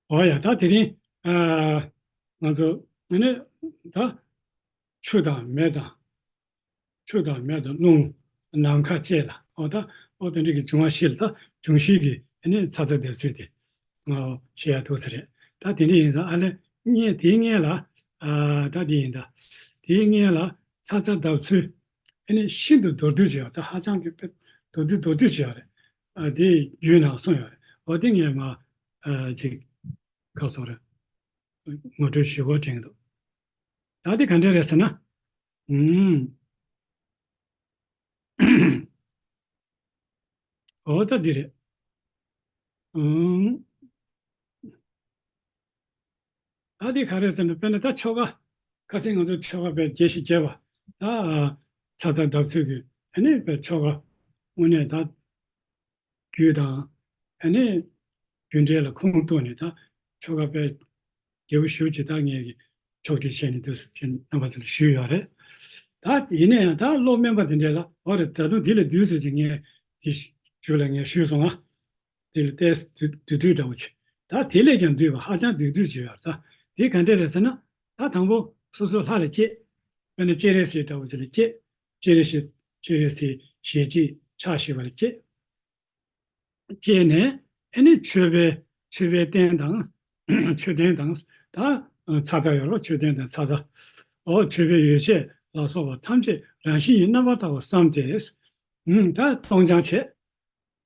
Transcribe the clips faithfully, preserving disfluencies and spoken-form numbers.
འོ་ཡ། ད་དེ་རིང་ཨ་ང་ཚོ་ཨ་ནི་ད་ཆུ་དང་མེ་དང་། ཆུ་དང་མེ་དང་རླུང་ནམ་མཁའ་བཅས་ལ། འོ་ད་འོ་དེ་འདྲ་གི་འབྱུང་བ་བཞི་ལ། ད་འབྱུང་བཞི་གི་ཨ་ནི་ཚ་ཚ་འདབ་ཚུལ་དེ་ཨོ་བཤད་ཡ་འདུག་ས་རེད། ད་དེ་འདྲ་ཡིན་ཙང་ཨ་ལས་སྔོན་དེའི་སྔོན་ལ་ཨ་ད་དེ་ཡིན་ད། དེའི་སྔོན་ལ་ཚ་ཚ་འདབ་ཚུལ་ཨ་ནི་ཤིན་ཏུ་མདོར་བསྡུས་བྱས་པ། ད་ཧ་ཅང་གི་དཔེ་མདོར་བསྡུས་མདོར་བསྡུས་བྱས་པ་རེད། ཨ་དེ་རྒྱུད་ནང་གསུངས་ཡོད་རེད། འོ་དེ་ངས་མ་ཨ་ཅིག་ག་སོགས་རེད། ངོ་སྤྲོད་ཞུ་བ་དྲན་འདུག་ད་དེ་ག་འདྲ་རེད་ཟེར་ན། ཨུམ། འོ་ད་འདི་རེད། ཨུམ། ད་འདི་ག་རེད་ཟེར་ན། དཔེར་ན་ད་ཆོ་ག། ཁ་སང་ང་ཚོ་ཆོ་ག་དཔེ་རྒྱས་ཤིག་རྒྱས་པ། ད་ཚ་ཚ་འདབ་ཚུལ་གྱི་ཨ་ནི་དཔེ་ཆོ་ག་དངོས་གནས་ད། རྒྱུད་དང་། ཨ་ནི་རྒྱུ་འབྲས་ལ་ཁུངས་གཏུགས་ནས་ད་ཆོ་ག་དཔེ་རྒྱས་པོ་ཞེ་པོ་ཅིག་ད་ངས་ཀྱི་ཕྱོགས་སྒྲིག་བྱས་ནས་འདུག་ཟེར་རྣམ་པ་ཚོ་ལ་ཞུས་ཡོད་རེད། ད་ཡིན་ན་ཡང་ད་བློ་དམན་པ་དེ་འདྲས་ལ། འོ་རེད། ད་དུང་འདི་ལས་བསྡུས་ཟེར་ཅིག་ངས་དེ་ཞུ་ལ་ངས་ཞུས་སོང་ང་། དེ་ལ་ཏོག་ཙམ་བསྡུས་བསྡུས་འདྲ་བོ་ཅིག་ད་དེ་ལས་ཀྱང་བསྡུས་པ་ཧ་ཅང་བསྡུས་བསྡུས་ཅིག་ཡོད་རེད། ད་དེ་ག་འདྲས་རེད་ཟེར་ན། ད་དང་པོ་སོ་སོ་ལྷ་ལ་སྐྱེས། དཔེར་ན་སྤྱན་རས་གཟིགས་འདྲ་བོ་ཅིག་ལ་སྐྱེས། སྤྱན་རས་གཟིགས། སྤྱན་རས་གཟིགས་ཞལ་གཅིག་ཕྱག་བཞི་པ་ལ་སྐྱེས། སྐྱེས་ནས་ཨ་ནི་མཆོད་པའི་མཆོད་པའི་རྟེན་དང་། མཆོད་རྟེན་དང་། ད་ཚ་ཚ་ཡོད་རེད་པ། མཆོད་རྟེན་དང་ཚ་ཚ། འོ་མཆོད་པའི་ཡོ་བྱད་ལ་སོགས་པ་ཐམས་ཅད་རང་བཞིན་གྱིས་རྣམ་པར་དག་པར་བསམས་ཏེ། ཨུམ། ད་སྟོང་སྦྱང་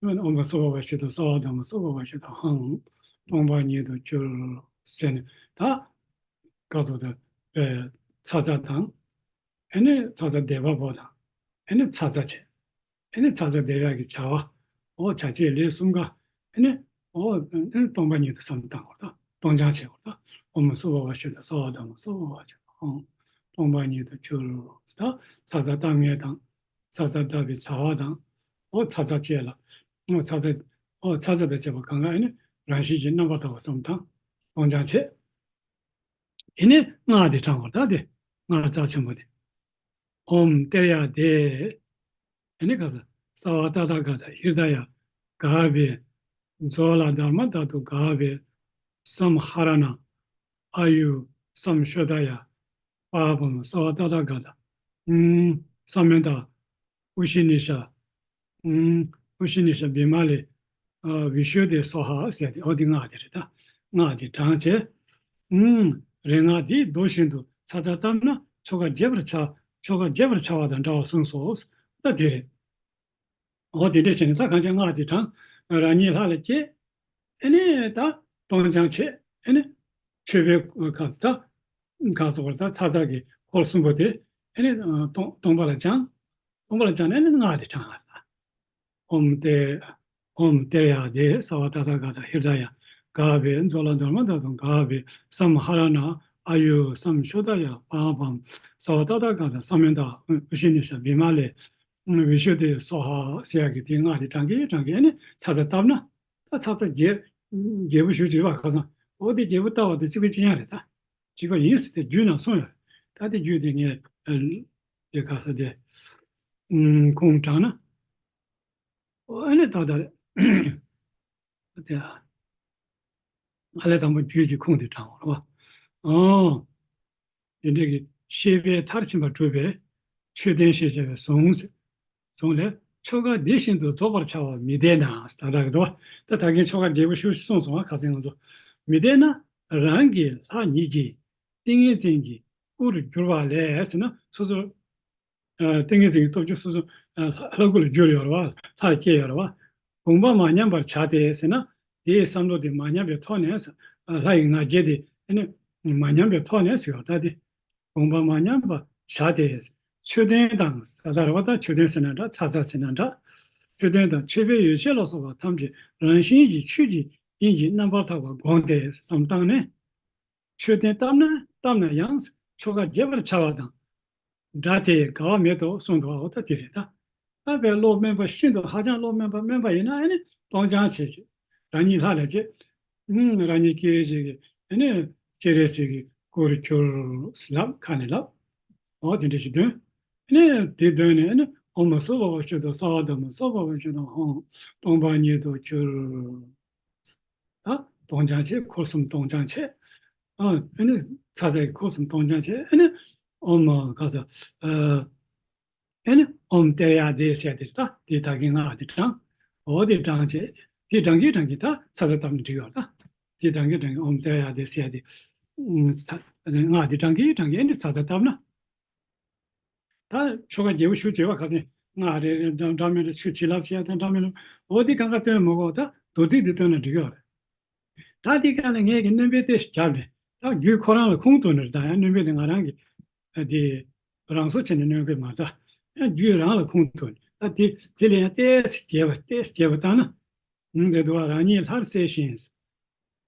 བྱས། ཨོཾ་སྭ་བྷཱ་ཝ་ཤུདྡྷ་སརྦ་དྷརྨ་སྭ་བྷཱ་ཝ་ཤུདྡྷ་ཧཾ། སྟོང་པ་ཉིད་དུ་གྱུར། ཟེར་ནས་ད་ག་ཚོད་ད་ཚ་ཚ་དང་། ཨ་ནི་ཚ་ཚ་འདེབས་པ་པོ་དང་། ཨ་ནི་ཚ་ཚ་བྱས། ཨ་ནི་ཚ་ཚ་འདེབས་ཡག་གི་བྱ་བ། འོ་བྱ་བྱེད་ལས་གསུམ་ཀ། ཨ་ནི་འོ་ཨ་ནི་སྟོང་པ་ཉིད་དུ་བསམ་བཏང་བ་དང་སྟོང་སྦྱང་བྱེད་པ་དང་། ཨོཾ་སྭ་བྷཱ་ཝ་ཤུདྡྷ་སརྦ་དྷརྨ་སྭ་བྷཱ་ཝ་ཤུདྡྷ་ཧཾ། སྟོང་པ་ཉིད་དུ་གྱུར། ད་ཚ་ཚ་བཏབ་མཁན་དང་། ཚ་ཚ་བཏབ་པའི་བྱ་བ་དང་། འོ་ཚ་ཚ་བཅས་ལ། འོ་ཚ་ཚ། འོ་ཚ་ཚ་དང་བཅས་པ་གང་ག་ཨ་ནི་རང་བཞིན་གྱིས་རྣམ་པར་དག་པར་བསམ་བཏང་། སྟོང་སྦྱང་བྱེད། ཨེ་ནི་སྔགས་འདི་བགྲང་བར་ད་དེ། སྔགས་རྩ་ཆེན་པོ་འདི། ཨོཾ་ཏདྱ་ཐཱ། ཨེ་ནི་ག་ས། སརྦ་ཏ་ཐཱ་ག་ཏ་ཧྲྀ་ད་ཡ། ག་བེ། ཛྭ་ལ་དྷརྨ་དྷཱ་ཏུ་ག་བེ། སཾ་ཧ་ར་ཎ། ཨ་ཡུ། སཾ་ཤོ་དྷ་ཡ། པཱ་པཾ། སརྦ་ཏ་ཐཱ་ག་ཏ། ཨུམ། ས་མནྟ། ཨུ་ཤི་ནི་ཤ། ཨུམ། ཨུ་ཤི་ནི་ཤ་བི་མ་ལེ། ཨ་བི་ཤུདྡྷེ་སྭཱ་ཧཱ་ཟེར་ཏེ། འོ་འདི་སྔགས་དེ་རེད་ད། སྔགས་དེ་བགྲངས་བྱས། ཨུམ། རེད། སྔགས་དེ་མདོ་བཞིན་དུ་ཚ་ཚ་བཏབ་ན་ཆོ་ག་རྒྱས་པར་བྱ། ཆོ་ག་རྒྱས་པར་བྱ་བ་དང་འདྲ་བར་གསུངས་སོ། ད་དེ་རེད། འོ་དེ་འདྲས་བྱས་ནས་ད་གང་བྱས་སྔགས་དེ་བགྲངས། རང་ཉིད་ལྷ་ལ་སྐྱེས། ཨ་ནི་ད་སྟོང་སྦྱང་བྱས། ཨ་ནི་མཆོད་པའི་ག་ད་ག་སོགས་པ་ད་ཚ་ཚ་གི་འཁོར་གསུམ་པོ་དེ་ཨ་ནི་སྟོང་སྟོང་པ་ལ་སྦྱངས། སྟོང་པ་ལ་སྦྱངས་ནས་ཨ་ནི་སྔགས་དེ་བགྲངས་ཡ་ལ། ཨོཾ་ཏེ། ཨོཾ་ཏདྱ་ཐཱ། སརྦ་ཏ་ཐཱ་ག་ཏ་ཧྲྀ་ད་ཡ། ག་བེ། ཛྭ་ལ་དྷརྨ་དྷཱ་ཏུ་ག་བེ། སཾ་ཧ་ར་ཎ། ཨ་ཡུ། སཾ་ཤོ་དྷ་ཡ། པཱ་པཾ། སརྦ་ཏ་ཐཱ་ག་ཏ། ས་མནྟ། ཨུ་ཤི་ནི་ཤ་བི་མ་ལེ། ཨུ་བི་ཤུདྡྷེ་སྭཱ་ཧཱ་ཟེར་ཡག་གི་དེ་སྔགས་དེ་བགྲང་གིན་བགྲང་གིན་ཨ་ནི་ཚ་ཚ་བཏབ་ན། ད་ཚ་ཚ་རྒྱས་རྒྱས་པོ་ཞེ་པོ་ཅིག་རེད་པ། ཁ་སང་འོ་དེ་རྒྱས་པོ་བཏབ་པ་དེ་གཅིག་པ་གཅིག་རྐྱང་རེད་ད། གཅིག་པ་ཡིན་ཟེར་ཏེ་རྒྱུད་ནང་གསུངས་ཡོད། ད་དེ་རྒྱུད་དེ་ངས་ཨ་དེ་ག་ས་དེ་ཨུམ་ཁུངས་དྲངས་ན། ཨོ་ཨ་ནི་ད་ལྟ་རེད། དེ་ཨ་ལས་དང་པོ་རྒྱུད་ཀྱི་ཁུངས་དེ་དྲངས་པ་རེད་པ། ཨོ། དེ་འདྲའི་གི་ཤེས་པས་མཐར་ཕྱིན་པ་གྲུབ་པའི་མཆོད་རྟེན་ཞེས་བྱ་བའི་གཟུངས། གཟུངས་ལས། ཆོ་ག་འདི་བཞིན་དུ་རྫོགས་པར་བྱ་བ་མི་འདོད་ན། ད་ལྟ་གི་འདུག་པ། ད་ད་གིན་ཆོ་ག་རྒྱས་པོ་ཞེ་པོ་ཅིག་གསུངས་སོང་བ། ཁ་སང་ང་ཚོ། མི་འདོད་ན། རང་གི་ལྷ་ཉིད་ཀྱི་ཏིང་ངེ་འཛིན་གྱི་སྐུ་རུ་གྱུར་པ་ལས་ཟེར་ན། སོ་སོ། ཨ་ཏིང་ངེ་འཛིན་གྱི་སྟོབས་ཀྱིས་སོ་སོ་ཨ་ལྷ་ལྷ་སྐུ་ལ་གྱུར་ཡོད་རེད་པ། ལྷར་སྐྱེས་ཡོད་རེད་པ། དགོངས་པ་མ་ཉམས་པར་བྱ་སྟེ་ཟེར་ན། དེའི་བསམ་བློ་དེ་མ་ཉམས་པའི་ཐོག་ནས། ཨ་ལྷ་ཡི་ང་རྒྱལ་དེ་ཨ་ནི་མ་ཉམས་པའི་ཐོག་ནས་ཟེར་བ་ད་དེ། དགོངས་པ་མ་ཉམས་པར་བྱ་སྟེ། མཆོད་རྟེན་དང་ད་ལྟ་རེད་པ། ད་མཆོད་རྟེན་ཟེར་ན་འདྲ། ཚ་ཚ་ཟེར་ན་འདྲ། མཆོད་རྟེན་དང་མཆོད་པའི་ཡོ་བྱད་ལ་སོགས་པ་ཐམས་ཅད་རང་བཞིན་གྱིས་ཆོས་ཀྱི་དབྱིངས་ཀྱིས་རྣམ་པར་དག་པར་བསྒོམས་ཏེ་བསམ་བཏང་ནས། མཆོད་རྟེན་བཏབ་ན་བཏབ་ན་ཡང་ཆོ་ག་རྒྱས་པར་བྱ་བ་དང་འདྲ་སྟེ་འགལ་བ་མེད་དོ་གསུངས་འདུག། འོ་ད་དེ་རེད་ད། ད་དཔེ་བློ་དམན་པ་ཤིན་ཏུ་ཧ་ཅང་བློ་དམན་པ་དམན་པ་ཡིན་ན་ཨ་ནི་སྟོང་སྦྱང་བྱེད་ཀྱི། རང་ཉིད་ལྷ་ལ་སྐྱེས། ཨུམ། རང་ཉིད་སྐྱེས་བྱེད་ཀྱི་ཨ་ནི་སྤྱན་རས་གཟིགས་ཀྱི་སྐུ་རུ་གྱུར་ལབ་ཁ་ནས་ལབ། འོ་དེ་འདྲ་ཞིག་འདོན། ཨ་ནི་དེ་འདོན་ནས་ཨ་ནི་ཨོཾ་སྭ་བྷཱ་ཝ་ཤུདྡྷ་སརྦ་དྷརྨ་སྭ་བྷཱ་ཝ་ཤུདྡྷ་ཧཱུྃ། སྟོང་པ་ཉིད་དུ་གྱུར། ད་ སྟོང་སྦྱང་བྱེད། འཁོར་གསུམ་སྟོང་སྦྱང་བྱེད། ཨ་ཨེ་ནི་ཚ་ཚ་གི་འཁོར་གསུམ་སྟོང་སྦྱང་བྱེད། ཨེ་ནི་ཨོམ་ག་ས་ཨ་ཨེ་ནི་ཨོམ་ཏེ་ཡ་དེ་ཟེར་དེ་ད་དེ་ད་གིན་སྔགས་དེ་བགྲང་། འོ་དེ་བགྲང་བྱེད། དེ་བགྲང་གིན་བགྲང་གིན་ད་ཚ་ཚ་བཏབ་ནས་འགྲིག་ཡོད་ད། དེ་བགྲང་གིན་བགྲང་གིན་ཨོམ་ཏེ་ཡ་དེ་ཟེར་དེ་ཚ་སྔགས་དེ་བགྲང་གིན་བགྲང་གིན་ཨེ་ནི་ཚ་ཚ་བཏབ་ན། ད་ཆོ་ག་རྒྱས་པོ་ཞུ་བྱེད་པ་ཁ་སང་སྔགས་རེ་རེ་འདྲ་འདྲ་མི་འདྲ་ཆུ་བྱིན་རླབས་བྱས་དང་འདྲ་མི་འདྲ། འོ་དེ་གང་ག་སྟོན་མི་དགོས། ད་མདོར་བསྡུས་དེ་སྟོན་ན་འགྲིག་ཡོད་རེད། ད་དེ་ག་ལ་ངས་ཀྱི་སྣོན་པའི་ལྟས་ཤིག་བརྒྱབ་ནས་ད་རྒྱུད་ཁོ་རང་ལ་ཁུངས་གཏུགས་ནས། ད་ཡང་སྣོན་པའི་ལྟས་ང་རང་གི་དེ་རང་སོ་བྱས་ནས་སྣོན་པའི་མ་ད་ཡང་རྒྱུད་རང་ལ་ཁུངས་གཏུགས་ནས། ད་དེ་དེ་ལ་ཡང་ལྟས་ཤིག་བརྒྱབ་པ་ལྟས་ཤིག་བརྒྱབ་པ་ལྟ་ན། འདི་འདུག་བ། རང་ཉིད་སླར་གསལ་ཞིང་།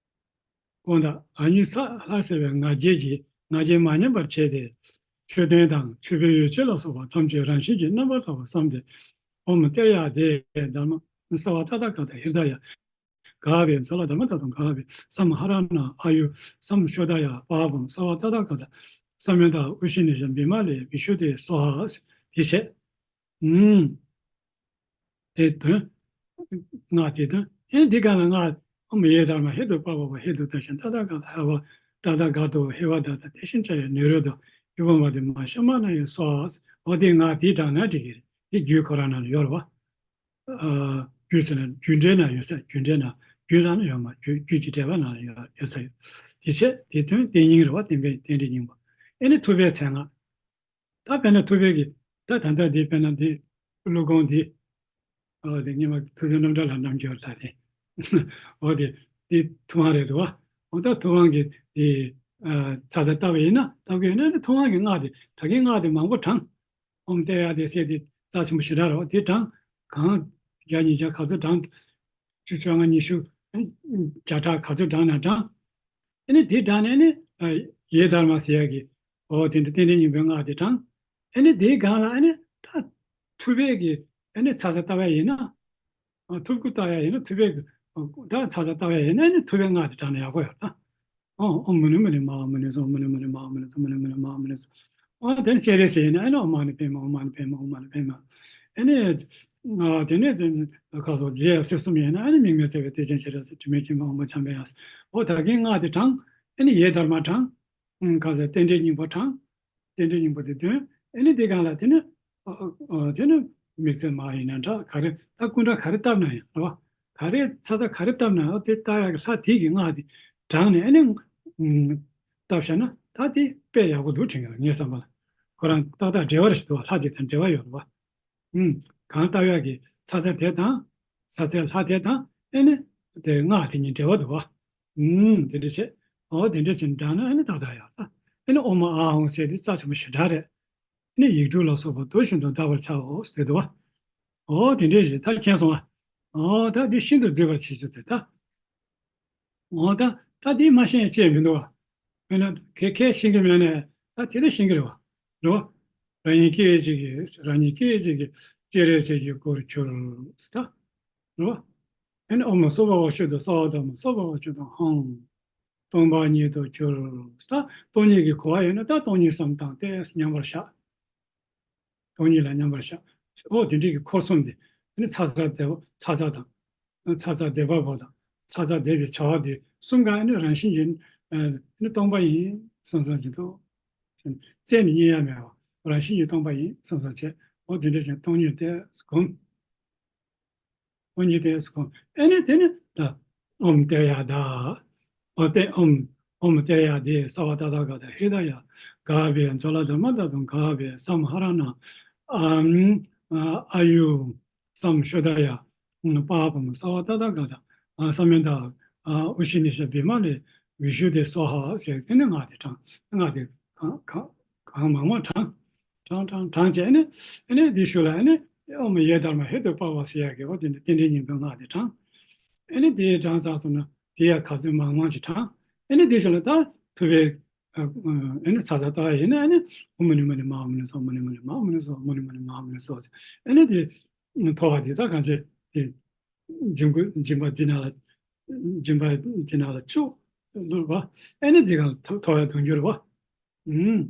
དགོངས་དག། རང་ཉིད་ས་ལྷར་གསལ་བའི་ང་རྒྱལ་གྱིས་ང་རྒྱལ་མ་ཉམས་པར་བྱས་ཏེ། མཆོད་རྟེན་དང་མཆོད་པའི་ཡོ་བྱད་ལ་སོགས་པ་ཐམས་ཅད་རང་བཞིན་གྱིས་རྣམ་པར་དག་པར་བསམས་ཏེ། ཨོཾ་ཏདྱ་ཐཱ། དྷརྨ་སརྦ་ཏ་ཐཱ་ག་ཏ་ཧྲྀ་ད་ཡ། ག་བྷེ་ཛྭ་ལ་དྷརྨ་ད་དྷཱུ་ག་བྷེ་སཾ་ཧ་ར་ཎ་ཨཱ་ཡུ་སཾ་ཤོ་དྷ་ཡ། པཱ་བཾ་སརྦ་ཏ་ཐཱ་ག་ཏ་སམ་ཡོ་དྷ་ཨུ་ཤི་ནི་ཤ་བི་མ་ལེ་བི་ཤུ་དྷེ་སྭཱ་ཧཱ། དེ་བྱས། ཨུམ། དེ་དོན། སྔགས་དེ་དོན། ཨེ་འདི་ག་ལ་སྔགས་ཨོཾ་ཡེ་དྷརྨཱ་ཧེ་ཏུ་པ་བ་བ་ཧེ་ཏུ་ཏ་ཤ་ཏ་ཐཱ་ག་ཏ་ཧ་བ་ཏ་ཐཱ་ག་ཏོ་ཧེ་བ་ད་ད་དེ་བཞིན་གཤེགས་པའི་ནི་རོ་དྷ་ཡུ་བ་མ་དེ་མ་ཤ་མ་ན་ཡོ་སྭཱ་ཧཱ། འོ་དེ་སྔགས་དེ་བགྲངས་ན་འགྲིག་གི་རེད། དེ་རྒྱུད་ཁོ་རང་ནང་ལ་ཡོད་རེད་བ། ཨ་རྒྱུད་ཟེར་ན་རྒྱུད་འགྲེལ་ན་ཡོད་ས། རྒྱུད་འགྲེལ་ན་རྒྱུད་རང་ན་ཡོད་མ་རྒྱུད་རྒྱུད་ཀྱི་འགྲེལ་པ་ནང་ལ་ཡོད་ཡོད་ས་ཡོད། དེ་བྱས་དེ་དོན་དེ་སྙིང་རེད་བ། བསྟན་པའི་རྟེན་འབྲེལ་སྙིང་པོ། ཨེ་ནི་ཐུབ་པའི་མཚན་སྔགས། ད་དཔེར་ན་ཐུབ་པའི་གི་ད་ད་ལྟ་འདི་དཔེར་ན་འདི་ཀླུ་གོང་འདི། ཨོ་དེ་སྔོན་མ་ཐུགས་སྲས་རྣམ་གྲྭ་ལྷ་རྣམ་རྒྱལ་ལགས་དེ། ཨོ་དེ་དེ་ཐུབ་དབང་རེད་འདུག་བ། ཨོ་ད་ཐུབ་དབང་གི་དེ་ཨ་ཚ་ཚ་བཏབ་པ་ཡིན་ན་བཏབ་གི་ཡོད་ན་ནི་ཐུབ་དབང་གི་སྔགས་དེ་ད་གིན་སྔགས་དེ་མང་པོ་བགྲངས། ཨོཾ་ཏདྱ་ཐཱ་དེ་ཟེར་དེ་རྩ་ཆེན་པོ་ཞེ་དྲག་རེད་བ། དེ་བགྲངས་གང་བརྒྱ་ཉིས་བརྒྱ་ག་ཚོད་བགྲངས། བཅུ་བཅོ་ལྔ་ཉི་ཤུ་བརྒྱ་ཕྲག་ག་ཚོད་བགྲངས་ན་བགྲངས། ཨ་ནི་དེ་བགྲངས་ནས་ནི་ཨ་ཡེ་དྷརྨཱ་ཟེར་ཡག་གི་ཨོ་དེ་འདྲ་རྟེན་འབྲེལ་སྙིང་པོའི་སྔགས་དེ་བགྲངས། ཨ་ནི་དེའི་སྒང་ལ་ཨ་ནི་ད་ཐུབ་པའི་གི་ཨ་ནི་ཚ་ཚ་བཏབ་ཡག་ཡིན་ན། ཨ་ཐུབ་དགུ་བཏབ་ཡག་ཡིན་ན་ཐུབ་པའི་གི་ཨ་ད་ཚ་ཚ་བཏབ་ཡག་ཡིན་ན་ཨ་ནི་ཐུབ་པའི་སྔགས་དེ་བགྲངས་ན་ཡག་པོ་ཡོད་ད། ཨོཾ་ཨོཾ་མུ་ནི་མུ་ནི་མ་ཧཱ་མུ་ནི་སྭཱ་ཧཱ། མུ་ནི་མུ་ནི་མ་ཧཱ་མུ་ནི་སྭཱ་ཧཱ། མུ་ནི་མུ་ནི་མ་ཧཱ་མུ་ནི་སྭཱ་ཧཱ། ཨོ་དེ་ནི་སྤྱན་རས་གཟིགས་ཡིན་ན་ཨ་ནི་ཨོཾ་མ་ཎི་པདྨེ་ཧཱུྃ། མ་ཎི་པདྨེ་ཧཱུྃ། མ་ཎི་པདྨེ་ཧཱུྃ། ཨ་ནི་ཨ་དེ་ནས་དེ་ཁ་སོགས་རྒྱལ་ཡབ་སྲས་གསུམ་ཡིན་ན་ཨ་ནི་དམིགས་མེད་བརྩེ་བའི་གཏེར་ཆེན་སྤྱན་རས་གཟིགས། དྲི་མེད་མཁྱེན་པ་ཨོཾ་བཛྲ་ཨ་ཡ་ཟེར། ཨོ་ད་གིན་སྔགས་དེ་བགྲངས། ཨ་ནི་ཡེ་དྷརྨཱ་བགྲངས། ཁ་སོགས་རྟེན་འབྲེལ་སྙིང་པོ་བགྲངས། རྟེན་འབྲེལ་སྙིང་པོ་དེ་འདོན། ཨ་ནི་དེ་སྒང་ལ་དེ་ནི་ཨ་ཨ་དེ་ནི་དམིགས་བརྩེ་མ་ཡིན་ན་འདྲ་ག་རེ་ད་སྐུ་འདྲ་ག་རེ་བཏབ་ན་ཡང་རེད་བ། ག་རེ་ཚ་ཚ་ག་རེ་བཏབ་ན་ཨོ་དེ་བཏབ་ཡག་གི་ལྷ་དེ་གི་སྔགས་དེ་བགྲངས་ནས་ཨ་ནི་ཨུམ་བཏབ་བཞག་ན་ད་དེ་དཔེ་ཡག་པོ་འདུག་དྲན་གྱི་ཡོད། ངའི་བསམ་པ་ལ་ཁོ་རང་ཏག་ཏག་འབྲེལ་བ་རེ་ཞིག་འདུག་བ། ལྷ་དེ་དང་འབྲེལ་བ་ཡོད་རེད་བ། ཨུམ་གང་བཏབ་ཡག་གི་ཚ་ཚ་དེ་དང་ཚ་ཚའི་ལྷ་དེ་དང་ཨ་ནི་དེ་སྔགས་དེ་གཉིས་འབྲེལ་བ་འདུག་བ། ཨུམ་དེ་འདྲ་བྱས། ཨོ་དེ་འདྲ་བྱས་ནས་བགྲངས་ན་ཨ་ནི་ཏག་ཏག་ཡོད་ད། ཨ་ནི་ཨོཾ་ཨཱཿཧཱུྃ་ཟེར་དེ་རྩ་ཆེན་པོ་ཞེ་དྲག་རེད། ནི་ཡིག་དྲུག་ལ་སོགས་པ་མདོ་བཞིན་དུ་བཟླ་བར་བྱའོ་ཟེར་འདུག་བ། ཨོ་དེ་འདྲས་ཞིག་ད་མཁྱེན་སོང་བ། ཨོ་ད་འདི་ཤིན་ཏུ་བསྡུས་པར་བྱེད་ཚུལ་དེ་ད། ཨོ་ད་ད་འདི་མ་ཤེས་ཅེས་མི་འདུག་བ། དཔེར་ན་གལ་གལ་ཤེས་ཀྱི་མེད་ནས་ད་དེ་ལས་ཤེས་ཀྱི་རེད་བ། རེད་བ། རང་ཉིད་སྐད་ཅིག་གིས་རང་ཉིད་སྐད་ཅིག་གིས་སྤྱན་རས་གཟིགས་ཀྱི་སྐུར་གྱུར་ད། རེད་བ། ཨ་ནི་ཨོཾ་སྭ་བྷཱ་ཝ་ཤུདྡྷ་སརྦ་དྷརྨཱ་སྭ་བྷཱ་ཝ་ཤུདྡྷ་ཧཾ། སྟོང་པ་ཉིད་དུ་གྱུར། ད་སྟོང་ཉིད་ཀྱི་གོ་བ་ཡོད་ན་ད་སྟོང་ཉིད་བསམ་བཏང་སྟེ་མཉམ་པར་བཞག་སྟོང་ཉིད་ལ་མཉམ་པར་བཞག་ཨོ་དེ་འདྲའི་གི་འཁོར་གསུམ་དེ་ནི་ཚ་ཚ་བདེ་བ་ཚ་ཚ་དང་། ཚ་ཚ་བདེ་བ་པོ་དང་ཚ་ཚ་བདེ་བའི་བྱ་བ་དེ་གསུམ་ཀ་ནི་རང་བཞིན་གྱིས་ནི་སྟོང་པ་ཡིན་བསམ་བསམ་བཞིན་དུ། རྩད་ནས་རྙེད་ཡ་མེད་པ་རང་བཞིན་གྱིས་སྟོང་པ་ཡིན་བསམ་བསམ་བྱས། ཨོ་དེ་འདྲ་བཞིན་སྟོང་ཉིད་དེ་སྒོམ། ཨོ་ཉིད་དེ་སྒོམ། ཨེ་ནི་དེ་ནི་ད་ཨོཾ་ཏདྱ་ཐཱ། ཨོ་ཏེ་ཨོཾ་ཨོཾ་ཏདྱ་ཐཱ་སརྦ་ཏ་ཐཱ་ག་ཏ་ཧྲྀ་ད་ཡ། ག་བྷེ་ཛྭ་ལ་དྷརྨ་ད་དྷཱུ་ག་བྷེ་སཾ་ཧ་ར་ཎ་ཨ་ཨཱ་ཡུ་སཾ་ཤོ་དྷ་ཡ། པཱ་བཾ་སརྦ་ཏ་ཐཱ་ག་ཏ་སམ་ཡོ་དྷ་ཨུ་ཤི་ནི་ཤ་བི་མ་ལེ་བི་ཤུདྡྷེ་སྭཱ་ཧཱ་ཟེར་དེ་ནི་སྔགས་དེ་བགྲངས། སྔགས་དེ་གང་གང་གང་མང་མང་བགྲངས། བགྲངས་བགྲངས་བགྲངས་བྱས་ནས་ཨ་ནི་དེའི་ཤུལ་ལ་ཨ་ནི་ཨོཾ་ཡེ་དྷརྨཱ་ཧེ་ཏུ་པ་བ་ཟེར་ཡག་གི་ཨོ་དེ་འདྲ་རྟེན་འབྲེལ་སྙིང་པོའི་སྔགས་དེ་བགྲངས། ཨ་ནི་དེ་བགྲངས་ཚར་སོང་ན་དེ་ཡང་ག་ཚོད་མང་མང་ཞིག་བགྲངས། ཨ་ནི་དེའི་ཤུལ་ལ་ད་ཐུབ་པའི་ཨ་ཨ་ནི་ཚ་ཚ་ལྟ་བ་ཡིན་ན་ཨ་ནི་ཨོཾ་མུ་ནི་མུ་ནི་མ་ཧཱ་མུ་ནི་སྭཱ་ཧཱ། མུ་ནི་མུ་ནི་མ་ཧཱ་མུ་ནི་སྭཱ་ཧཱ། མུ་ནི་མུ་ནི་མ་ཧཱ་མུ་ནི་སྭཱ་ཧཱ་ཟེར། ཨ་ནི་དེ་ཐོ་བ་འདི་དག་གང་བྱེད་དེ་འཇིམ་པ་འཇིམ་པ་འདི་ནང་ལ་འཇིམ་པ་འདི་ནང་ལ་བཅུག་བླུགས་པ། ཨ་ནི་འདི་གང་ཐོ་ཐོ་བའི་དུང་འགྱུར་བ། ཨུམ།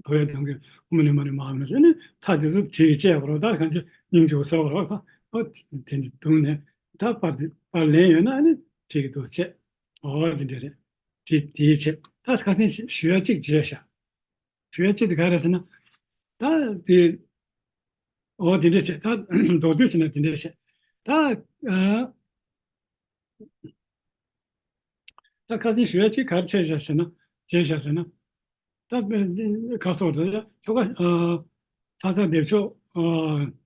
ཐོ་བའི་དུང་གི་ཨོཾ་མུ་ནི་མུ་ནི་མ་ཧཱ་མུ་ནི་སྭཱ་ཧཱ། ཨ་ནི་ཐ་དེ་ཚོ་བྲིས་བཅད་པ་རོ། ད་གང་ཅི་སྙིང་རྗེ་བོ་ཟེར་བ་རོ། ཨ་དེ་འདི་བརྡུངས་ནས་ད་པར་འདི་པར་ལེན་ཡོད་ན་ཨ་ནི་བྲིས་ཀྱི་འདུག་བཅད། ཨོ་དེ་འདྲ་རེད། དེ་དེའི་ཆེད་ད་ཁ་སང་ཞུ་ཡ་གཅིག་བརྗེད་ཤག་ཞུ་ཡ་གཅིག་དེ་ག་རེ་ཟེར་ན། ད་དེ་ཨོ་དེ་འདྲ་བྱས་ད་མདོར་བསྡུས་བྱས་ན་དེ་འདྲ་བྱས། ད་ཨ། ད་ཁ་སང་ཞུ་ཡ་གཅིག་ག་རེ་བྱས་བཞག་ཟེར་ན། བྱས་བཞག་ཟེར་ན། ད་ཁ་སོགས་དེ་ཆོ་ག་ཨ་ཚ་ཚ་སྡེབ་ཆོག་ཨ་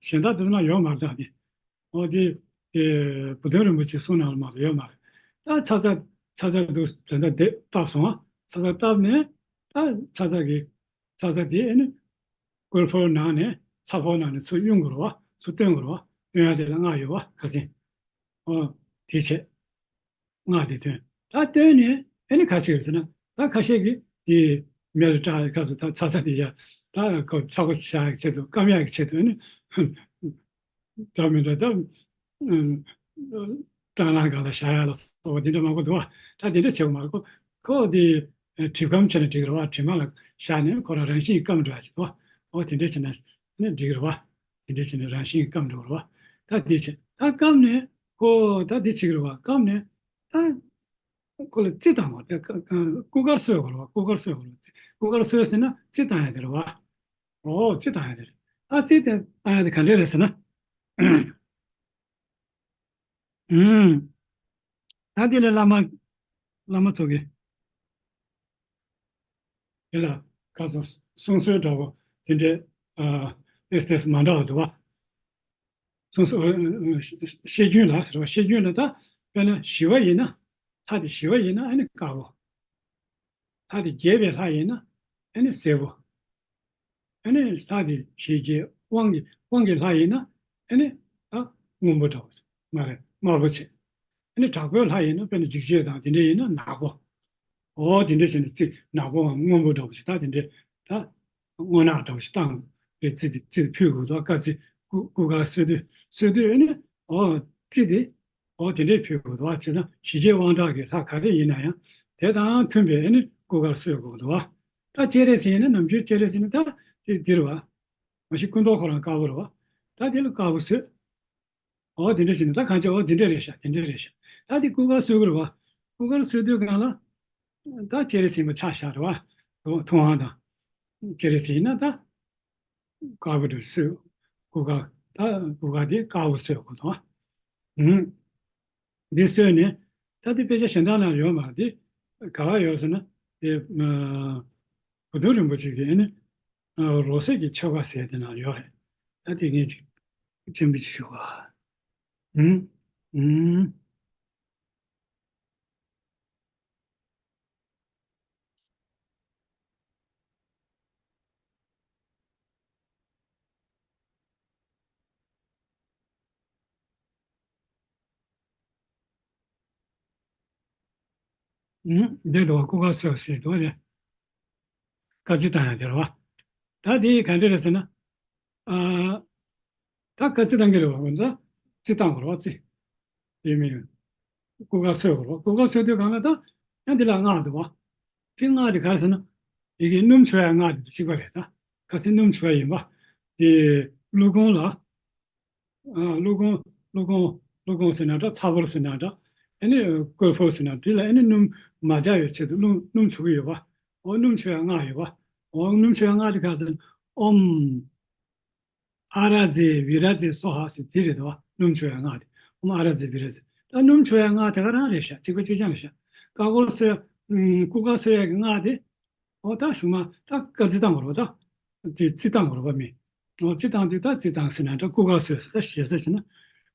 གཞན་དག་དེ་ཚོ་ན་ཡོད་མ་རེད་ད་དེ། ཨོ་དེ་དེ་བུ་སྟོན་རིན་པོ་ཆེ་གསུང་ནང་ལ་མ་གཏོགས་ཡོད་མ་རེད། ད་ཚ་ཚ་ཚ་ཚ་འདུག་དེ་འདྲ་དེ་བཏབ་སོང་ཨ། ཚ་ཚ་བཏབ་ནས་ད་ཚ་ཚ་གི་ཚ་ཚ་དེ་ཨ་ནི་ཀོལ་ཕོར་ནང་ནས་ཚ་ཕོར་ནང་ནས་ཚུར་གཡུག་དགོས་རེད་བ། ཚུར་བཏོན་དགོས་རེད་བ། བཏོན་ཡ་དེ་ལ་སྔགས་ཡོད་བ་ཁ་སང་། ཨོ་དེ་བྱས། སྔགས་དེ་བཏོན། ད་བཏོན་ནས་ཨ་ནི་ག་ཅིག་རེད་ཟེར་ན། ད་ཁ་ཤས་ཀྱིས་དེ་མེ་ལ་སྲེག་ག་ཚོད་ད་ཚ་ཚ་དེ་ཡ་ད་ཁོ་ཚ་པོ་བྱ་ཡག་ཆེད་དུ་སྐམ་ཡག་གི་ཆེད་དུ་ཨ་ནི་འདྲ་མི་འདྲ་ད་སྲང་ལམ་སྒང་ལ་བཞག་ཡག་ལ་སོགས་པ་དེ་འདྲ་མང་པོ་འདུག་བ། ད་དེ་འདྲ་བྱེད་དགོས་མ་རེད། ཁོ་ཁོ་དེ་གྲིབ་སྐམ་བྱས་ན་འགྲིག་གི་རེད་བ། གྲིབ་མ་ལ་བཞག་ནས་ཁོ་རང་རང་བཞིན་སྐམ་འགྲོ་ཡག་ཆེད་དུ་བ། ཨོ་དེ་འདྲ་བྱས་ན་ནི་འགྲིག་གི་རེད་བ། དེ་འདྲ་བྱས་ནས་རང་བཞིན་སྐམ་འགྲོ་གི་རེད་བ། ད་དེ་བྱས་ད་སྐམ་ནས་ཁོ་ད་དེ་བྱེད་ཀྱི་རེད་བ། སྐམ་ནས་ད། ཁོ་ལ་རྩི་བཏང་བ་དེ་ཀ་ཀ་སྐུ་དཀར་གསོལ་དགོས་རེད་བ། སྐུ་དཀར་གསོལ་དགོས་རེད། སྐུ་དཀར་གསོལ་ཟེར་ན་རྩི་བཏང་ཡ་དེ་རེད་བ། ཨོ་རྩི་བཏང་ཡ་དེ་རེད། ཨ་རྩི་དེ་བཏང་ཡ་དེ་ག་འདྲས་རེད་ཟེར་ན། ཨུམ། ད་དེ་ལ་བླ་མ་བླ་མ་ཚོ་གིས་དེ་ལ་ཁ་སང་གསུང་སྲོལ་འདྲ་བོ་དེ་འདྲས་ཨ་ཏེས་ཏེས་མ་འདྲ་བ་འདུག་བ། སོ་སོ་ཨ་ཨ་ཤེས་རྒྱུན་ལ་ཟེར་བ། ཤེས་རྒྱུན་ལ་ད་དཔེར་ན་ཞི་བ་ཡིན་ན། ལྷ་དེ་ཞི་བ་ཡིན་ན་ཨ་ནི་དཀར་པོ། ལྷ་དེ་རྒྱས་པའི་ལྷ་ཡིན་ན་ཨ་ནི་སེར་པོ། ཨ་ནི་ལྷ་དེ་ཞི་རྒྱས་དབང་གི་དབང་གི་ལྷ་ཡིན་ན་ཨ་ནི་ད་སྔོན་པོ་འདྲ་བོ་མ་རེད། དམར་པོ་བྱས། ཨ་ནི་དྲག་པོའི་ལྷ་ཡིན་ན་དཔེར་ན་འཇིགས་བྱེད་དང་དེ་འདྲ་ཡིན་ན་ནག་པོ། འོ་དེ་འདྲ་བྱས་ནས་རྩི་ནག་པོའམ་སྔོན་པོ་འདྲ་བོ་ཞིག་ད་དེ་འདྲ་ད་སྔོ་ནག་འདྲ་བོ་ཞིག་བཏང་བའི་རྩི་དེ་རྩི་དེ་ཕུལ་དགོས་འདུག། དཀར་རྩི་སྐུ་སྐུ་དཀར་གསོལ་དུས་གསོལ་དུས་ཨ་ནི་འོ་རྩི་དེ་འོ་དེ་འདྲས་ཕུལ་དགོས་འདུག་བ། བྱས་ན་ཞི་རྒྱས་དབང་དྲག་གི་ལྷ་ག་རེ་ཡིན་ན་ཡང་དེ་དང་མཐུན་པའི་ཨ་ནི་སྐུ་དཀར་གསོལ་དགོས་འདུག་བ། ད་སྤྱན་རས་གཟིགས་ཡིན་ན་ནམ་རྒྱུན་སྤྱན་རས་གཟིགས་ཡིན་ན་ད་དེ་འདི་རེད་བ། མ་གཞི་སྐུ་མདོག་ཁོ་རང་དཀར་པོ་རེད་བ། ད་དེ་ལ་དཀར་པོ་གསོལ། འོ་དེ་འདྲ་བྱས་ནས་ད་གང་བྱས་འོ་དེ་འདྲ་རེད་ཤག་དེ་འདྲ་རེད་ཤག་ད་དེ་སྐུ་དཀར་གསོལ་གྱི་རེད་བ། སྐུ་དཀར་གསོལ་དུས་སྒང་ལ་ད་སྤྱན་རས་གཟིགས་པ་ཆ་བཞག་རེད་བ། ཐུབ་དབང་དང་། སྤྱན་རས་གཟིགས་ཡིན་ན་ད་དཀར་པོ་འདྲ་གསོལ། སྐུ་དཀར་ད་སྐུ་དཀར་དེ་དཀར་པོ་གསོལ་དགོས་འདུག་བ། ཨུམ། འདི་གསོལ་ནས་ད་དེ་དཔེ་ཆ་གཞན་དག་ན་ཡོད་མ་རེད། དེ་ག་བ་ཡོད་ཟེར་ན་དེ་ཨ་བུ་སྟོན་རིན་པོ་ཆེ་གིས་ཨ་ནི་ཨ་རོ་བསྲེགས་ཀྱི་ཆོ་ག་ཟེར་དེ་ན་ཡོད་རེད། ད་དེ་ངས་ཅིག་ཅན་པོ་ཅིག་ཞུ་བ། ཨུམ། ཨུམ། ཨུམ། འདི་འགྲོ་བ་སྐུ་དཀར་གསོལ་ཟེར་འདུག་ནས། དཀར་རྩི་བཏང་ཡ་དེ་རེད་བ། ད་དེ་ག་འདྲ་རེད་ཟེར་ན། ཨ། ད་དཀར་རྩི་བཏང་གི་རེད་བ། འོན་ཀྱང་རྩི་བཏང་དགོས་རེད་བ། རྩི། དེ་མིན། སྐུ་དཀར་གསོལ་དགོས་རེད་བ། སྐུ་དཀར་གསོལ་དུས་སྒང་ལ་ད་ཡང་དེ་ལ་སྔགས་འདུག་བ། དེ་སྔགས་དེ་ག་རེ་ཟེར་ན། ཡི་གེ་སྣུམ་བྱུག་ཡ་སྔགས་དེ་དང་གཅིག་པ་རེད་ད། ཁ་སང་སྣུམ་བྱུག་ཡ་ཡིན་པ། དེ་ཀླུ་གོང་ལ། ཨ་ཀླུ་གོང་ཀླུ་གོང་ཀླུ་གོང་ཟེར་ན་འདྲ། ཚ་ཕོར་ཟེར་ན་འདྲ། ཨ་ནི་ཀོལ་ཕོར་ཟེར་ན་དེ་ལ་ཨ་ནི་སྣུམ་མ་འཇགས་པའི་ཆེད་དུ་སྣུམ་སྣུམ་བྱུག་གི་ཡོད་པ། འོ་སྣུམ་བྱུག་ཡ་སྔགས་ཡོད་པ། འོ་སྣུམ་བྱུག་ཡ་སྔགས་དེ་ག་ཟེར། ཨོཾ་ཨ་ར་ཛེ་བི་ར་ཛེ་སྭཱ་ཧཱ་ཟེར་དེ་རེད་དོ། སྣུམ་བྱུག་ཡ་སྔགས་དེ་ཨོཾ་ཨ་ར་ཛེ་བི་ར་ཛེ། ད་སྣུམ་བྱུག་ཡ་སྔགས་དེ་ག་རང་རེད་ཤག་གཅིག་པ་གཅིག་རྐྱང་རེད་ཤག་དཀར་པོ་གསོལ་ཨ་སྐུ་དཀར་གསོལ་ཡ་གི་སྔགས་དེ། འོ་ད་གཞུག་མ་ད་དཀར་རྩི་བཏང་དགོས་རེད་བ། ད་དེ་རྩི་བཏང་དགོས་རེད་བ་མི། འོ་རྩི་བཏང་དུས་ད་རྩི་བཏང་ཟེར་ན་འདྲ། སྐུ་དཀར་གསོལ་ཟེར། ད་ཞེ་ས་བྱས་ན།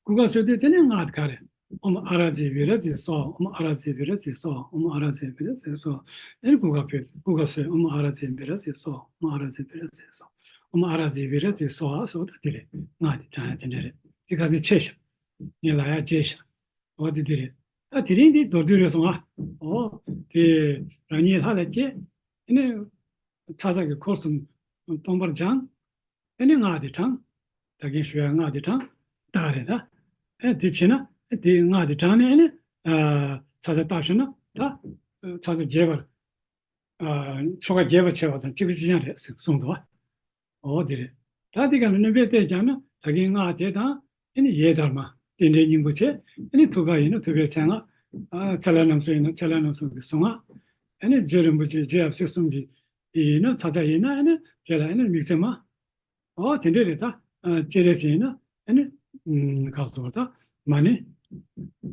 སྐུ་དཀར་གསོལ་དུས་དེ་ནས་སྔགས་དེ་ག་རེད། ཨོཾ་ཨ་ར་ཛེ་བི་ར་ཛེ་སྭཱ་ཧཱ། ཨོཾ་ཨ་ར་ཛེ་བི་ར་ཛེ་སྭཱ་ཧཱ། ཨོཾ་ཨ་ར་ཛེ་བི་ར་ཛེ་སྭཱ་ཧཱ། ཨེ་སྐུ་དཀར་ཕུལ། སྐུ་དཀར་གསོལ། ཨོཾ་ཨ་ར་ཛེ་བི་ར་ཛེ་སྭཱ་ཧཱ། ཨོཾ་ཨ་ར་ཛེ་བི་ར་ཛེ་སྭཱ་ཧཱ། ཨོཾ་ཨ་ར་ཛེ་བི་ར་ཛེ་སྭཱ་ཧཱ་ཟེར་བ་ད་དེ་རེད། སྔགས་དེ་བགྲང་ཡ་དེ་འདྲ་རེད། དེ་ག་ཚོད་ཆད་ཤག་ངས་ལབ་ཡ་བརྗེད་ཤག་འོ་དེ་དེ་རེད། ད་དེ་རིང་འདི་མདོར་བསྡུས་རེད་སོང་ཨ། འོ་དེ་རང་ཉིད་ལྷ་ལ་སྐྱེས། ཨ་ནི་ཚ་ཚ་གི་འཁོར་གསུམ་སྟོང་པར་སྦྱངས། ཨ་ནི་སྔགས་དེ་བགྲང་། ད་གིན་ཞུ་ཡ་སྔགས་དེ་བགྲང་། ད་རེད་ད། ཨ་དེ་བྱས་ན་དེ་སྔགས་དེ་བགྲང་ནས་ཨ་ནི་ཨ་ཚ་ཚ་བཏབ་ཤེ་ན་ད་ཚ་ཚ་རྒྱས་པར། ཨ་ཆོ་ག་རྒྱས་པར་བྱས་པ་དང་གཅིག་པ་གཅིག་རྐྱང་རེད་ཟེར་གསུངས་འདུག་བ། འོ་དེ་རེད། ད་དེ་ག་ལ་སྣོན་པས་བལྟས་ཀྱང་ན་ད་གིན་སྔགས་དེ་དང་ཨ་ནི་ཡེ་དྷརྨ་རྟེན་འབྲེལ་སྙིང་པོ་བྱས། ཨ་ནི་ཐུབ་པ་ཡིན་ན་ཐུབ་པའི་མཚན་སྔགས་ ཨ་ཚེ་ལྷ་རྣམ་གསུམ་ཡིན་ན་ཚེ་ལྷ་རྣམ་གསུམ་གྱི་གཟུངས། ཨ་ནི་རྗེ་རིན་པོ་ཆེ་རྗེ་ཡབ་སྲས་གསུམ་གྱི་ཡིན་ན་ཚ་ཚ་ཡིན་ན་ཨ་ནི་དེ་ལ་ཨ་ནི་དམིགས་བརྩེ་མ། ཨོ་དེ་འདྲས་རེད་ད། ཨ་སྤྱན་རས་གཟིགས་ཡིན་ན་ཨ་ནི་ཨམ་ག་སོགས་ད་མ་ཎི།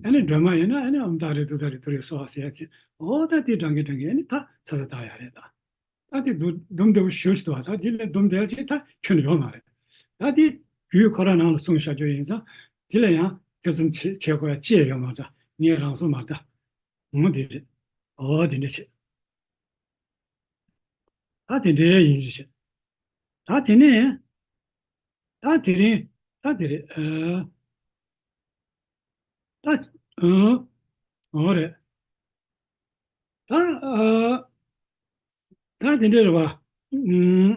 ཨ་ནི་སྒྲོལ་མ་ཡིན་ན་ཨ་ནི་ཨོཾ་ཏཱ་རེ་ཏུཏྟཱ་རེ་ཏུ་རེ་སྭཱ་ཧཱ་ཟེར་ཡ་ཅིག་ཨོ་ད་དེ་བགྲང་གིན་བགྲང་གིན་ཨ་ནི་ད་ཚ་ཚ་བཏགས་ཡ་རེད་ད། ད་དེ་དུ་དུམ་བདེ་པོ་ཞུ་ཅི་འདུག་ད་དེ་ལས་དུམ་བདེ་ཅིག་ད་ཁྱོན་ནས་ཡོད་མ་རེད། ད་དེ་རྒྱུད་ཁོ་རང་ནང་ལ་གསུངས་བཞག་རྒྱུ་ཡིན་ཙང་། དེ་ལ་ཡང་ཐེ་ཚོམ་བྱེད་བྱེད་དགོས་ཡ་ཅི་ཡང་ཡོད་མ་རེད། ངའི་རང་བཟོ་མ་རེད་ད། ངོ་དེ་རེད། ཨོ་དེ་འདྲ་བྱེད། ད་དེ་འདྲ་ཡིན་རེད་བྱེད། ད་དེ་ནས། ད་དེ་རིང་། ད་དེ་རེད། ཨ། ད། ཨ། འོ་རེད། ད། ཨ། ད་དེ་འདྲ་རེད་བ། ཨུམ།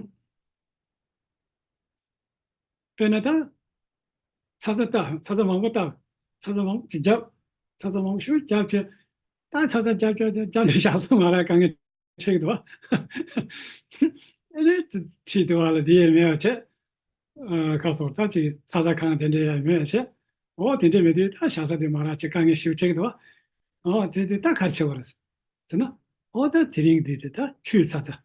དཔེར་ན་ད། ཚ་ཚ་བཏགས། ཚ་ཚ་མང་པོ་བཏགས། ཚ་ཚ་མང་པོ་ཅིག་བརྒྱབ། ཚ་ཚ་མང་པོ་ཞིག་བརྒྱབ་བྱས། ད་ཚ་ཚ་བརྒྱབ་བརྒྱབ་བརྒྱབ་བརྒྱབ་ནས་བཞག་ས་མ་རག་དཀའ་ངལ་འཕྲད་ཀྱི་འདུག་བ། ཨ་ནི་ཁྲིད་འདུག་བ་ལ་དེ་ཡས་མེད་པ་བྱས། ཨ། ཁ་སོར་ད་ཅིག་ཚ་ཚ་གང་དེ་འདྲ་ཡས་མེད་པ་བྱས། འོ་དེ་འདྲ་མེད་དུས་ད་བཞག་ས་དེ་མ་རག་ཅིག་དཀའ་ངལ་ཞིག་འཕྲད་ཀྱི་འདུག་བ། འོ་དེ་དེ་ད་ག་རེ་བྱེད་དགོས་རེད་ཟེར་ན། འོ་ད་དེ་རིང་འདི་དེ་ད་ཆུའི་ཚ་ཚ།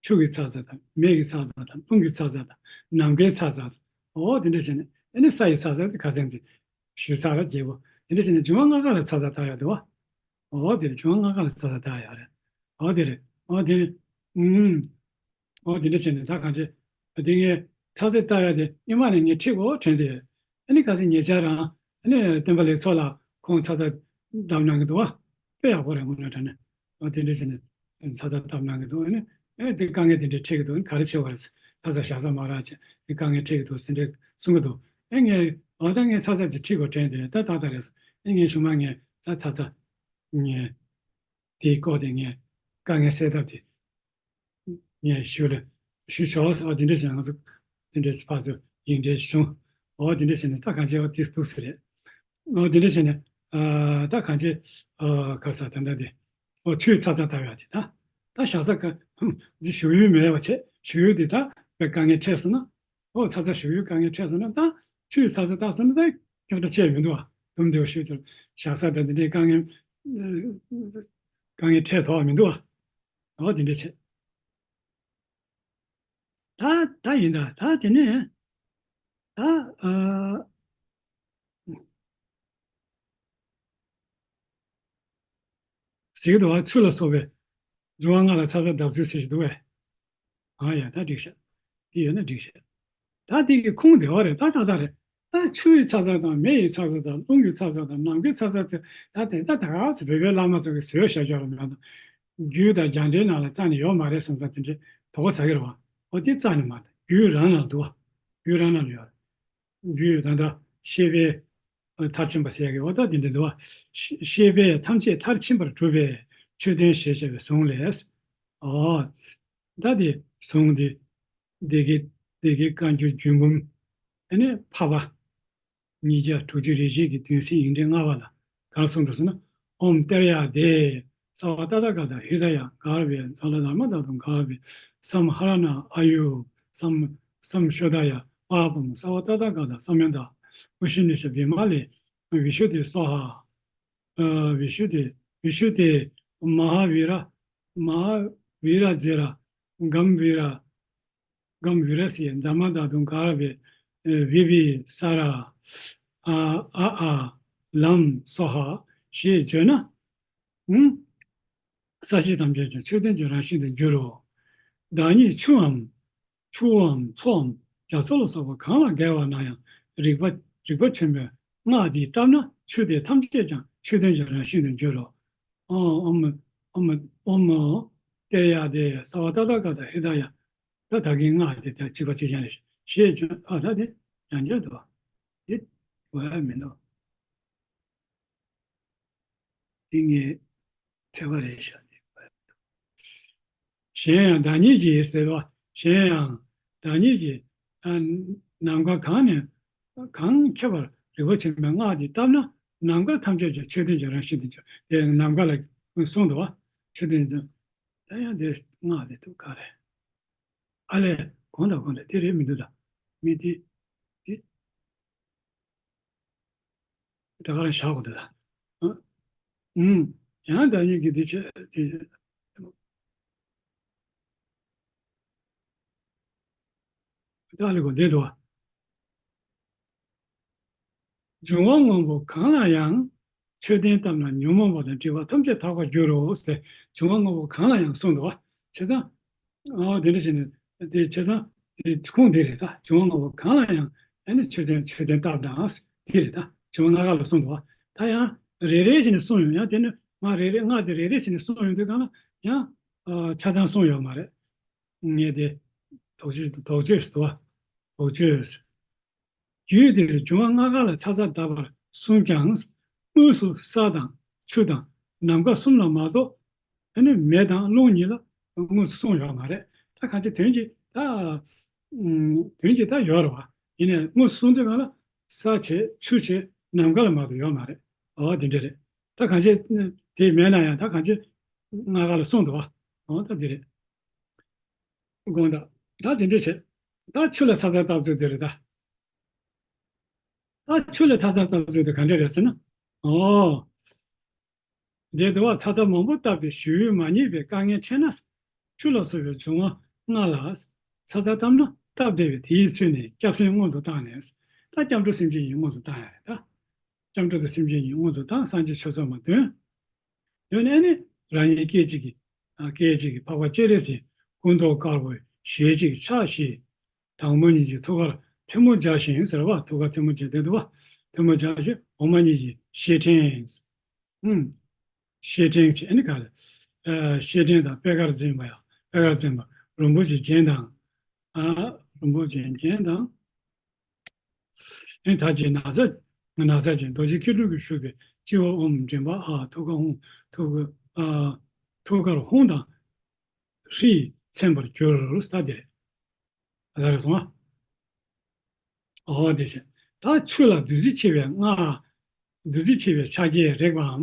ཆུ་གི་ཚ་ཚ་དང་མེ་གི་ཚ་ཚ་དང་རླུང་གི་ཚ་ཚ་དང་ནམ་མཁའི་ཚ་ཚ་དང་། འོ་དེ་འདྲ་བྱས་ནས་ཨ་ནི་ས་ཡི་ཚ་ཚ་དེ་ཁ་སང་དེ་ཞུས་ཚར་རེད་རྒྱལ་པོ། དེ་འདྲ་བྱས་ནས་འབྱུང་བ་ལྔ་ཀ་ལ་ཚ་ཚ་བཏགས་ཡ་འདུག་བ། འོ་དེ་རེད། འབྱུང་བ་ལྔ་ཀ་ལ་ཚ་ཚ་བཏགས་ཡ་རེད། འོ་དེ་རེད། འོ་དེ་རེད། ཨུམ། འོ་དེ་འདྲ་བྱས་ནས་ད་གང་བྱེད། དེ་ངས་ཚ་ཚ་བཏགས་ཡ་དེ་སྔོན་མ་ནས་ངས་ཁྲིད་དགོས་དྲན་ཏེ། ཨ་ནི་ཁ་སང་ཉེ་ཆར་རང་ཨ་ནི་སྟོན་པ་ལེགས་ཚོགས་ལགས་ཁོང་ཚ་ཚ་བཏབ་གནང་གི་འདུག་བ། དཔེ་ཡག་པོ་རེད་དངོས་གནས་དྲང་གནས། འོ་དེ་འདྲ་བྱས་ནས་ཚ་ཚ་བཏབ་གནང་གི་འདུག་ཨ་ནི་ཨ་ནི་དེ་དཀའ་ངལ་དེ་འདྲ་འཕྲད་ཀྱི་འདུག་ཨ་ནི་ག་རེ་བྱེད་དགོས་རེད། ཚ་ཚ་བཞག་ས་མ་རག་བྱས་དེ་དཀའ་ངལ་འཕྲད་ཀྱི་འདུག་ཟེར་འདྲ་གསུང་གི་འདུག་ཨ་ངས་འོ་ད་ངས་ཚ་ཚ་ཅིག་ཁྲིད་དགོས་དྲན་ཏེ་ད་ཏག་ཏག་རེད་སོང་། ཨ་ངས་གཞུག་མ་ངས་ཚ་ཚ་ཚ་ངས། དེའི་སྐོར་དེ་ངས་དཀའ་ངལ་སེལ་ཐབས་དེ་ངས་ཞུ་ལ་ཞུ་ཆོག་ཟེར་བ་དེ་འདྲ་བྱས་ང་ཚོ་དེ་འདྲ་ཕར་ཚུར་ཡིག་འབྲེལ་བྱུང་། འོ་དེ་འདྲ་བྱས་ནས་ད་གང་བྱས་འོ་དེ་འདུག་ཟེར་རེད། འོ་དེ་འདྲ་བྱས་ནས་ཨ་ད་གང་བྱས་ཨ་ག་ས་ད་ལྟ་དེ་འོ་ཆུའི་ཚ་ཚ་བཏབ་ཡ་དེ་ད་ད་བཞག་ས་ག་འདི་བཞུགས་ཡུལ་མེད་པ་བྱས་བཞུགས་ཡུལ་དེ་ད་དཀའ་ངལ་འཕྲད་སོང་ན། འོ་ཚ་ཚ་བཞུགས་ཡུལ་དཀའ་ངལ་འཕྲད་སོང་ན་ད་ཆུའི་ཚ་ཚ་བཏབ་སོང་ན་ད་སྐྱོན་ཆ་ཆེ་མི་འདུག་བ། དུམ་བདེ་བ་ཞུ་ཚུལ་བཞག་ས་དང་དེ་འདྲའི་དཀའ་ངལ་དཀའ་ངལ་འཕྲད་དོགས་མི་འདུག་བ། འོ་དེ་འདྲ་བྱེད། ད་ད་ཡིན་ད་ད་དེ་ནས་ད་ཨ། ཟེར་གྱི་འདུག་བ། ཆུ་ལ་སོགས་པའི་འབྱུང་བ་ལྔ་ལ་ཚ་ཚ་བཏབ་ཚུལ་ཟེར་གྱི་འདུག་བས། ཨ་ཡ་ད་འགྲིག་ཤག་དེ་ཡོད་ན་འགྲིག་ཤག་ད་དེ་གི་ཁུངས་དེ་བ་རེད་ད་ད་ད་རེད། ད་ཆུ་ཡི་ཚ་ཚ་དང་མེ་ཡི་ཚ་ཚ་དང་རླུང་གི་ཚ་ཚ་དང་ནམ་མཁའི་ཚ་ཚ་དེ་ད་དེ་ད་ད་ག་ཚོད་བོད་པའི་བླ་མ་ཚོ་གིས་བཟོས་བཞག་ཡོད་རེད་མ་གཏོགས། རྒྱུད་དང་རྒྱ་འགྲེལ་ནང་ལ་རྩ་ནས་ཡོད་མ་རེད་བསམ་ས་དེ་འདྲའི་དོགས་པ་ཟ་གི་རེད་བ། འོ་དེ་རྩ་ནས་མ་རེད། རྒྱུད་རང་ལ་འདུག་བ། རྒྱུད་རང་ལ་ཡོད་རེད། རྒྱུད་ད་ལྟ་ཤེས་པས་མཐར་ཕྱིན་པ་ཟེར་ཡག་གི་འོ་ད་དེ་འདྲ་འདུག་བ། ཤེས་པས་ཐམས་ཅད་མཐར་ཕྱིན་པར་གྲུབ་པའི་མཆོད་རྟེན་ཞེས་བྱ་བའི་གཟུངས་ལས། ཨོ། ད་དེ་གཟུངས་དེ་སྡེ་དགེ་སྡེ་དགེ་བཀའ་འགྱུར་རྒྱུད་འབུམ་ཨ་ནི་འཕགས་པ་ཉིས་བརྒྱ་དྲུག་ཅུ་རེ་བཞི་གི་བདུན་ཚིགས་ཡིག་འབྲེལ་ལྔ་པ་ལ་གང་གསུངས་འདུག་ཟེར་ན། ཨོཾ་ཏདྱ་ཐཱ། སརྦ་ཏ་ཐཱ་ག་ཏ་ཧྲྀ་ད་ཡ་ག་ར་བྷེ་ཛཱ་ལ་དྷརྨ་དྷཱ་ཏུ་ག་ར་བྷེ། སཾ་ཧ་ར་ཎ་ཨཱ་ཡུ། སཾ་སཾ་ཤུདྡྷ་ཡ་པཱ་པཾ། སརྦ་ཏ་ཐཱ་ག་ཏ་སཾ་ཡོ་ཏ་པུ་ཤི་ནི་ཤ་བི་མ་ལེ་བི་ཤུདྡྷེ་སྭཱ་ཧཱ། ཨ་བི་ཤུདྡྷེ་བི་ཤུདྡྷེ་མ་ཧཱ་བི་ར་མ་ཧཱ་བི་ར་ཛེ་ར་གམ་བི་ར་གམ་བི་ར་སི་དྷརྨ་དྷཱ་ཏུ་ག་ར་བྷེ་ཨ་བི་བི་ས་ར་ཨ་ཨ་ཨ་ལཾ་སྭཱ་ཧཱ་ཞེས་བརྗོད་ན། ཨུམ། ས་གཞི་ཐམས་ཅད་ཀྱང་མཆོད་རྟེན་གྱི་རང་བཞིན་དུ་འགྱུར་རོ། བདག་ཉིད་ཆུའམ། ཆུའམ་མཚོའམ་རྒྱ་མཚོ་ལ་སོགས་པ་གང་ལ་བརྒལ་བ་ན་ཡང་རིག་པ་རིག་པ་ཆེན་པོས་སྔགས་འདི་བཏབ་ན་ཆུ་དེ་ཐམས་ཅད་ཀྱང་མཆོད་རྟེན་གྱི་རང་བཞིན་དུ་འགྱུར་རོ། ཨོཾ་ཨོཾ་ཨོཾ་ཨོཾ་ཏདྱ་ཐཱ། སརྦ་ཏ་ཐཱ་ག་ཏ་ཧྲྀ་ད་ཡ། ད་ད་གིན་སྔགས་དེ་ད་གཅིག་པ་གཅིག་རྐྱང་རེད་ཞེས་བརྗོད་ཨ་ད་དེ་ཡང་བསྐྱར་དུ་བ་དེ་དགོས་ཡ་མི་འདུག་དེ་ངས་ཐེ་བ་རེད་ཤག་དེ་དགོས་ཡ་མི་འདུག་གཞན་ཡང་བདག་ཉིད་ཀྱིས་ཟེར་བ་གཞན་ཡང་བདག་ཉིད་ཀྱིས་ཨ་ནམ་མཁའ་གང་ནས་གང་ཁྱབ་པར་རིག་པ་ཆེན་པོས་སྔགས་འདི་བཏབ་ན་ནམ་མཁའ་ཐམས་ཅད་ཀྱང་མཆོད་རྟེན་གྱི་རང་བཞིན་དུ་གྱུར། དེ་ནམ་མཁའ་ལ་གསུངས་འདུག་བ། མཆོད་རྟེན་དུ་ད་ཡང་དེ་སྔགས་དེ་ཐུགས་ཁག་རེད། ཨ་ལས་གོང་དང་གོང་དང་དེ་རེད་མི་འདུག་ད་མི་དེ་དེ་ད་ག་རང་བཞག་དགོས་འདུག་ད། ཨ། ཨུམ། ཡང་བདག་ཉིད་ཀྱི་འདི་བྱས་དེ་བྱས། ད་ལེགས་པོ་འདི་འདུག་བ། འབྱུང་བ་དངོས་པོ་གང་ལ་ཡང་། མཆོད་རྟེན་བཏབ་ན་ཉོན་མོངས་པ་དང་བྲལ་བ་ཐམས་ཅད་དག་པར་འགྱུར་རོ་ཟེར། འབྱུང་བ་དངོས་པོ་གང་ལ་ཡང་གསུངས་འདུག་བ། བྱས་ཙང་། ཨོ་དེ་འདྲ་བྱས་ནས་དེ་བྱས་ཙང་དེ་ཁུངས་དེ་རེད་ད། འབྱུང་བ་དངོས་པོ་གང་ལ་ཡང་ཨ་ནི་མཆོད་རྟེན་མཆོད་རྟེན་བཏབ་ན་དེ་རེད་ད། འབྱུང་བ་ལྔ་ཀ་ལ་གསུངས་འདུག་བ། ད་ཡང་རེ་རེ་བྱས་ནས་གསུངས་ཡོང་། ཡང་དེ་ནི་ང་རེ་རེ་ང་དེ་རེ་རེ་བྱས་ནས་གསུངས་ཡོང་དུས་གང་ལ་ཡང་ཨ་ཆ་ཚང་གསུངས་ཡོད་མ་རེད། ངས་དེ་དོགས་གཅོད་དོགས་གཅོད་ཟེར་འདུག་བ། དོགས་གཅོད། རྒྱུད་འདིར་འབྱུང་བ་ལྔ་ཀ་ལ་ཚ་ཚ་བརྡབ་པར་གསུངས་ཀྱང་། དངོས་སུ་ས་དང་ཆུ་དང་ནམ་མཁའ་གསུམ་ལ་མ་གཏོགས་ཨ་ནི་མེ་དང་རླུང་གཉིས་ལ་དངོས་སུ་གསུངས་ཡོད་མ་རེད། ད་གང་ཅི་དོན་གྱི་ད་ཨུམ་དོན་གྱི་ད་ཡོད་རེད་བ། ཡིན་ནའི་དངོས་སུ་གསུངས་དུས་གང་ལ་ས་བྱས་ཆུ་བྱས་ནམ་མཁའ་ལ་མ་གཏོགས་ཡོད་མ་རེད། འོ་དེ་འདྲ་རེད། ད་གང་ཅི་དེ་མེད་ན་ཡང་ད་གང་ཅི་ལྔ་ཀ་ལ་གསུངས་འདུག་བ། འོ་ད་དེ་རེད། དགོངས་དག་ད་དེ་འདྲ་བྱས། ད་ཆུ་ལ་ཚ་ཚ་བརྡབ་ཚུལ་དེ་རེད་ད། ད་ཆུ་ལ་ཚ་ཚ་བརྡབ་ཚུལ་དེ་ག་འདྲ་རེད་ཟེར་ན། ཨོ། འདིར་དུ་བ་ཚ་ཚ་མང་པོ་བཏབ་སྟེ་ཞུ་ཡུལ་མ་རྙེད་པའི་དཀའ་ངལ་འཕྲད་ན། ཆུ་ལ་སོགས་པའི་འབྱུང་བ་ལྔ་ལ་ཚ་ཚ་བཏབ་ན་སྟབས་བདེ་བས། དེའི་ཚུལ་ནི་སྐྱབས་སེམས་སྔོན་དུ་བཏང་ནས། ད་སྐྱབས་འགྲོ་སེམས་བསྐྱེད་ཡིན་སྔོན་དུ་བཏང་ཡ་རེད་ད། སྐྱབས་འགྲོ་དང་སེམས་བསྐྱེད་ཡིན་སྔོན་དུ་བཏང་། སངས་རྒྱས་ཆོས་ཚོགས་མ་འདོན། ཡང་ན་ཨ་ནི་རང་ཉིད་སྐད་ཅིག་གིས་ཨ་སྐད་ཅིག་གིས་འཕགས་པ་སྤྱན་རས་གཟིགས་སྐུ་མདོག་དཀར་པོ་ཞལ་གཅིག་ཕྱག་བཞི། དང་པོ་ཉིད་ཀྱི་ཐུགས་ཀར་ཐལ་མོ་སྦྱར་ཞིང་ཟེར་བ། ཐུགས་ཀར་ཐལ་མོ་སྦྱར་དེ་འདུག་བ། ཐལ་མོ་སྦྱར་ཞིང་འོག་མ་ཉིད་ཀྱི་བཤེས་སྤྲིང་། ཨུམ། བཤེས་སྤྲིང་བྱས་ཨ་ནི་ག་རེ། ཨ་བཤེས་སྤྲིང་དང་པད་དཀར་འཛིན་པ་ཡང་པད་དཀར་འཛིན་པ་རིན་པོ་ཆེའི་རྒྱན་དང་། ཨ་རིན་པོ་ཆེའི་རྒྱན་དང་། ཨེ་དག་གི་ན་བཟའ། ན་བཟའ་ཅན་རྡོ་རྗེ་སྐྱིལ་ཀྲུང་གིས་བཞུགས་པའི་སྤྱི་བོར་ཨོཾ་མགྲིན་པ་ཨཱཿ། ཐུགས་ཀར་ཧཱུྃ། ཐུགས་ཀར་ཨ་ཐུགས་ཀར་ཧཱུྃ་དང་ཧྲཱིཿ་མཚན་པར་གྱུར། ད་དེ་རེད། ད་རེད་སོང་ཨ། ཨོ་དེ་བྱས། ད་ཆུ་ལ་བདུད་རྩི་ཆེ་བའི་ལྔ། བདུད་རྩི་ཆེ་བའི་ཕྱག་རྒྱས་རེག་པའམ་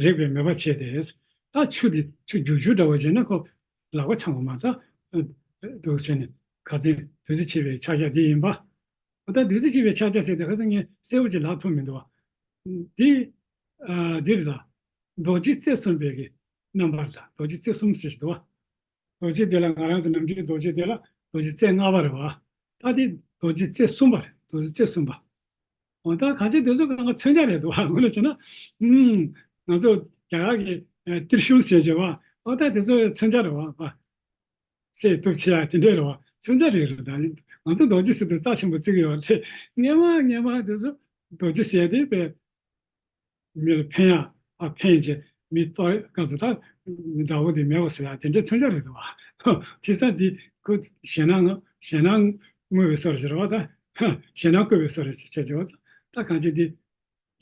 རེག་པའི་མོས་པ་བྱས་ཏེ། ད་ཆུ་དེ་ཆུ་རྒྱུག་ཆུ་འདྲ་བོ་བྱས་ན་ཁོ་ལག་པ་འཆང་བ་མ་ད་འདུག་བྱས་ནས་ཁ་ཚན་བདུད་རྩི་ཆེ་བའི་ཕྱག་རྒྱ་འདི་ཡིན་པ། ད་བདུད་རྩི་ཆེ་བའི་ཕྱག་རྒྱ་ཟེར་ཏེ་ཁ་སང་ངས་གསལ་པོ་ཅིག་ལབ་ཐུབ་མི་འདུག་བ། འདི་ཨ་འདི་རེད་ད། རྡོ་རྗེ་རྩེ་གསུམ་པའི་གི་རྣམ་པར་ད་རྡོ་རྗེ་རྩེ་གསུམ་ཟེར་ཞིག་འདུག་བ། རྡོ་རྗེ་འདི་ལ་ང་རང་ཚོ་ནམ་རྒྱུན་རྡོ་རྗེ་འདི་ལ་རྡོ་རྗེ་རྩེ་ལྔ་པ་རེད་བ། ད་འདི་རྡོ་རྗེ་རྩེ་གསུམ་པ་རེད། རྡོ་རྗེ་རྩེ་གསུམ་པ། འོ་ད་གང་ཅི་དེ་ཚོ་གང་ག་མཚོན་ཆ་རེད་འདུག་བ། དངོས་གནས་བྱས་ན། ཨུམ། ང་ཚོ་རྒྱ་གར་གི་ཨ་ཏྲི་ཤུལ་ཟེར་བྱས་བ། འོ་ད་དེ་ཚོ་མཚོན་ཆ་རེད་བ། བསད་ཐུབ་བྱེད་ཡ་དེ་འདྲས་རེད་བ། མཚོན་ཆ་རེད་རེད་ད། ང་ཚོ་རྡོ་རྗེ་ཟེར་དུས་རྩ་ཆེན་པོ་བརྩི་གི་ཡོད་རེད། སྔན་མ་སྔན་མ་དེ་ཚོ་རྡོ་རྗེ་ཟེར་དེ་དཔེ་མི་ལ་ཕན་ཡ་ཨ་ཕན་བྱས་མི་གཏོར་སྐབས་སུ་ད་དགྲ་བོ་དེ་མེད་པ་བཟོ་ཡ་དེ་འདྲས་མཚོན་ཆ་རེད་འདུག་བ། དེ་ས་འདི་ཁོ་ཞེད་སྣང་ཞེད་སྣང་བསྔོ་བའི་བཟོ་འདྲ་ཟེར་བ་ད། ཞེད་སྣང་བསྐུལ་བའི་བཟོ་འདྲ་བྱས་བྱས་བ་ད། ད་གང་ཅི་འདི།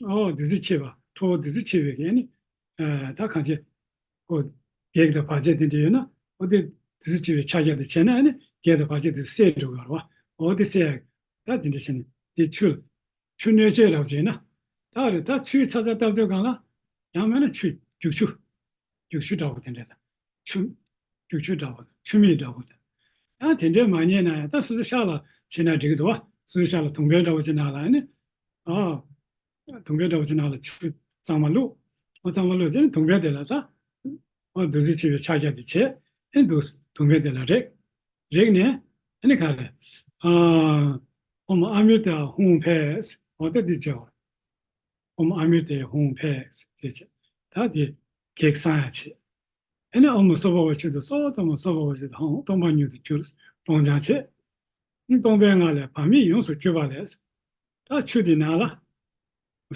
ཨོ་བདུད་རྩི་ཆེ་བ། ཁྲོ་བོ་བདུད་རྩི་ཆེ་བའི་གི་ཨ་ནི། ཨ་ད་གང་ཅི། ཨོ་བགེགས་དང་བར་ཆད་དེ་འདྲ་ཡོད་ན་ཨོ་དེ་བདུད་རྩི་ཆེ་བའི་ཕྱག་རྒྱ་དེ་བྱས་ན་ཨ་ནི་བགེགས་དང་བར་ཆད་དེ་སེལ་འགྲོ་གི་རེད་བ། ཨོ་དེ་སེལ་ཡ། ད་དེ་འདྲ་བྱས་ནས་དེ་ཆུ། ཆུ་སྣོད་སྤྱོད་ལབ་བྱས་ན། ད་རེད་ད་ཆུའི་ཚ་ཚ་བཏབ་དུས་སྒང་ལ། ཡང་མིན་ན་ཆུ་རྒྱུག་ཆུ། རྒྱུག་ཆུ་འདྲ་བོ་དེ་འདྲ་དང་། ཆུ། རྒྱུག་ཆུ་འདྲ་བོ་དང་ཆུ་མིག་འདྲ་བོ་དང་། ཡང་དེ་འདྲའི་མ་རྙེད་ན་ཡང་ད་སོ་སོའི་ཤག་ལ་བྱས་ན་འགྲིག་གི་འདུག་བ། སོ་སོའི་ཤག་ལ་དུང་བེན་འདྲ་བོ་ཅིག་ནང་ལ་ཨ་ནི། ཨ། དུང་བེན་འདྲ་བོ་ཅིག་ནང་ལ་ཆུ་གཙང་མ་བླུགས། ཨ་གཙང་མ་བླུགས་བྱས་ནས་དུང་བེན་དེ་ལ་ད། ཨ་བདུད་རྩི་ཆེ་བའི་ཕྱག་རྒྱ་དེ་བྱས། ཨེ་འདུག་དུང་བེན་དེ་ལ་རེག་རེག་ནས་ཨ་ནི་ག་རེ། ཨ། ཨོཾ་ཨ་མྲྀ་ཏ་ཧཱུྃ་ཕཊ། འོ་ད་འདི་བརྗོད། ཨོཾ་ཨ་མྲྀ་ཏ་ཧཱུྃ་ཕཊ་ཟེར་བྱས། ད་དེ་གེགས་སང་ཡང་བྱེད། ཨེ་ནས་ཨོཾ་སྭ་བྷཱ་ཝ་སྤྱི་དང་སྭཱ་ཧཱ། ཨོཾ་སྭ་བྷཱ་ཝ་སྤྱི་དང་ཧཱུྃ། སྟོང་པ་ཉིད་དུ་གྱུར། སྟོང་སྦྱང་བྱེད། སྟོང་པའི་ངང་ལས་བག་མེད་ཡོངས་སུ་གྱུར་པ་ལས། ད་ཆུ་དེ་ནང་ལ།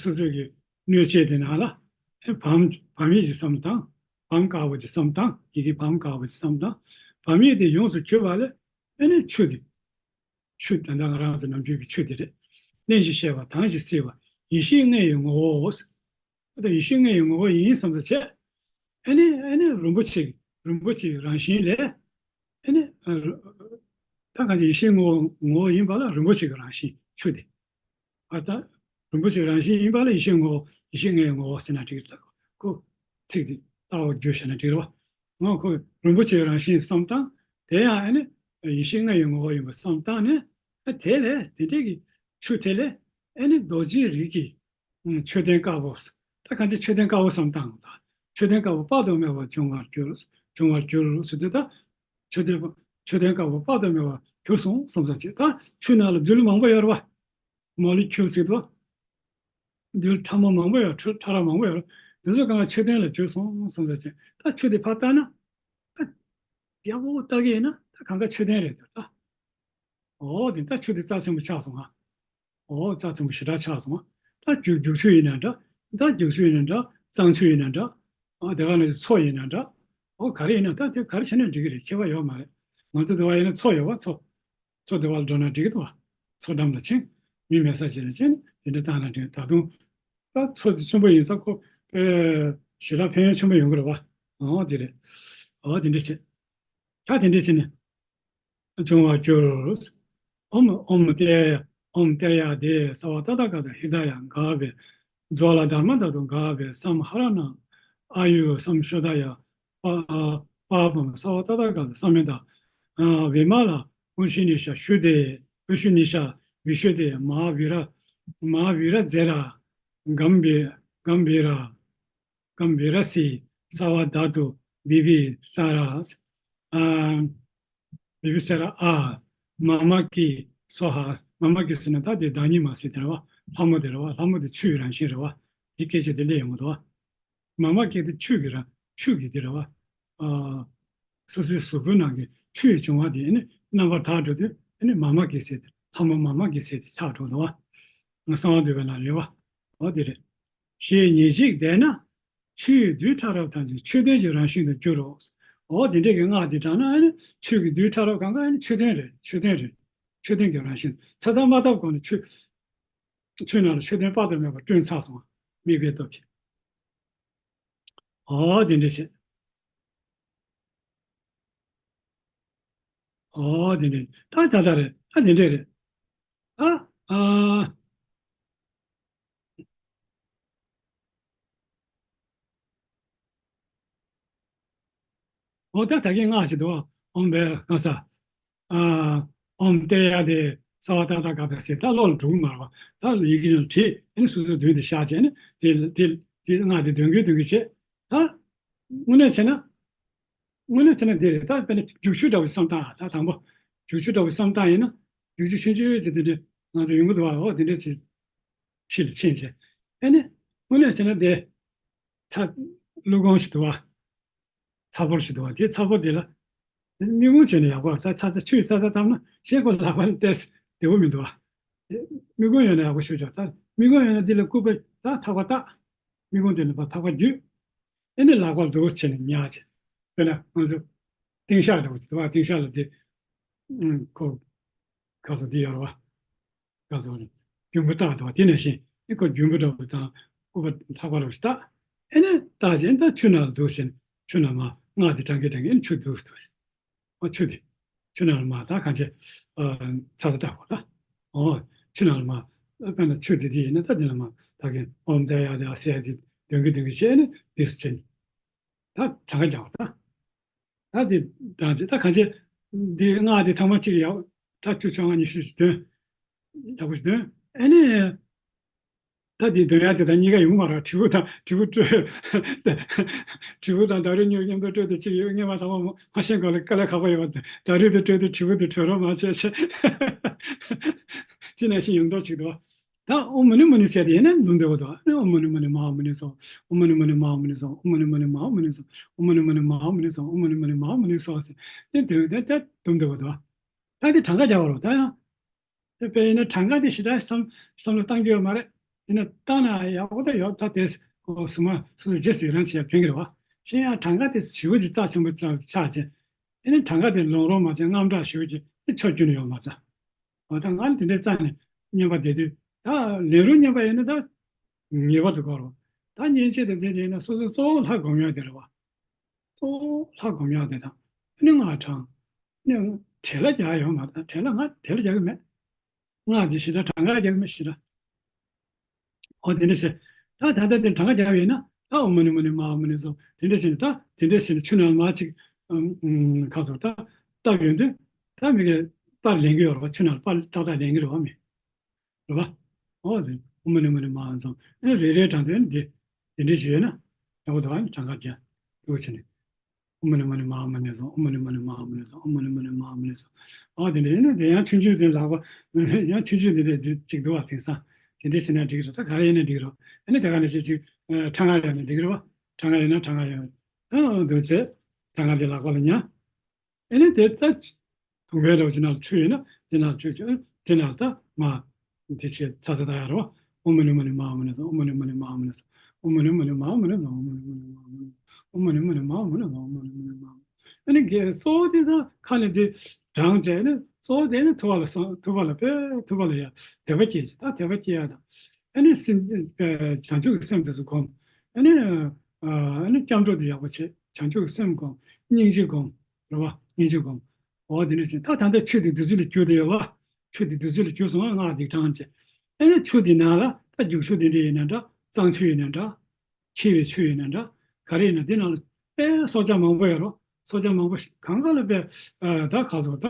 སོ་སོ་གི་སྣོད་ཆས་དེ་ནང་ལ། ཨེ་བམ་བམ་ཡིག་ཅིག་བསམ་བཏང་། བམ་དཀར་པོ་ཅིག་བསམ་བཏང་། ཡི་གེ་བམ་དཀར་པོ་ཅིག་བསམ་བཏང་། བམ་ཡིག་དེ་ཡོངས་སུ་གྱུར་པ་ལས། ཨེ་ནས་ཆུ་དེ། ཆུ་ད་ལྟ་ང་རང་ཚོ་ནམ་རྒྱུན་གྱི་ཆུ་དེ་རེད། བརླན་ཞིང་གཤེར་བ་དྭངས་ཤིང་བསིལ་བ་ཡེ་ཤེས་ལྔ་ཡི་ངོ་བོ། ད་ཡེ་ཤེས་ལྔ་ཡི་ངོ་བོ་ཡིན་བསམ་ཚུལ་བྱས། ཨ་ནི་ཨ་ནི་རིན་པོ་ཆེ་རིན་པོ་ཆེའི་རང་བཞིན་ལས། ཨ་ནི་ཨ་ད་གང་ཅི་ཡེ་ཤེས་ངོ་བོ་ངོ་བོ་ཡིན་པ་ལ་རིན་པོ་ཆེ་གི་རང་བཞིན་ཆུ་དེ། ཨ་ད་རིན་པོ་ཆེའི་རང་བཞིན་ཡིན་པ་ལ་ཡེ་ཤེས་ངོ་བོ་ཡེ་ཤེས་ལྔ་ཡི་ངོ་བོ་ཟེར་ན་འགྲིག་གི་རེད། ཁོ་ཚིག་དེ་ལྟ་བ་བསྒྱུར་བྱས་ན་འགྲིག་རེད་བ། ང་ཁོ་རིན་པོ་ཆེའི་རང་བཞིན་བསམ་སྟངས་དེ་ཡང་ཨ་ནི་ཡེ་ཤེས་ལྔ་ཡི་ངོ་བོ་ཡིན་པ་བསམ་སྟངས་ནི། ཨ་དེ་ལས་དེ་འདྲས་ཀྱི་ཆུ་དེ་ལས་ཨ་ནི་རྡོ་རྗེའི་རིགས་ཀྱི་མཆོད་རྟེན་དཀར་པོ། ད་ ད་གང་ཅི་མཆོད་རྟེན་དཀར་པོ་བསམ་བཏང་དང་། མཆོད་རྟེན་དཀར་པོ་དཔག་ཏུ་མེད་པ་བྱུང་བར་གྱུར། བྱུང་བར་གྱུར་ཟེར་དུས་ད། མཆོད་རྟེན་མཆོད་རྟེན་དཀར་པོ་དཔག་ཏུ་མེད་པ་གྱུར་སོང་བསམ་ས་ཅིག་ད་ཆོས་ནང་ལ་རྡུལ་མང་པོ་ཡོད་རེད་བ། མོ་ལི་ཁྱུལ་ཟེར་དུས། རྡུལ་ཕྲ་མོ་མང་པོ་ཡོད། ཕྲ་ཕྲ་རབ་མང་པོ་ཡོད། དེ་ཚོ་གང་ལ་མཆོད་རྟེན་ལ་གྱུར་སོང་བསམ་ས་ཅིག་ད་ཆོས་དེ་ཕར་བལྟས་ན། ད་ཡག་པོ་བལྟ་གི་ཡིན་ན་ད་གང་ག་མཆོད་རྟེན་རེད་འདུག་ད། འོ་དེ་ད་ཆོས་དེ་རྩ་ཆེན་པོ་ཆགས་སོང་ང་། འོ་རྩ་ཆེན་པོ་ཞེ་དྲག་ཆགས་སོང་ང་། ད་རྒྱུག་རྒྱུག་ཆུ་ཡིན་ན་འདྲ། ད་རྒྱུག་ཆུ་ཡིན་ན་འདྲ། གཙང་ཆུ་ཡིན་ན་འདྲ། འོ་དེ་ག་ནང་བཞིན་མཚོ་ཡིན་ན་འདྲ། འོ་ག་རེ་ཡིན་ན་ད་དེ་ག་རེ་བྱས་ན་འགྲིག་གི་རེད། ཁྱད་པར་ཡོད་མ་རེད། ང་ཚོ་དེ་བ་ཡིན་ན་མཚོ་ཡོད་བ། མཚོ། མཚོ་དེ་བ་ལ་འགྲོ་ན་འགྲིག་གི་འདུག་བ། མཚོ་འགྲམ་ལ་ཕྱིན། མི་མེད་ས་ཅིག་ལ་ཕྱིན་དེ་འདྲ་བཏང་ན་འགྲིག་ད་དུང་། ད་མཚོ་དེ་ཆེན་པོ་ཡིན་ཙང་ཁོ། ཨེ། ཞེ་དྲག་ཕན་ཡོན་ཆེན་པོ་ཡོང་གི་རེད་བ། འོ་དེ་རེད། འོ་དེ་འདྲ་བྱས། ད་དེ་འདྲ་བྱས་ནས། བྱུང་བར་གྱུར། ཨོཾ་ཨོཾ་ཏེ། ཨོཾ་ཏདྱ་ཐཱ། སརྦ་ཏ་ཐཱ་ག་ཏ་ཧྲཱིཿདཱ་ཡ། འགགས་པའི་ཛྭ་ལ་དྷརྨ་དྷཱ་ཏུ། འགགས་པའི་སཾ་ཧ་ར་ཎ་ཨཱ་ཡུ་སཾ་ཤུདྡྷཱ་ཡ། པ་པཱ་པཾ་སརྦ་ཏ་ཐཱ་ག་ཏ་སཾ་མེ་ཏ། ཨ། བི་མ་ལ་ཨུ་ཤི་ནི་ཤ་ཤུདྡྷེ། ཨུ་ཤི་ནི་ཤ་བི་ཤུདྡྷེ། མ་ཧཱ་བི་ར། མ་ཧཱ་བི་ར་ཛེ་ར། གམ་བི་གམ་བི་ར། གམ་བི་ར་སི། སརྦ་དྷཱ་ཏུ། བི་བི་ས་ར། ཨ། བི་བི་ས་ར་ཨ། མ་མ་ཀི་སྭཱ་ཧཱ། མ་མ་ཀི་ཟེར་ན་ད་དེ་བདག་ཉིད་མ་ཟེར་དེ་རེད་བ། ལྷ་མོ་དེ་རེད་བ། ལྷ་མོ་དེ་ཆུ་ཡི་རང་བཞིན་རེད་བ། དེ་སྐད་ཆ་དེ་སླེབས་ཡོང་གི་འདུག་བ། མ་མ་ཀི་དེ་ཆུ་གི་རང་ཆུ་གི་དེ་རེད་བ། ཨ། སོ་སོའི་གཟུགས་པོའི་ནང་གི་ཆུ་ཡི་འབྱུང་བ་དེ་ཨ་ནི་རྣམ་པར་དག་འགྲོ་དུས་ཨ་ནི་མ་མ་ཀི་ཟེར་དེ། ལྷ་མོ་མ་མ་ཀི་ཟེར་དེ་ཆགས་འགྲོ་འདུག་བ། ང་གསང་བ་འདུས་པའི་ནང་ཡོད་བ། འོ་དེ་རེད། ཞེས་ཉེར་གཅིག་བཟླས་ན། ཆུ་ཡི་རྡུལ་ཕྲ་རབ་ཐམས་ཅད་མཆོད་རྟེན་གྱི་རང་བཞིན་དུ་འགྱུར་རོ། འོ་དེ་འདྲས་ཀྱི་སྔགས་འདི་བགྲངས་ན་ཨ་ནི་ཆུ་གི་རྡུལ་ཕྲ་རབ་གང་ག་ཨ་ནི་མཆོད་རྟེན་རེད། མཆོད་རྟེན་རེད། མཆོད་རྟེན་གྱི་རང་བཞིན་ཚ་ཚ་མ་བཏབ་གོང་ནས་ཆུ། ཆུ་ནང་ལ་མཆོད་རྟེན་དཔག་ཏུ་མེད་པ་བསྐྲུན་ཚར་སོང་། དམིགས་པའི་སྟོབས་ཀྱིས། འོ་དེ་འདྲས་བྱས། འོ་དེ་འདྲས་ད་ད་ད་རེད། ད་དེ་འདྲས་རེད། ད་ཨ། འོ་ད་ད་གིན་སྔགས་ཅིག་འདུག་ཨོཾ་བེ་ག་ས། ཨ། ཨོཾ་ཏདྱ་ཐཱ། སརྦ་ཏ་ཐཱ་ག་ཏ་ཟེར་ད་བློ་ལ་འགྲོ་གི་མ་རེད་བ། ད་ཡི་གེ་ནང་བྲིས་ཨ་ནི་སོ་སོའི་མདུན་དུ་བཞག་བྱས་ནས་དེ་དེ་དེ་སྔགས་དེ་འདོན་གི་འདོན་གི་བྱས་ད། དངོས་གནས་བྱས་ན། དངོས་གནས་བྱས་ན་འདི་རེད། ད་དཔེར་ན་རྒྱུག་ཆུ་འདྲ་བོ་བསམ་སྟངས། ད་དང་པོ་རྒྱུག་ཆུ་འདྲ་བོ་བསམ་སྟངས་ཡིན་ན། རྒྱུག་ཆུ་ཆུང་ཆུང་ཅིག་དེ་འདྲ་ང་ཚོ་ཡོང་གི་འདུག་བ། འོ་དེ་འདྲ་ཅིག་ཕྱི་ལ་ཕྱིན་བྱས། ཨ་ནི་དངོས་གནས་བྱས་ན་དེ་ཚ་བླུགས་སྒོང་ཞིག་འདུག་བ། ཚ་ཕོར་ཞིག་འདུག་བ། དེ་ཚ་ཕོར་དེ་ལ་མིག་ཀོང་བྱས་ན་ཡག་པོ། ད་ཚ་ཚ་ཆུ་ཡི་ཚ་ཚ་བཏབ་ན་ཤེལ་སྒོ་ལག་པ་ལ་བལྟས་བདེ་པོ་མི་འདུག་བ། མིག་ཀོང་ཡོད་ན་ཡག་པོ་ཞུ་ཆོག་ད་མིག་ཀོང་ཡོད་ན་འདི་ལ་སྐུད་པ་ད་ཐག་པ་བཏགས། མིག་ཀོང་དེ་ལ་ཕར་ཐག་པ་བརྒྱུས། ཨེ་ནི་ལག་པ་ལ་འདུག་བྱས་ནས་ཉར་བྱས། དཔེར་ན་ང་ཚོ་ཏིང་ཤག་འདྲ་བོ་ཅིག་འདུག་བ། ཏིང་ཤག་ལ་དེ་ཁོ་ག་ཚོད་འདི་ཡོད་རེད་བ། ག་ཚོད་རྒྱུན་པུ་བཏགས་འདུག་བ། དེ་ནང་བཞིན་ཨེ་ཁོ་རྒྱུན་པུ་འདྲ་བོ་དང་སྐུད་པ་ཐག་པ་རོ་ཞིག་བཏགས། ཨེ་ནི་བཏགས་བྱས་ད་ཆུ་ནང་ལ་འདུག་བྱས་ནས་ཆུ་ནང་མར་སྔགས་འདི་བགྲང་གིན་བགྲང་གིན་ཨེ་ནི་ཆུ་འདུག་འདུག་བྱས། ཨོ་ཆུ་དེ། ཆུ་ནང་ལ་མར་ད་གང་བྱས། ཨ། ཚ་ཚ་བཏབ་པ་ད། ཨོ། ཆུ་ནང་ལ་མར། དཔེར་ན་ཆུ་དེ་དེ་ཡིན་ན་ད་དེ་ལ་མར་ད་གིན་ཨོཾ་ཏདྱ་ཐཱ་ཟེར་དེ་འདོན་གི་འདོན་གི་བྱས་ནས་དེ་སུ་བྱས་ནས། ད་གྲངས་ཀ་རྒྱག་པ་ད། ད་དེ་གྲངས་ཀ་ད་གང་བྱས། འདི་སྔགས་དེ་ཐེངས་མ་གཅིག་ཡག་ད་བཅུ་བཅོ་ལྔ་ཉི་ཤུ་ཞིག་འདོན། ཡག་པོ་ཞིག་འདོན། ཨེ་ནས། ད་དེ་འདོན་ཡག་དེ་དང་གཉིས་ཀ་ཡོང་མ་རེད། དྲིལ་བུ་དང་དྲིལ་བུ་སྤྲོད། དྲིལ་བུ་དང་ཟླ་རིས་མཉམ་དུ་སྤྲོད་དེ་གཅིག་ཡོད། སྔོན་མ་དང་པོ་མ་ཤེས་གོང་ལ་དཀའ་ལས་ཁག་པོ་ཡོད་པ། ཟླ་རིས་དེ་སྤྲོད་དེ་དྲིལ་བུ་དེ་གྲོལ་རོགས་མ་བྱས་བྱས། དེ་ནང་བཞིན་ཡོང་མདོག་ཅིག་འདུག་ད་ཨོཾ་མུ་ནེ་མུ་ནེ་ཟེར་དེ་ཡིན་ན་འཛོམས་བསྡད་པ་འདུག་ཨོཾ་མུ་ནེ་མུ་ནེ་མ་ཧཱ་མུ་ནེ་སྭཱ་ཧཱ། ཨོཾ་མུ་ནེ་མུ་ནེ་མ་ཧཱ་མུ་ནེ་སྭཱ་ཧཱ། ཨོཾ་མུ་ནེ་མུ་ནེ་མ་ཧཱ་མུ་ནེ་སྭཱ་ཧཱ། ཨོཾ་མུ་ནེ་མུ་ནེ་མ་ཧཱ་མུ་ནེ་སྭཱ་ཧཱ་ཟེར་དེ་འདོན་དེ་ད་འཛོམས་བསྡད་པ་འདུག་ད་དེ་གྲངས་ཀ་རྒྱག་པ་རེད་ད་ཡང་། དེ་དཔེ་ཡིན་ན་གྲངས་ཀ་དེ་ཞེ་དྲག་བསམ་བསམ་བློ་བཏང་རྒྱུ་ཡོད་མ་རེད། ཡིན་ན་བཏང་ན་ཡག་པོ་ད་ཡོད། ད་དེ་ཁོ་སུ་མ་སུ་སུ་རྗེས་སུ་ཡི་རང་བྱེད་ཡ་ཕན་གྱི་རེད་བ། གཞན་ཡང་གྲངས་ཀ་དེ་ཞེ་པོ་ཅིག་རྩ་ཆེན་པོ་ཆགས་ཆགས་ཅིང་། ཡིན་ན་གྲངས་ཀ་དེ་ལོང་རོང་མ་བྱས་དངངས་སྐྲག་ཞེ་པོ་ཅིག་དེ་ཆོ་རྒྱུ་ནི་ཡོད་མ་རེད། འོ་ད་ང་ནི་དེ་འདྲའི་རྩ་ནས་བསྙེན་པ་བསྡད་དུས་ད་ལན་རུང་བསྙེན་པ་ཡིན་ན་ད་ངེས་པར་དུ་དགོས་རེད་བ། ད་བསྙེན་ཆེད་དེ་དེ་ཡིན་ན་སོ་སོ་གཙོ་བོ་ལྷ་སྒོམ་ཡག་དེ་རེད་བ། གཙོ་བོ་ལྷ་སྒོམ་ཡག་དེ་དང་ཨ་ནི་སྔགས་བགྲང་། ནས་བྲེལ་བ་རྒྱག་ཡོད་མ་རེད། བྲེལ་བ་ང་བྲེལ་བ་རྒྱག་གི་མེད། སྔགས་ཀྱི་ཞེ་དྲག་གྲངས་ཀ་རྒྱག་གི་མེད་ཞེ་དྲག་འོ་དེ་འདྲ་བྱས། ད་ད་ལྟ་དེ་གྲངས་ཀ་རྒྱག་པ་ཡིན་ན་ད་ཨོཾ་མུ་ནེ་མུ་ནེ་མ་ཧཱ་མུ་ནེ་སྭཱ་ཧཱ་དེ་འདྲ་བྱས་ནས་ད་དེ་འདྲ་བྱས་ནས་ཆུ་ནང་མར་ཅིག་ཨམ་ཨམ་ཁ་སོ་ད་བཏབ་ཡོང་དུས་ད་མི་གི་པར་ལེན་གི་ཡོད་རེད་བ། ཆུ་ནང་པར་ཏག་ཏག་ལེན་གི་རེད་བ་མི། རེད་བ། འོ་དེ་ཨོཾ་མུ་ནེ་མུ་ནེ་མ་ཧཱ་མུ་ནེ་སྭཱ་ཧཱ་ཨེ་རེ་རེ་གྲངས་དོན་འདི། དེ་འདྲས་ཞིག་ཡོད་ན་ཡག་པོ་འདུག་ཨ། གྲངས་ཀ་རྒྱག་འདུག་བྱས་ནས། ཨོཾ་མ་ཎི་མ་ཎི་མ་ཧཱ་མ་ཎི་སྭཱ་ཧཱ། ཨོཾ་མ་ཎི་མ་ཎི་མ་ཧཱ་མ་ཎི་སྭཱ་ཧཱ། ཨོཾ་མ་ཎི་མ་ཎི་མ་ཧཱ་མ་ཎི་སྭཱ་ཧཱ། ཨ་དེ་འདྲས་ཡིན་ན་དེ་ཡང་ཆུང་ཆུང་དེ་ལག་པ་ཡང་ཆུང་ཆུང་དེ་འདྲས་འདི་གཅིག་འདུག་བ། དེང་སང་དེ་འདྲས་བྱས་ན་འགྲིག་རེད། ད་ག་རེ་ཡིན་ན་འགྲིག་རེད། ཨ་ནི་དེ་ག་ནས་ཞིག་ཅིག་ཕྲེང་བ་ཡོད་ན་འགྲིག་རེད་བ། ཕྲེང་བ་ཡོད་ན་ཕྲེང་བ་ཡོད། ཨ་འདུག་བྱས་ཕྲེང་བ་དེ་ལག་པ་ལ་ཉར། ཨེ་ནི་དེ་ལྟ་དུང་བའི་རོ་ཅིག་ནང་ལ་ཆུ་ཡོད་ན་དེ་ནང་ལ་ཆུ་ཆུ་དེ་ནང་ལ་ད་མ་དེ་ཆེ་ཚ་ཚ་ད་ཡ་རོ། ཨོཾ་མ་ཎི་མ་ཎི་མ་ཧཱ་མ་ཎི་སྭཱ་ཧཱ། ཨོཾ་མ་ཎི་མ་ཎི་མ་ཧཱ་མ་ཎི་སྭཱ་ཧཱ། ཨོཾ་མ་ཎི་མ་ཎི་མ་ཧཱ་མ་ཎི་སྭཱ་ཧཱ། ཨོཾ་མ་ཎི་མ་ཎི་མ་ཧཱ་མ་ཎི་སྭཱ་ཧཱ། ཨོཾ་མ་ཎི་མ་ཎི་མ་ཧཱ་མ་ཎི་སྭཱ་ཧཱ། ཨོཾ་མ་ཎི་མ་ཎི་མ་ཧཱ་མ་ཎི་སྭཱ་ཧཱ། ཨེ་ནི་གེ་གཙོ་བོ་དེ་ད་ཁ་ནས་དེ་བགྲངས་བྱས་ནས་གཙོ་བོ་དེ་ནི་ཐུབ་པ་ལ་སང་ཐུབ་པ་ལ་དཔེ་ཐུབ་པ་ལ་ཡ་དད་པ་སྐྱེ་ཅིག་ད་དད་པ་སྐྱེ་ཡ་དང་། ཨེ་ནི་སེམས་བྱང་ཆུབ་ཀྱི་སེམས་དེ་ཚོ་སྒོམ། ཨེ་ནི་ཨ་ཨེ་ནི་སྐྱབས་འགྲོ་དེ་ཡག་པོ་བྱེད། བྱང་ཆུབ་ཀྱི་སེམས་སྒོམ། སྙིང་རྗེ་སྒོམ། རེད་བ། སྙིང་རྗེ་སྒོམ། འོ་དེ་འདྲ་བྱས་ད་ད་ལྟ་ཆུ་དེ་བདུད་རྩི་ལ་གྱུར་བསྡད་ཡོད་བ། ཆུ་དེ་བདུད་རྩི་ལ་གྱུར་སོང་བ། སྔགས་འདི་བགྲངས་བྱས། ཨེ་ནི་ཆུ་དེ་ནང་ལ་ད་རྒྱུག་ཆུ་དེ་འདྲ་ཡིན་ན་འདྲ། གཙང་ཆུ་ཡིན་ན་འདྲ། འཁྱིལ་བའི་ཆུ་ཡིན་ན་འདྲ། ག་རེ་ཡིན་ན་འདི་ནང་ལ་དཔེ་སྲོག་ཆགས་མང་པོ་ཡོད་རོ། སྲོག་ཆགས་མང་པོ་ཞིག་གང་ག་ལ་དཔེ་ཨ་ད་ག་ཟེར་ད་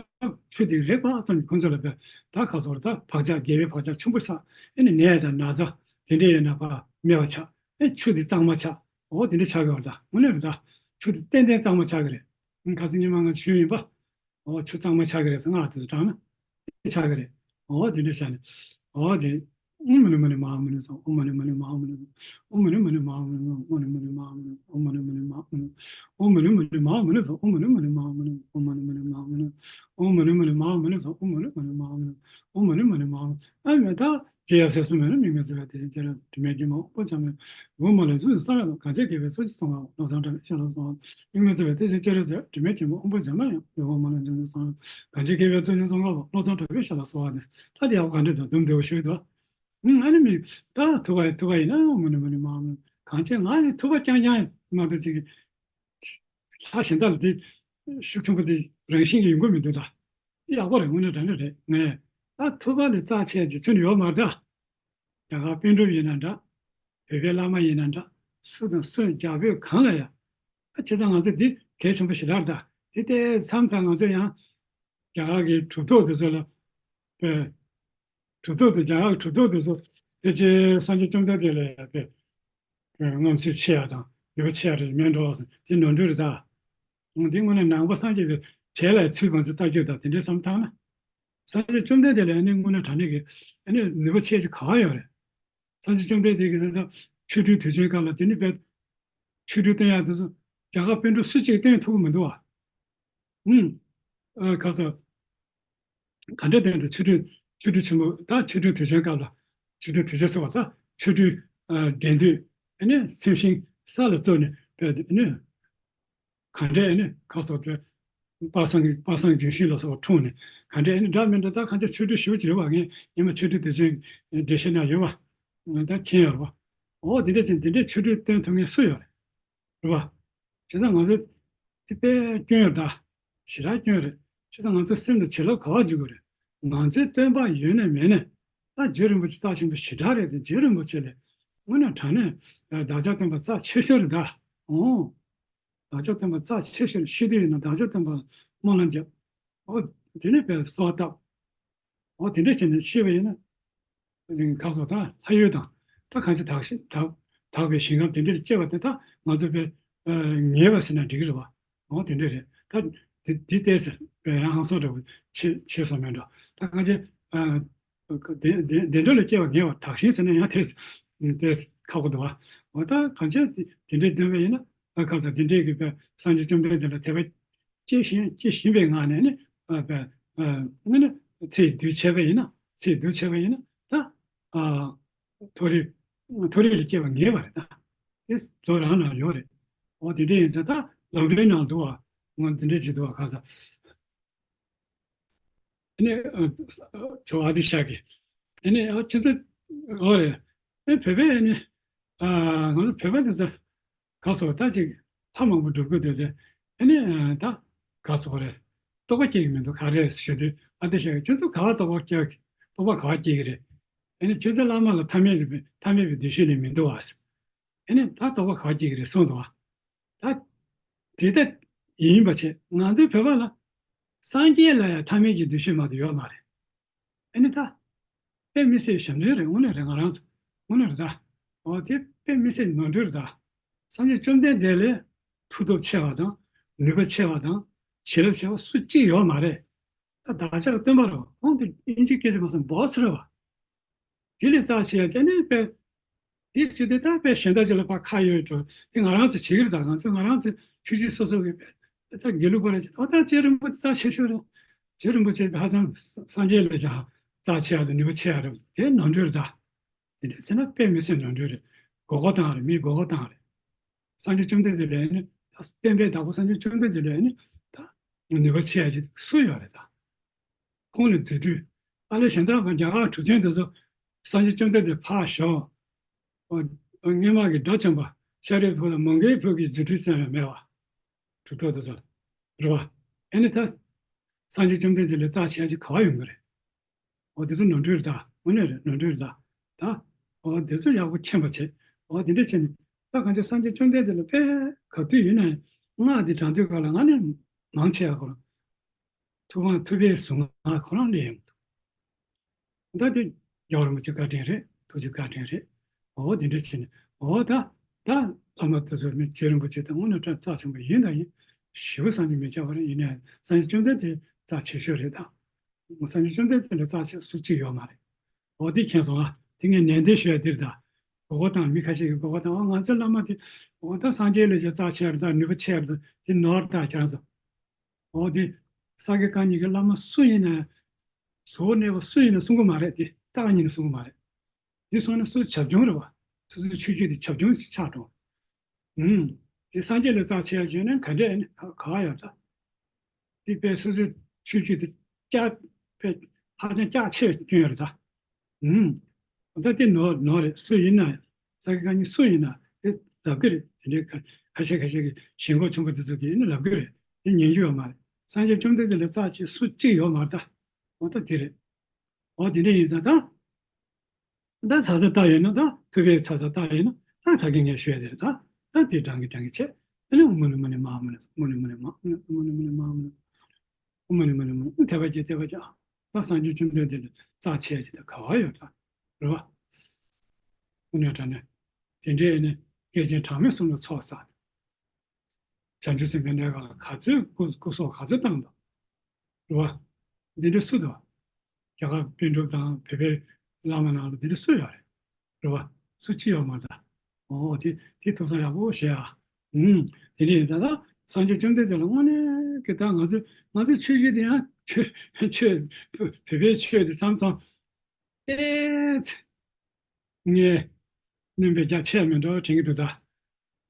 ཆུ་དེ་རེག་པ་ཙམ་གྱིས་ཁོང་ཚོ་ལ་དཔེ་ད་ག་ཟེར་ད་བག་ཆགས་དགེ་བའི་བག་ཆགས་ཆེན་པོ་བསགས། ཨེ་ནི་ནད་དང་ན་ཚ་དེ་འདྲ་ཡོད་ན་ཕར་མེད་པ་ཆགས། ཨེ་ཆུ་དེ་གཙང་མ་ཆགས། འོ་དེ་འདྲ་ཆགས་ཀྱི་ཡོད་རེད་ད། དངོས་གནས་རེད་ད། ཆུ་དེ་ཏན་ཏན་གཙང་མ་ཆགས་ཀྱི་རེད། ཨ་ཁ་སང་ཉི་མ་ང་ཚོ་ཞུས་ཡིན་པ། འོ་ཆུ་གཙང་མ་ཆགས་ཀྱི་རེད་ཟེར། སྔགས་དེ་ཚོ་བགྲངས་ན་ཆགས་ཀྱི་རེད། འོ་དེ་འདྲ་བྱས་ནས། འོ་དེ། ཨོཾ་མ་ཎི་མ་ཎི་མ་ཧཱ་མ་ཎི་སྭཱ་ཧཱ། ཨོཾ་མ་ཎི་མ་ཎི་མ་ཧཱ་མ་ཎི་སྭཱ་ཧཱ། ཨོཾ་མ་ཎི་མ་ཎི་མ་ཧཱ་མ་ཎི་སྭཱ་ཧཱ། ཨོཾ་མ་ཎི་མ་ཎི་མ་ཧཱ་མ་ཎི་སྭཱ་ཧཱ། ཨོཾ་མ་ཎི་མ་ཎི་མ་ཧཱ་མ་ཎི་སྭཱ་ཧཱ། ཨོཾ་མ་ཎི་མ་ཎི་མ་ཧཱ་མ་ཎི་སྭཱ་ཧཱ། ཨོཾ་མ་ཎི་མ་ཎི་མ་ཧཱ་མ་ཎི་སྭཱ་ཧཱ། ཨོཾ་མ་ཎི་མ་ཎི་མ་ཧཱ་མ་ཎི་སྭཱ་ཧཱ། ཨོཾ་མ་ཎི་མ་ཎི་མ་ཧཱ་མ་ཎི་སྭཱ་ཧཱ། ཨོཾ་མ་ཎི་མ་ཎི་མ་ཧཱ་མ་ཎི། ཨ་མེ་ད་ཅི་ཡབ་སྲས་སུ་མེད་ན། དམིགས་མེད་བརྩེ་བའི་གཏེར་ཆེན་སྤྱན་རས་གཟིགས། དྲི་མེད་ཉི་མ་དབང་པོ་འཇམ་དབྱངས། གོས་མ་ལོན་གཟུགས་སུ་སངས་རྒྱས་ལ། གང་བྱས་དགེ་བའི་ཚོགས་ཀྱིས་བསོད་ནམས་ལ། གང་བྱས་དགེ་བའི་ཚོགས་ཀྱིས་བསོད་ནམས་ལ། དམིགས་མེད་བརྩེ་བའི་གཏེར་ཆེན་སྤྱན་རས་གཟིགས། དྲི་མེད་ཉི་མ་དབང་པོ་འཇམ་དབྱངས། ཡོན་མཁར་མ་ལོན་འཇམ་མཛངས་སངས་རྒྱས་ལ། གང་བྱས་དགེ་བའི་ཚོགས་ཀྱིས་བསོད་ནམས་ལ། བློ་བཟང་གྲགས་པའི་ཞབས་ལ་གསོལ་བ་འདེབས། ད་དེ་ཡག་པོ་ག་འདྲ་འདུག་དུམ་བདེ་བོ་ཞུས་འདུག་ཨ་ནི་མི་ད་ཐུབ་པ་ཐུབ་པ་ཡིན་ན་ཨོཾ་མ་ཎི་མ་ཎི་མ་ཧཱ་མ་ཎི། གང་བྱས་ང་ནི་ཐུབ་པ་རྐྱང་རྐྱང་མ་གཏོགས་ཅིག་ལྷ་གཞན་དག་ལ་དེ་ཤུགས་ཆེན་པོ་དེ་རང་བཞིན་གྱིས་ཡོང་གི་མི་འདུག་ད་ཡག་པོ་རེད། དངོས་གནས་དྲང་གནས་རེད། ངས་ད་ཐུབ་པ་ལས་རྩ་ཆེ་རྒྱུ་ཁྱོན་ནས་ཡོད་མ་རེད་ད། རྒྱ་གར་པཎ་གྲུབ་ཡིན་ན་འདྲ། བོད་པའི་བླ་མ་ཡིན་ན་འདྲ། སུ་དང་སུ་རྒྱ་བོད་གང་ལ་ཡང་། ཨ་བྱས་ཙང་ང་ཚོ་འདི་གལ་ཆེན་པོ་ཞེ་དྲག་རེད་ད། དེ་ལྟའི་མཚམས་དང་ང་ཚོ་ཡང་རྒྱ་གར་གྱི་གྲུབ་ཐོབ་དེ་ཚོ་ལ་དཔེ། གྲུབ་ཐོབ་དེ་རྒྱ་གར་གྱི་གྲུབ་ཐོབ་དེ་ཚོ་ཕལ་ཆེར་སངས་རྒྱས་བཅོམ་ལྡན་འདས་ལ་ཡང་དཔེ་དཔེ་མངའ་ཚད་ཆེ་ཡ་དང་ནུས་པ་ཆེ་ཡ་རེ་མེད་འགྲོ་བ་ཟེར་དེ་ནོར་འཁྲུལ་རེད་ད། འདི་དངོས་གནས་ནང་པ་སངས་རྒྱས་པའི་གྲས་ལ་ཚུད་པ་ཚོ་ལྟ་རྒྱུ་དང་དེ་འདྲའི་བསམ་བཏང་ན། སངས་རྒྱས་བཅོམ་ལྡན་འདས་ལ་ནི་དངོས་གནས་དྲང་གནས་ཀྱི་ཨ་ནི་ནུས་པ་ཆེ་ཆེ་ག་བ་ཡོད་རེད། སངས་རྒྱས་བཅོམ་ལྡན་འདས་ཀྱིས་ད་ལྟ་ཆོ་འཕྲུལ་དུས་ཆེན་སྐབས་ལ་དེ་ནི་དཔེ་ཆོ་འཕྲུལ་སྟོན་ཡག་དེ་ཚོ་རྒྱ་གར་པཎ་གྲུབ་སུ་གཅིག་སྟོན་ཐུབ་ཀྱི་མི་འདུག་བ། ཨུམ། ཨ་ག་ས། ག་འདྲ་སྟོན་དུ་ཆོ་འཕྲུལ་ཆོ་འཕྲུལ་ཆེན་མོ་ད་ཆོ་འཕྲུལ་དུས་ཆེན་སྐབས་ལ་ཆོ་འཕྲུལ་དུས་ཆེན་ཟེར་བ་ད་ཆོ་འཕྲུལ་ཨ་འགྲན་བསྡུར་ཨ་ནི་སེམས་ཤིང་ས་ལ་བཙུགས་ནས་དཔེ་ཨ་ནི། ག་འདྲས་ཨ་ནི་ཁ་སོགས་དེ། དཔག་བསམ་དཔག་བསམ་ལྗོན་ཤིང་ལ་སོགས་འཁྲུངས་ནས་ག་འདྲས་ཨ་ནི་འདྲ་མི་འདྲ་ད་གང་ཅི་ཆོ་འཕྲུལ་ཞེ་པོ་ཅིག་ཡོད་པ་ངས་ཉི་མ་ཆོ་འཕྲུལ་དུས་ཆེན་འགྲེལ་བཤད་ན་ཡོད་པ། ང་ད་མཁྱེན་ཡོད་རེད་པ། འོ་དེ་འདྲས་ཅན་དེ་འདྲས་ཆོ་འཕྲུལ་སྟོན་ཐུབ་མཁན་སུ་ཡོད་རེད། རེད་པ། བྱས་ཙང་ང་ཚོ་དེ་དཔེ་སྐྱོན་ཡོད་ད། ཞེ་དྲག་སྐྱོན་རེད། བྱས་ཙང་ང་ཚོ་སེམས་ལ་བྱིན་རླབས་ག་པར་འཇུག་དགོས་རེད། ང་ཚོའི་སྟོན་པ་ཡོད་ནས་མེད་ནས་ད་རྗེ་རིན་པོ་ཆེ་རྩ་ཆེན་པོ་ཞེ་དྲག་རེད་དེ་རྗེ་རིན་པོ་ཆེ་ལས་དངོས་གནས་དྲང་གནས་བདག་ཅག་སྟོན་པ་རྩ་ཆེ་ཤོས་རེད་ད། འོ། བདག་ཅག་སྟོན་པ་རྩ་ཆེ་ཤོས་ཤེས་འདོད་ཡོད་ན་བདག་ཅག་སྟོན་པ་ལ་སྨོན་ལམ་རྒྱབ། འོ། དེ་ནས་དཔེ་གསོལ་བ་བཏབ། འོ་དེ་འདྲ་བྱས་ནས་ཤེས་པ་ཡིན་ན། ཁ་སོགས་ད་ལྷ་ཡུལ་དང་ད་གང་ཅི་དག་ཞིང་དག་དག་པའི་ཞིང་ཁམས་དེ་འདྲར་སྐྱེ་བ་དེ་ད་ང་ཚོ་དཔེ་ངེས་པ་ཟེར་ན་འགྲིག་གི་རེད་བ། འོ་དེ་འདྲ་རེད་ད། དེ་དེ་ལྟས་ཟེར་དཔེ་ཡང་ཧང་སོ་འདྲ་བོ་ཆེ་ཆེ་ས་མེད་འགྲོ་ད་གང་ཅི། བདེ་བདེ་བདེ་འགྲོ་ལ་སྐྱེ་བ་ངེས་པ་དག་ཞིང་ཟེར་ན་ཡང་དེ་དེ་ཁག་པོ་འདུག་བ། འོ་ད་གང་ཅི་དེ་འདྲའི་འདོད་པ་ཡིན་ན་ཁ་སོགས་དེ་འདྲའི་གི་དཔེ་སངས་རྒྱས་བཅོམ་ལྡན་འདས་ལ་དད་པ། སྐྱེ་བཞིན་སྐྱེ་བཞིན་པའི་ངང་ནས་ནི་ཨ་པ་ཨ་ནི་ཚེ་དུས་བྱས་པ་ཡིན་ན་ཚེ་དུས་བྱས་པ་ཡིན་ན་ད་ཨ་མཐོ་རིས་མཐོ་རིས་ལ་སྐྱེ་བ་ངེས་པ་རེད་ད། དེ་གཙོ་རང་ནང་ཡོད་རེད། འོ་དེ་འདྲ་ཡིན་ཙང་ད་ལམ་རིམ་ནང་འདུག་བ། ངོ་འདི་འདྲ་བྱེད་འདུག་བ་གང་ཟག་ཨ་ནི་ཨ་ཇོ་ཨ་དི་ཤ་གི་ཨ་ནི་ཨ་ཁྱེད་ཚོ་འོ་རེད། ཨ་བོད་པའི་ཨ་ནི་ཨ་ང་ཚོ་བོད་པ་དེ་ཚོ་ག་སོགས་ད་ཅིག་ལྷ་མང་པོ་སྒྲུབ་དགོས་འདོད་དེ། ཨ་ནི་ད་ག་སོགས་རེད། རྟོགས་པ་སྐྱེ་གི་མི་འདུག་ག་རེ་ཞུ་དུས་ཨ་ཏི་ཤ་ཁྱོད་ཚོ་ག་བ་རྟོགས་པ་སྐྱེ་རྟོགས་པ་ག་བ་སྐྱེ་གི་རེད། ཨ་ནི་ཁྱོད་ཚོ་བླ་མ་ལ་ཐ་མལ་རེད་པས་ཐ་མལ་པའི་འདུ་ཤེས་ལས་མི་འདུག་ཨ། ཨ་ནི་ད་རྟོགས་པ་ག་བ་སྐྱེ་གི་རེད་གསུངས་འདུག་ཨ། ད་དེ་ལྟ་ཡིན་པ་བྱས་ང་ཚོའི་བོད་པ་ལ་སངས་རྒྱས་ལ་ཡང་ཐ་མལ་གྱི་འདུ་ཤེས་མ་གཏོགས་ཡོད་མ་རེད། ཨ་ནི་ད། དཔེ་མི་སྲིད་ཞབས་འདྲེན་རེད་དངོས་གནས་རེད་ང་རང་ཚོ་དངོས་གནས་རེད་ད། འོ་དེ་དཔེ་མི་སྲིད་ནོར་འཁྲུལ་རེད་ད། སངས་རྒྱས་བཅོམ་ལྡན་འདས་ལས་མཐུ་སྟོབས་ཆེ་བ་དང་། ནུས་པ་ཆེ་བ་དང་། བྱིན་རླབས་ཆེ་བ་སུ་གཅིག་ཡོད་མ་རེད། ད་བདག་ཅག་གི་སྟོན་པ་རེད་བ། ཁོང་དེ་ཨིན་ཇི་སྐད་ཆ་མ་སོང་བོ་སི་རེད་བ། དེ་ལས་རྩ་ཆེ་ཡ་ཅན་ནི་དཔེ། དེ་བྱེད་དུས་ད་དཔེ་གཞན་དག་ཅིག་ལ་ཕར་ཁ་ཡོད་འགྲོ། དེ་ང་རང་ཚོ་བྱེད་ཀྱི་རེད་ད། ང་ཚོ་ང་རང་ཚོ་ཆོས་བརྒྱུད་སོ་སོ་གི་དཔེ། ད་དགེ་ལུགས་པ་རེད། ཨོ་ད་རྗེ་རིན་པོ་ཆེ་རྩ་ཆེ་ཤོས་རེད། རྗེ་རིན་པོ་ཆེ་ཧ་ཅང་སངས་རྒྱས་ལས་ཀྱང་རྩ་ཆེ་ཡ་དང་ནུས་པ་ཆེ་ཡ་རེད། དེ་ནོར་འཁྲུལ་རེད་ད། དེ་འདྲ་ཟེར་ན་དཔེ་མི་སྲིད་ནོར་འཁྲུལ་རེད། མགོ་སྐོར་བཏང་རེད། མིའི་མགོ་སྐོར་བཏང་རེད། སངས་རྒྱས་བཅོམ་ལྡན་འདས་ལས་ནི་ད་བསྟན་པའི་བདག་པོ་སངས་རྒྱས་བཅོམ་ལྡན་འདས་ལས་ནི་ད་ནུས་པ་ཆེ་ཡ་ཅིག་སུ་ཡོད་རེད་ད། ཁོང་ལས་རྫུ་འཕྲུལ། ཨ་ལས་གཞན་དག་པ་རྒྱ་གར་གྲུབ་ཆེན་དེ་ཚོ་སངས་རྒྱས་བཅོམ་ལྡན་འདས་ཕར་ཞོག་ཨོ། ཨོ་སྔོན་མ་གི་དགྲ་བཅོམ་པ་ཤཱ་རིའི་བུ་ལ་མོའུ་འགལ་བུ་གི་རྫུ་འཕྲུལ་ཙམ་ཡང་མེད་པ། གྲུབ་ཐོབ་དེ་ཚོ་ལ། རེད་བ། ཨེ་ནི་ད་སངས་རྒྱས་བཅོམ་ལྡན་འདས་ལས་རྩ་ཆེ་ཡ་ཅིག་ག་བ་ཡོང་གི་རེད། འོ་དེ་ཚོ་ནོར་འཁྲུལ་རེད་ད། དངོས་གནས་རེད། ནོར་འཁྲུལ་རེད་ད། ད་འོ་དེ་ཚོ་ཡག་པོ་མཁྱེན་པ་བྱེད། འོ་དེ་འདྲ་བྱས་ནས་ད་གང་ཅི་སངས་རྒྱས་བཅོམ་ལྡན་འདས་ལ་དཔེ་ག་དུས་ཡིན་ན་སྔགས་འདི་བགྲང་དུས་ག་ལ་ང་ནི་མང་ཆེ་བ་ཁོ་རང་ཐུབ་དབང་ཐུབ་པའི་གཟུངས་སྔགས་ཁོ་རང་ལས་ཡོང་གི་འདུག་ད་དེ་རྒྱལ་བ་རིན་པོ་ཆེ་བཀའ་དྲིན་རེད། ཐུགས་རྗེ་བཀའ་དྲིན་རེད། འོ་དེ་འདྲ་བྱས་ནས་འོ་ད་ད་བླ་མ་དེ་ཚོ་ནི་རྗེ་རིན་པོ་ཆེ་དང་དངོས་གནས་དྲང་རྩ་ཆེན་པོ་ཡིན་དང་ཡིན། ཞེ་པོ་བསམ་གྱིས་མི་ཁྱབ་པ་རེད། ཡིན་ནའི་སངས་རྒྱས་བཅོམ་ལྡན་འདས་རྩ་ཆེ་ཤོས་རེད་ད། སངས་རྒྱས་བཅོམ་ལྡན་འདས་ལས་རྩ་ཆེ་སུ་གཅིག་ཡོད་མ་རེད། འོ་དེ་མཁྱེན་སོང་ཨ། དེ་ངས་ནན་ཏན་ཞུ་ཡ་འདིར་ད། མགོ་སྐོར་བཏང་། མི་ཁ་ཤས་ཀྱིས་མགོ་སྐོར་བཏང་། འོ་ང་ཚོའི་བླ་མ་དེ་འོ་ད་སངས་རྒྱས་ལས་ཀྱང་རྩ་ཆེ་བ་རེད་ད། ནུས་པ་ཆེ་བ་རེད་ད། དེ་ནོར་ད་ཁྱེད་རང་ཚོ། འོ་དེ་ས་དགེ་བཀའ་རྙིང་གི་བླ་མ་སུ་ཡིན་ན་ཟུར་གནས་པ་སུ་ཡིན་ན་གསུང་གི་མ་རེད། དེ་རྩ་བ་ཉིད་ནས་གསུང་གི་མ་རེད། དེ་སོང་ན་སུ་བྱབ་ཆུང་རེད་བ། སོ་སོའི་ཆོས་བརྒྱུད་དེ་བྱབ་ཆུང་ཞིག་ཆགས་འགྲོ། ཨུམ། དེ་སངས་རྒྱས་ལས་རྩ་ཆེ་བ་བྱས་ན་ག་འདྲས་ནི་ག་ག་ཡོད་ད། དེ་དཔེ་སོ་སོའི་ཆོས་བརྒྱུད་དེ་ཀྱག་དཔེ་ཧ་ཅང་ཀྱག་ཆེ་སྐྱོན་ཡོད་རེད་ད། ཨུམ། ད་དེ་ནོར་ནོར་རེད། སུ་ཡིན་ན་ས་དགེ་བཀའ་རྙིང་སུ་ཡིན་ན་དེ་ལབ་གི་རེད། དེ་འདྲའི་ཁ་ཁ་ཤས་ཁ་ཤས་ཀྱི་ཞེན་ཁོག་ཆུང་པོ་དེ་ཚོ་གིས་ནི་ལབ་གི་རེད། དེ་ཉན་རྒྱུ་ཡོད་མ་རེད། སངས་རྒྱས་བཅོམ་ལྡན་འདས་ལས་རྩ་ཆེ་སུ་གཅིག་ཡོད་མ་རེད་ད། འོ་ད་དེ་རེད། འོ་དེ་འདྲ་ཡིན་ཙང་ད། ད་ཚ་ཚ་ལྟ་ཡོད་ན་ད་ཐུབ་པའི་ཚ་ཚ་ལྟ་ཡོད་ན་ད་ད་གིན་ངས་ཞུས་དེ་རེད་ད། ད་དེ་བགྲང་གི་བགྲང་གི་བྱས། ཨ་ནི་མུ་ནི་མུ་ནི་མ་མུ་ནི་མུ་ནི་མུ་ནི་མ་མུ་ནི་མུ་ནི་མ་མུ་ནི་མུ་ནི་མུ་ནི་མུ་ནི་དད་པ་བྱེད་དད་པ་བྱེད། ད་སངས་རྒྱས་བཅོམ་ལྡན་འདས་ལས་རྩ་ཆེ་ཞིག་ད་ག་བ་ཡོད་ད། རེད་བ། དངོས་གནས་དྲང་གནས་དེ་འདྲའི་ནི་སྐྱེས་ཆེན་གྲངས་མེད་གསུམ་ལ་ཚོགས་བསགས། བྱང་ཆུབ་སེམས་དཔའི་གནས་སྐབས་ལ་ག་ཚོད་སྐུ་སྐུ་སྲོག་ག་ཚོད་བཏང་འདུག་རེད་བ། འདི་འདྲ་སུ་འདུག་རྒྱ་གར་པཎ་གྲུབ་དང་བོད་པའི་བླ་མ་ནང་ལ་འདི་འདྲ་སུ་ཡོད་རེད། རེད་བ། སུ་གཅིག་ཡོད་མ་རེད་ད། འོ་དེ་དེ་ཐུགས་བསམ་ཡག་པོ་བཞེས་ཨ། ཨུམ། དེ་འདྲ་ཡིན་ཙང་ད་སངས་རྒྱས་བཅོམ་ལྡན་འདས་ལ་དངོས་གནས་ཀྱི་ད་ང་ཚོ་ང་ཚོའི་ཆོས་བརྒྱུད་དེ་ཡང་ཆོས་ཆོས་བོད་པའི་ཆོས་དེ་བསམ་ཙང་། ཨེ་ཙི། ངས་སྣོན་པ་རྒྱ་ཆེ་མིན་འགྲོ་དྲན་གྱི་འདུག་ད།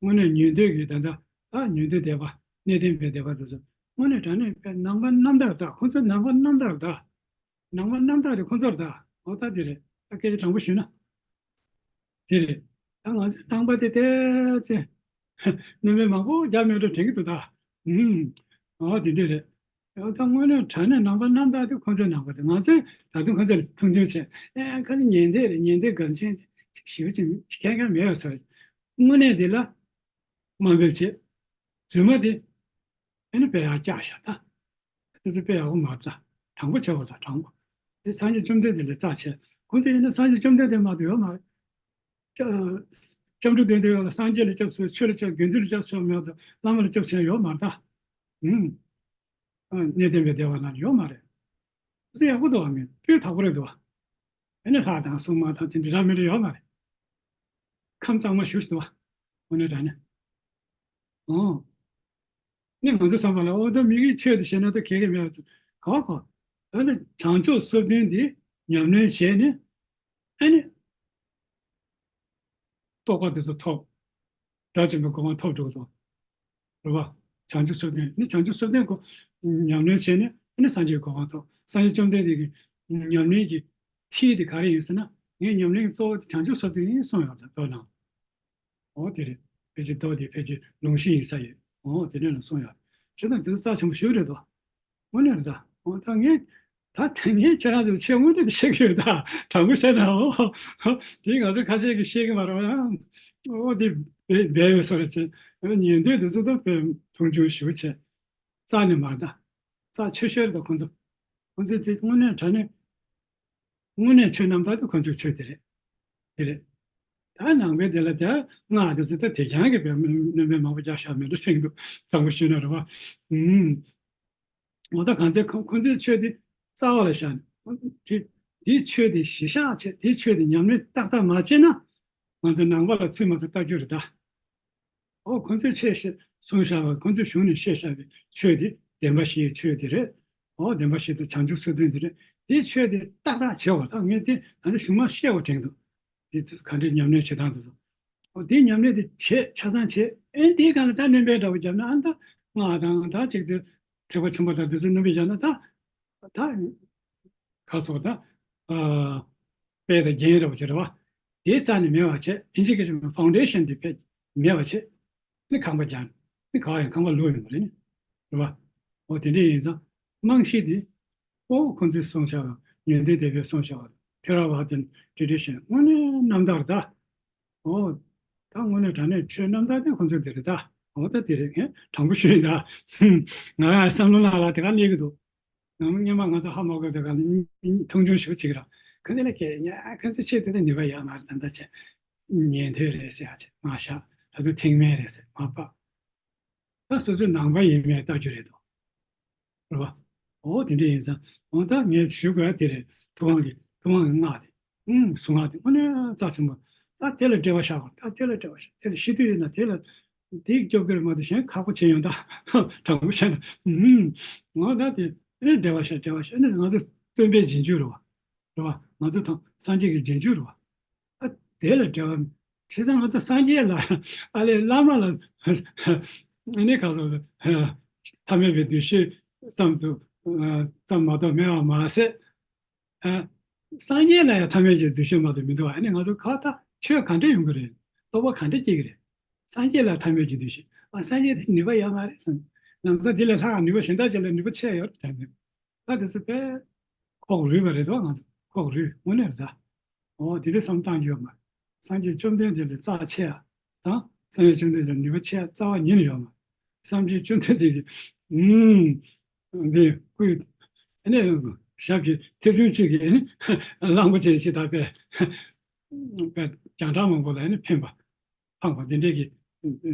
དངོས་གནས་ཉན་ཐོས་ཀྱི་ད་ལྟ་ད་ཉན་ཐོས་སྡེ་པ་གནས་བརྟན་པའི་སྡེ་པ་དེ་ཚོ་དངོས་གནས་དྲང་གནས་པའི་ནང་པ་རྣམ་དག་ད། ཁོང་ཚོ་ནང་པ་རྣམ་དག་ད། ནང་པ་རྣམ་དག་རེད་ཁོང་ཚོར་ད། འོ་ད་དེ་རེད། ད་སྐད་ཆ་དྲང་པོ་ཞུས་ན། དེ་རེད། ད་ང་ཚོ་ནང་པ་དེ་ཏོག་ཙམ་སྣོན་པ་མང་པོ་རྒྱག་མེད་འགྲོ་དྲན་གྱི་འདུག་ད། ཨུམ། འོ་དེ་འདྲ་རེད། ད་དངོས་གནས་དྲང་གནས་ནང་པ་རྣམ་དག་དེ་ཁོང་ཚོའི་ནང་པ་དེ། ང་ཚོས་ད་དུང་ཁོང་ཚོ་ལ་མཐོང་ཆུང་བྱས། ཨེ་ཁ་ཚོ་ཉན་ཐོས་རེད། ཉན་ཐོས་སྒོམ་ཆེན་ཞེ་པོ་ཅིག་མཁྱེན་མཁན་མེད་པ་བཟོ། དངོས་གནས་དེ་ལ་དམའ་འབེབས་བྱས། རྫུན་མ་དེ་ཨ་ནི་དཔེ་ཡག་བཀྱག་བཞག་ད། དེ་ཚོ་དཔེ་ཡག་པོ་མ་རེད་ད། དྲང་པོ་བྱས་པ་ད་དྲང་པོ། དེ་སངས་རྒྱས་བཅོམ་ལྡན་འདས་ལས་རྩ་ཆེ། ཁོང་ཚོ་ཡིན་ན་སངས་རྒྱས་བཅོམ་ལྡན་འདས་མ་གཏོགས་ཡོད་མ་རེད། སྐྱབས་འགྲོ་དོན་དུ་ཡོད་ལ་སངས་རྒྱས་ལ་སྐྱབས་སུ། ཆོས་ལ་སྐྱབས། དགེ་འདུན་ལ་སྐྱབས་སུ་མེད་དུ་བླ་མ་ལ་སྐྱབས་སུ་ཡོད་མ་རེད་ད། ཨུམ། གནས་བརྟན་པའི་སྡེ་པ་ན་ཡོད་མ་རེད། ཚོ་ཡག་པོ་འདུག་བ། མི་དཔེ་དག་པོ་རེད་འདུག་བ། ཨ་ནི་ལྷ་དང་སྲུང་མ་དང་དེ་འདྲ་ར་མི་འདྲ་ཡོད་མ་རེད། ཁམས་གཙང་མ་ཞེ་པོ་ཞིག་འདུག་བ། དངོས་གནས་དྲང་གནས། ཨོ། ནི་ང་ཚོ་བསམ་པ་ལ་ཨོ་ད་མི་གིས་ཆོས་དེ་བྱས་ན་ད་གལ་གལ་མེད་པ་ཚོ་ག་བ་གོ། ཨ་ནི་བྱང་ཆུབ་སོ་བདུན་འདི་ཉམས་ལེན་བྱས་ནས་ཨ་ནི་རྟོགས་པ་དེ་ཚོ་ཐོབ། དགྲ་བཅོམ་པའི་གོ་འཕང་ཐོབ་འགྲོ་གི་འདུག་རེད་བ། བྱང་ཆུབ་སོ་བདུན་ནི་བྱང་ཆུབ་སོ་བདུན་གོ་ཉམས་ལེན་བྱས་ནས་ཨ་ནི་སངས་རྒྱས་ཀྱི་གོ་འཕང་ཐོབ། སངས་རྒྱས་བཅོམ་ལྡན་འདས་ཀྱི་ཉམས་ལེན་གྱི་མཐིལ་དེ་ག་རེ་ཡིན་ཟེར་ན། ངའི་ཉམས་ལེན་གྱི་གཙོ་བོ་དེ་བྱང་ཆུབ་སོ་བདུན་ཡིན་གསུངས་ཡོད་རེད་མདོ་ནང་། འོ་དེ་རེད། ཕལ་ཆེར་མདོ་དེ་ཕལ་ཆེར་ལུང་གཞི་ཡིན་ས་ཡོད། འོ་དེ་འདྲ་ལ་གསུངས་ཡོད། བྱས་ཙང་དེ་ཚོ་རྩ་ཆེན་པོ་ཞེ་པོ་རེད་དོ། དངོས་གནས་རེད་ད། འོ་ད་ངས་ད་དེ་ངས་ཁྱེད་རང་ཚོར་ཆེས་དངོས་གནས་དེ་བཤད་ཀྱི་ཡོད་ད། དྲང་པོ་བཤད་ན་འོ། དེ་ང་ཚོ་ཁ་ཤས་ཀྱིས་བཤད་ཀྱི་མ་རེད་བ། འོ་དེ་སྦས་སྦས་ཡོད་ས་རེད་ཅེས། ཉན་ཐོས་དེ་ཚོ་ད་དཔེ་མཐོང་ཆུང་ཞེ་པོ་བྱས། རྩ་ནས་མ་རེད་ད། རྩ་ཆེ་ཤོས་རེད་ད་ཁོང་ཚོ། ཁོང་ཚོ་དེ་དངོས་གནས་དྲང་གནས། དངོས་གནས་ཆོས་རྣམ་དག་དེ་ཁོ་ཚོའི་ཆོས་དེ་རེད། དེ་རེད། ད་ནང་པའི་དེ་ལ་ད་སྔགས་དེ་ཚོ་ད་དེ་རྐྱང་གི་བའི་སྣོན་པ་མང་པོ་རྒྱག་བཞག་མེད་འགྲོ་ཤེས་འདུག་དྲང་པོ་ཞུས་ན་རེད་བ། ཨུམ། འོ་ད་གང་ཚེ་ཁོ་ཁོ་ཚོའི་ཆོས་དེ་རྩ་བ་ལ་བཞག་ནས། དེ་དེའི་ཆོས་དེ་གཞི་བཞག་བྱས། དེའི་ཆོས་དེ་ཉམས་ལེན་ཏག་ཏག་མ་བྱས་ན། ང་ཚོ་ནང་པ་ལ་ཚུད་མ་ཚུད་ལྟ་རྒྱུ་རེད་ད། འོ་ཁོ་ཚོས་ཆོས་བཤད་གསུངས་བཞག་པ། ཁོ་ཚོས་གཞུང་ནས་བཤད་བཞག་པའི་ཆོས་དེ་བདེན་པ་བཞིའི་ཆོས་དེ་རེད། འོ་བདེན་པ་བཞི་དང་བྱང་ཆུབ་སོ་བདུན་དེ་རེད། དེའི་ཆོས་དེ་ཏག་ཏག་བྱེད་པ་དང་། ངས་དེ་ང་ཚོ་གཞུང་མ་བཤད་པ་དྲན་འདུག་དེ་ག་འདྲའི་ཉམས་ལེན་བྱེད་སྟངས་དེ་ཚོ། འོ་དེའི་ཉམས་ལེན་དེ་བྱེད་ཆ་ཚང་བྱེད། ཨེ་དེའི་སྒང་ལ་ད་སྣོན་པའི་འདྲ་པོ་བརྒྱབ་ན། ཨ་ད་སྔགས་དང་ད་ཅིག་དེ་ཐེག་པ་ཆེན་པོ་དང་དེ་ཚོ་སྣོན་པ་བརྒྱབ་ན། ད་ད་ག་སོགས་ད་ཨ་དཔེ་དང་རྒྱན་འདྲ་པོ་ཅིག་རེད་བ། དེ་རྩ་ནས་མེད་པ་བྱེད། ཨིན་ཇི་སྐད་ཆ་ཕའུན་ཌེ་ཤན་དེ་ཕལ་མེད་པ་བྱེད། ནི་ཁང་པ་རྒྱག་ནི་ག་ཡང་ཁང་པ་ལོག་ཡོང་གི་རེད་ནི། རེད་བ། འོ་དེ་འདྲ་ཡིན་ཙང་རྨང་གཞི་དེ། ཨོ་ཁོང་ཚོས་གསུངས་བཞག་པ། ཉན་ཐོས་སྡེ་པས་གསུངས་བཞག་པ། ཐེ་ར་ཝ་དན་ཊི་རེ་ཌི་ཤན་དངོས་གནས་རྣམ་དག་རེད་ད། ཨོ་ད་དངོས་གནས་དྲང་གནས་ཆོས་རྣམ་དག་དེ་ཁོང་ཚོ་དེ་རེད་ད། ཨོ་ད་དེ་རེད། ངས་དྲང་པོ་ཞུ་ཡིན་ད། ང་རང་བསམ་བློ་ནང་ལ་དེ་ག་སླེབས་ཀྱི་འདུག་ང་སྔོན་མ་ང་ཚོ་ཧ་མ་གོ་བའི་སྒང་ལ་མཐོང་ཆུང་ཞེ་པོ་བྱེད་ཀྱི་རེད། ཁོ་ཚོ་ལ་ཁྱེད་ཉ་ཁོ་ཚོ་ཆེད་དུ་ནི་ནུས་པ་ཡོད་མ་རེད། ད་ལྟ་ཆེ་ཉན་ཐོས་རེད་ཟེར་ཡ་ཆེ་མ་བཞག་ད་དུང་ཐེག་དམན་རེད་ཟེར་མ་པ། ད་སོ་སོའི་ནང་པ་ཡིན་མིན་ལྟ་རྒྱུ་རེད་དོ། རེད་བ། འོ་དེ་འདྲ་ཡིན་ཙང་། འོ་ད་ངས་ཞུ་དགོས་ཡ་དེ་རེད། ཐུབ་དབང་གི་ཐུབ་དབང་གི་སྔགས་དེ། ཨུམ་གཟུངས་སྔགས་དེ་དངོས་གནས་རྩ་ཆེན་པོ། ད་དེ་ལ་འགྲེལ་བ་བཞག་དགོས། ད་དེ་ལ་འགྲེལ་བ་བཞག་དེ་ལ་ཤེས་འདོད་ཡོད་ན་དེ་ལ་དེ་སྐྱོབ་དགོས་རེད་མ་གཏོགས་གཞན་ཁག་པོ་བྱས་ཡོང་ད། དྲང་པོ་བཤད་ན། ཨུམ། འོ་ད་དེ་ནས་འགྲེལ་བ་བཤད། འགྲེལ་བ་བཤད་ནས་ང་ཚོ་སྟོན་པའི་རྗེས་འཇུག་རེད་བ། རེད་བ། ང་ཚོ་དང་སངས་རྒྱས་ཀྱི་རྗེས་འཇུག་རེད་བ། ཨ་དེ་ལ་འགྲེལ་བ། བྱས་ཙང་ང་ཚོ་སངས་རྒྱས་ལ་ཨ་ལས་བླ་མ་ལ་ཨ་ནི་ག་སོགས་སུ་ཐ་མལ་པའི་འདུ་ཤེས་ཙམ་དུ་ཙམ་མ་གཏོགས་མེད་པ་མ་ཟད། ཨ་སངས་རྒྱས་ལ་ཡང་ཐ་མལ་གྱི་འདུ་ཤེས་མ་གཏོགས་མི་འདུག་ཨ་ནི་ང་ཚོ་ག་ད་ཆོས་ག་འདྲ་ཡོང་གི་རེད། རྟོགས་པ་ག་འདྲ་སྐྱེ་གི་རེད། སངས་རྒྱས་ལ་ཐ་མལ་གྱི་འདུ་ཤེས། ཨ་སངས་རྒྱས་དེ་ནུས་པ་ཡོད་མ་རེད་བསམ། ལམ་སང་དེ་ལས་ལྷག་ནུས་པ་གཞན་དག་ཅིག་ལ་ནུས་པ་ཆེ་ཡོད་དྲན་འདུག་ད་དེ་ཚོ་དཔེ་ཁོག་རུལ་བ་རེད་དོ། ང་ཚོ་ཁོག་རུལ་དངོས་གནས་རེད་ད། འོ་དེ་འདྲ་བསམ་བཏང་རྒྱུ་ཡོད་མ་རེད། སངས་རྒྱས་བཅོམ་ལྡན་འདས་ལས་རྩ་ཆེ་ཡ་དང་། སངས་རྒྱས་བཅོམ་ལྡན་འདས་ལ་ནུས་པ་ཆེ་ཡ་རྩ་བ་ཉིད་ནས་ཡོད་མ་རེད། སངས་རྒྱས་བཅོམ་ལྡན་འདས་ཀྱིས་ཨུམ་འདི་སྐུའི་ཨ་ནི་ཞབས་ཀྱི་མཐེབ་ཆུང་གཅིག་གིས་ཨ་ནི་གླང་པོ་ཆེ་ཞིག་དང་དཔེ་དཔེ་རྒྱང་གྲགས་མང་པོ་ལ་ཨ་ནི་ཕན་པ། འཕངས་པ་འདི་འདྲས་ཀྱི་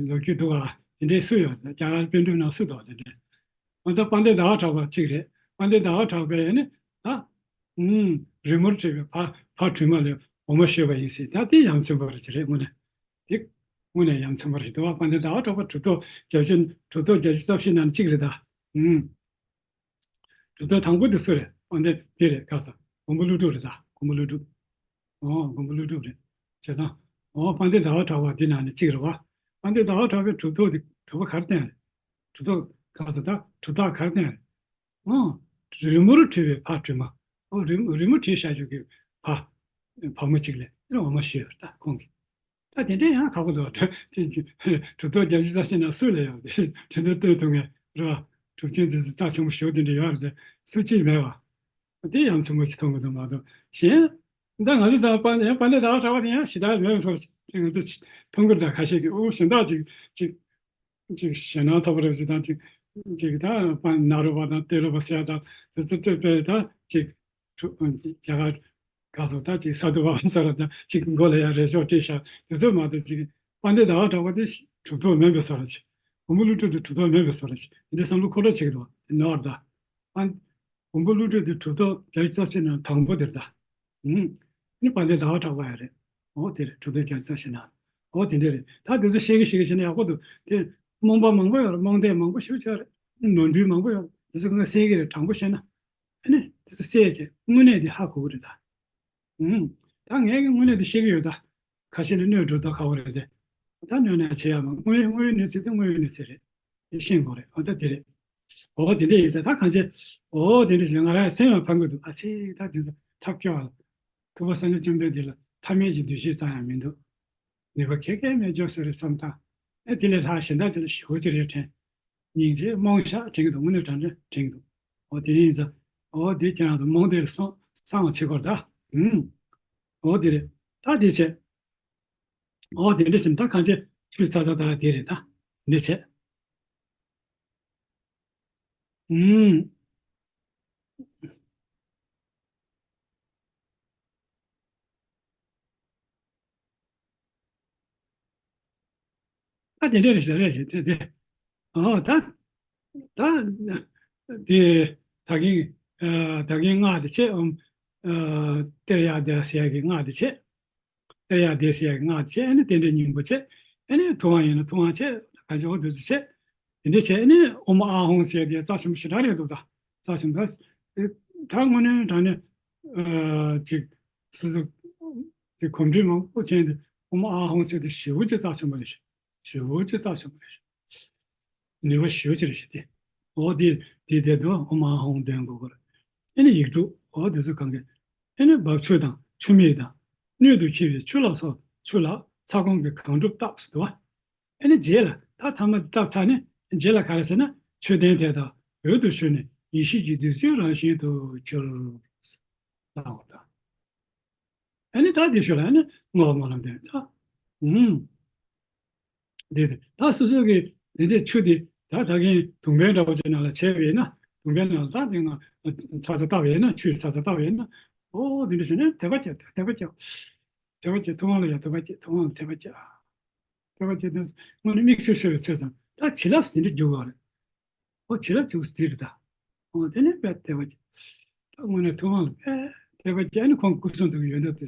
ལོ་རྒྱུས་འདུག་ག་དེ་འདྲས་སུ་ཡོད། རྒྱ་གར་པཎ་གྲུབ་ནང་སུ་འདུག་དེ་འདྲས། འོ་ད་དཔལ་ལྡན་ཟླ་བ་གྲགས་པ་གཅིག་རེད། དཔལ་ལྡན་ཟླ་བ་གྲགས་པས་ནི་ད་ཨུམ་རི་མོར་བྲིས་པའི་ཕ་ཕ་གྲུ་མ་ལས་འོ་མ་བཞོས་པ་ཡིན་ཟེར། ད་དེ་ཡ་མཚན་པ་རེད་ཅེས་རེད། དངོས་གནས་དེ་དངོས་གནས་ཡ་མཚན་པ་རེད་འདུག་བ། དཔལ་ལྡན་ཟླ་བ་གྲགས་པ་གྲུབ་ཐོབ་བརྒྱད་ཅུ་གྲུབ་ཐོབ་བརྒྱད་ཅུ་རྩ་བཞི་ནང་གཅིག་རེད་ད། ཨུམ། གྲུབ་ཐོབ་དང་པོ་དེ་སུ་རེད། འོ་འདི་འདི་རེད། ག་ས་མགོན་པོ་ཀླུ་སྒྲུབ་རེད་ད། མགོན་པོ་ཀླུ་སྒྲུབ། ཨོ་མགོན་པོ་ཀླུ་སྒྲུབ་རེད། བྱས་ཙང་ཨོ་དཔལ་ལྡན་ཟླ་བ་གྲགས་པ་འདི་ནང་ནས་གཅིག་རེད་བ། དཔལ་ལྡན་ཟླ་བ་གྲགས་པའི་གྲུབ་ཐོབ་དེ་གྲུབ་པ་ག་རེ་བསྟན་རེད། གྲུབ་ཐོབ་ག་ས་ད་གྲུབ་རྟགས་ག་རེ་བསྟན་རེད། ཨོ་རི་མོར་བྲིས་པའི་ཕ་གྲུ་མ། ཨོ་རི་རི་མོ་བྲིས་བཞག་ཆོག་གི་ཕ་བ་མོ་གཅིག་ལས་འོ་མ་བཞོས་པ་རེད་ད་ཁོང་གིས། ད་དེ་འདྲའི་ཡང་ཁག་པོ་འདུག་དེ་གྲུབ་ཐོབ་བརྒྱད་ཅུ་རྩ་བཞི་ནང་སུ་ལ་ཡོད་དེ་དེ་འདྲ་སྟོན་ཐུབ་མཁན་རེད་བ། གྲུབ་ཆེན་དེ་ཚོ་རྩ་ཆེན་པོ་ཞེ་པོ་དེ་འདྲ་ཡོད་རེད་དེ་སུ་གཅིག་མེད་བ། དེ་ཡ་མཚན་པོ་ཞིག་མཐོང་གི་འདུག་མ་གཏོགས་གཞན། ད་ང་ཚོ་ཚང་མ་དཔལ་ལྡན་ཟླ་བ་གྲགས་པ་དེ་ཡང་ཞེ་དྲག་མེད་པའི་བཟོ་ཞིག་དེ་ང་ཚོ་མཐོང་གི་རེད། ད་ཁ་ཤས་ཀྱིས་ཨོ་གཞན་དག་ཅིག་ཅིག་ཅིག་ཞེད་སྣང་ཚ་པོ་རེ་ཅིག་དང་ཅིག་ཅིག་ད་ནཱ་རོ་པ་དང་ཏེ་རོ་པ་ཟེར་ཡ་དང་དེ་ཚོ་སྟོད་པའི་ད་ཅིག་གྲུབ་རྒྱ་གར་ག་སོགས་ད་ཅིག་ས་དུ་བ་ས་ར་དང་ཅིག་མགོ་ལ་ཡ་རས་ཤོག་སྤྲས་ཤག་དེ་ཚོ་མ་གཏོགས་ཅིག་དཔལ་ལྡན་ཟླ་བ་གྲགས་པ་དེ་གྲུབ་ཐོབ་མིན་པའི་བཟོ་འདྲ་ཅིག་མགོན་པོ་ཀླུ་སྒྲུབ་དེ་གྲུབ་ཐོབ་མིན་པའི་བཟོ་འདྲ་ཅིག་དེ་འདྲའི་བསམ་བློ་འཁོར་འདྲ་བྱེད་ཀྱི་འདུག་དེ་ནོར་ད། དཔལ་མགོན་པོ་ཀླུ་སྒྲུབ་དེ་གྲུབ་ཐོབ་བརྒྱད་ཅུ་རྩ་གཅིག་ནང་དང་པོ་དེ་རེད་ད། ཨུམ། ནི་དཔལ་ལྡན་ཟླ་བ་གྲགས་པ་ཡ་རེད། འོ་དེ་རེད། གྲུབ་ཐོབ་བརྒྱད་ཅུ་རྩ་གཅིག་ནང་། འོ་དེ་འདྲ་རེད། ད་དེ་ཚོ་ཤེས་ཀྱི་ཤེས་ཀྱི་བྱས་ན་ཡག་པོ་འདུག་དེ་རྨོངས་པ་མང་པོ་ཡོད་རེད། རྨོངས་དད་མང་པོ་ཞེ་པོ་ཅིག་ཡོད་རེད། ནོར་འཁྲུལ་མང་པོ་ཡོད་རེད། དེ་ཚོ་ང་སེལ་གྱི་རེད། དྲང་པོ་བཤད་ན། ཨ་ནི་དེ་ཚོ་སེལ་བྱས་དངོས་གནས་དེ་ཧ་གོ་གི་རེད་ད། ཨུམ། ད་ངས་ཀྱི་དངོས་གནས་དེ་ཤེས་ཀྱི་ཡོད་ད། ཁ་ཤས་ལ་གནོད་འགྲོ་ད་ཁག་པོ་རེད་དེ། ད་གནོད་ན་བྱེད་ཡག་མ་དངོས་དངོས་ཡོད་གནས་ཚུལ་དེ་དངོས་ཡོད་གནས་ཚུལ་རེད། དེ་ཤེས་དགོས་རེད། འོ་ད་དེ་རེད། འོ་དེ་འདྲ་ཡིན་ཙང་ད་གང་བྱེད། འོ་དེ་འདྲ་ཞིག་ང་རང་སེམས་ལ་ཕན་གི་འདུག་ཨ་ཙི་ད་དེ་ཚོ་ཐབས་སྐྱོ་བ་ལ། ཐུབ་པ་སངས་རྒྱས་བཅོམ་ལྡན་འདས་ལ་ཐ་མལ་གྱི་འདུ་ཤེས་ཙམ་ཡང་མི་འདུག་ནུས་པ་ག་གེ་མེད་འཇོག་ཟེར་རེད་བསམ་སྟངས། ཨེ་དེ་ལས་ལྷག་གཞན་དག་ཅིག་ལ་ཞེ་པོ་ཅིག་རེད་དྲན། སྙིང་རྗེ་རྨོངས་ཤག་དྲན་གྱི་འདུག་དངོས་གནས་དྲང་དྲན་དྲན་གྱི་འདུག་འོ་དེ་ཡིན་ཙང་། འོ་དེ་ཁྱེད་རང་ཚོ་རྨོངས་དད་ལ་སོང་སངས་བྱེད་དགོས་ད། ཨུམ། འོ་དེ་རེད། ད་དེ་བྱས། འོ་དེ་འདྲ་བྱས་ད་གང་བྱེད་ཆུ་ཚ་ཚ་ད་དེ་རེད་ད། འདི་བྱས། ཨུམ། ད་དེ་འདྲ་རེད་ཤག་རེད་ཤག་དེ་དེ། ཨོ་ད། ད། དེ། ད་གིན། ཨ། ད་གིན་སྔགས་དེ་བྱས། ཨོཾ། ཨ། ཏདྱ་ཐཱ་ཟེར་ཡག་གི་སྔགས་དེ་བྱས། ཏདྱ་ཐཱ་ཟེར་ཡག་གི་སྔགས་དེ་བྱས། ཨ་ནི་རྟེན་འབྲེལ་སྙིང་པོ་བྱས། ཨ་ནི་ཐུབ་དབང་ཡིན་ན་ཐུབ་དབང་བྱས། གང་བྱེད་འོ་དེ་ཚོ་བྱས། དེ་འདྲ་བྱས། ཨ་ནི་ཨོཾ་ཨཱཿཧཱུྃ་ཟེར་དེ་རྩ་ཆེན་པོ་ཞེ་དྲག་རེད་འདུག་ད་རྩ་ཆེན་པོ་ད། ད་དངོས་གནས་དྲང་གནས། ཨ། ཅིག་སོ་སོ་དེ་གོམས་འདྲིས་མང་པོ་བྱས་ཏེ་ཨོཾ་ཨཱཿཧཱུྃ་ཟེར་དེ་ཞེ་པོ་ཅིག་རྩ་ཆེན་པོ་རེད་ཤག་ཞེ་པོ་ཅིག་རྩ་ཆེན་པོ་རེད་ཤག་ནུས་པ་ཞེ་པོ་ཅིག་རེད་ཤག་སྟེ། འོ་དེ་དེ་དེ་དུ་ཨོཾ་ཨཱཿཧཱུྃ་འདོན་དགོས་ཀྱི་རེད། ཨ་ནི་ཡིག་དྲུག་འོ་དེ་ཚོ་གང་གི། ཨ་ནི་འབབ་ཆུ་དང་ཆུ་མིག་དང་། སྣོད་དུ་འཁྱིལ་བའི་ཆུ་ལ་སོགས་ཆུ་ལ་ཚ་གོང་གི་གང་སྒྲུབ་བཏབ་ཟེར་དུས། ཨ་ནི་རྗེས་ལ་ད་ཐ་མ་དེ་བཏབ་ཚར་ནས་རྗེས་ལ་ག་རེ་ཟེར་ན། མཆོད་རྟེན་དེ་དག་འོད་དུ་ཞུ་ནས་ཡེ་ཤེས་ཀྱི་བདུད་རྩིའི་རང་བཞིན་དུ་གྱུར། ལབ་པ་དང་། ཨ་ནི་ད་དེ་ཤུལ་ལ་ཨ་ནི་བསྔོ་བ་སྨོན་ལམ་འདོན་ཚར། ཨུམ། དེ་དེ་ད་སོ་སོ་གི་དེ་འདྲའི་ཆུ་དེ་ད་ད་གིན་དུང་བའི་འདྲ་བོ་ཅིག་ནང་ལ་བྱས་པ་ཡིན་ན། དུང་བའི་ནང་ལ་ད་དེ་ང་ཚ་ཚ་བཏབ་པ་ཡིན་ན། ཆུ་ཚ་ཚ་བཏབ་པ་ཡིན་ན། ཨོ་དེ་འདྲ་བྱས་ནས་དད་པ་སྐྱེ། དད་པ་སྐྱེ། དད་པ་སྐྱེ། ཐུབ་དབང་ལ་ཡང་དད་པ་སྐྱེ། ཐུབ་དབང་ལ་དད་པ་སྐྱེ། དད་པ་སྐྱེ་དུས་དངོས་གནས་མིག་ཆུ་ཤོར་བའི་ཚོད་ཙམ། ད་བྱིན་རླབས་ཟིན་འདྲ་རྒྱུག་པ་རེད། ཨོ་བྱིན་རླབས་འཇུག་སྟེ་རེད་ད། ཨོ་དེ་ནས་དཔེ་དད་པ་སྐྱེ། ད་དངོས་གནས་ཐུབ་དབང་ལ་དཔེ་དད་པ་སྐྱེ། ཨ་ནི་ཁོང་སྐུ་གསུང་ཐུགས་ཀྱི་ཡོན་ཏན་དེ་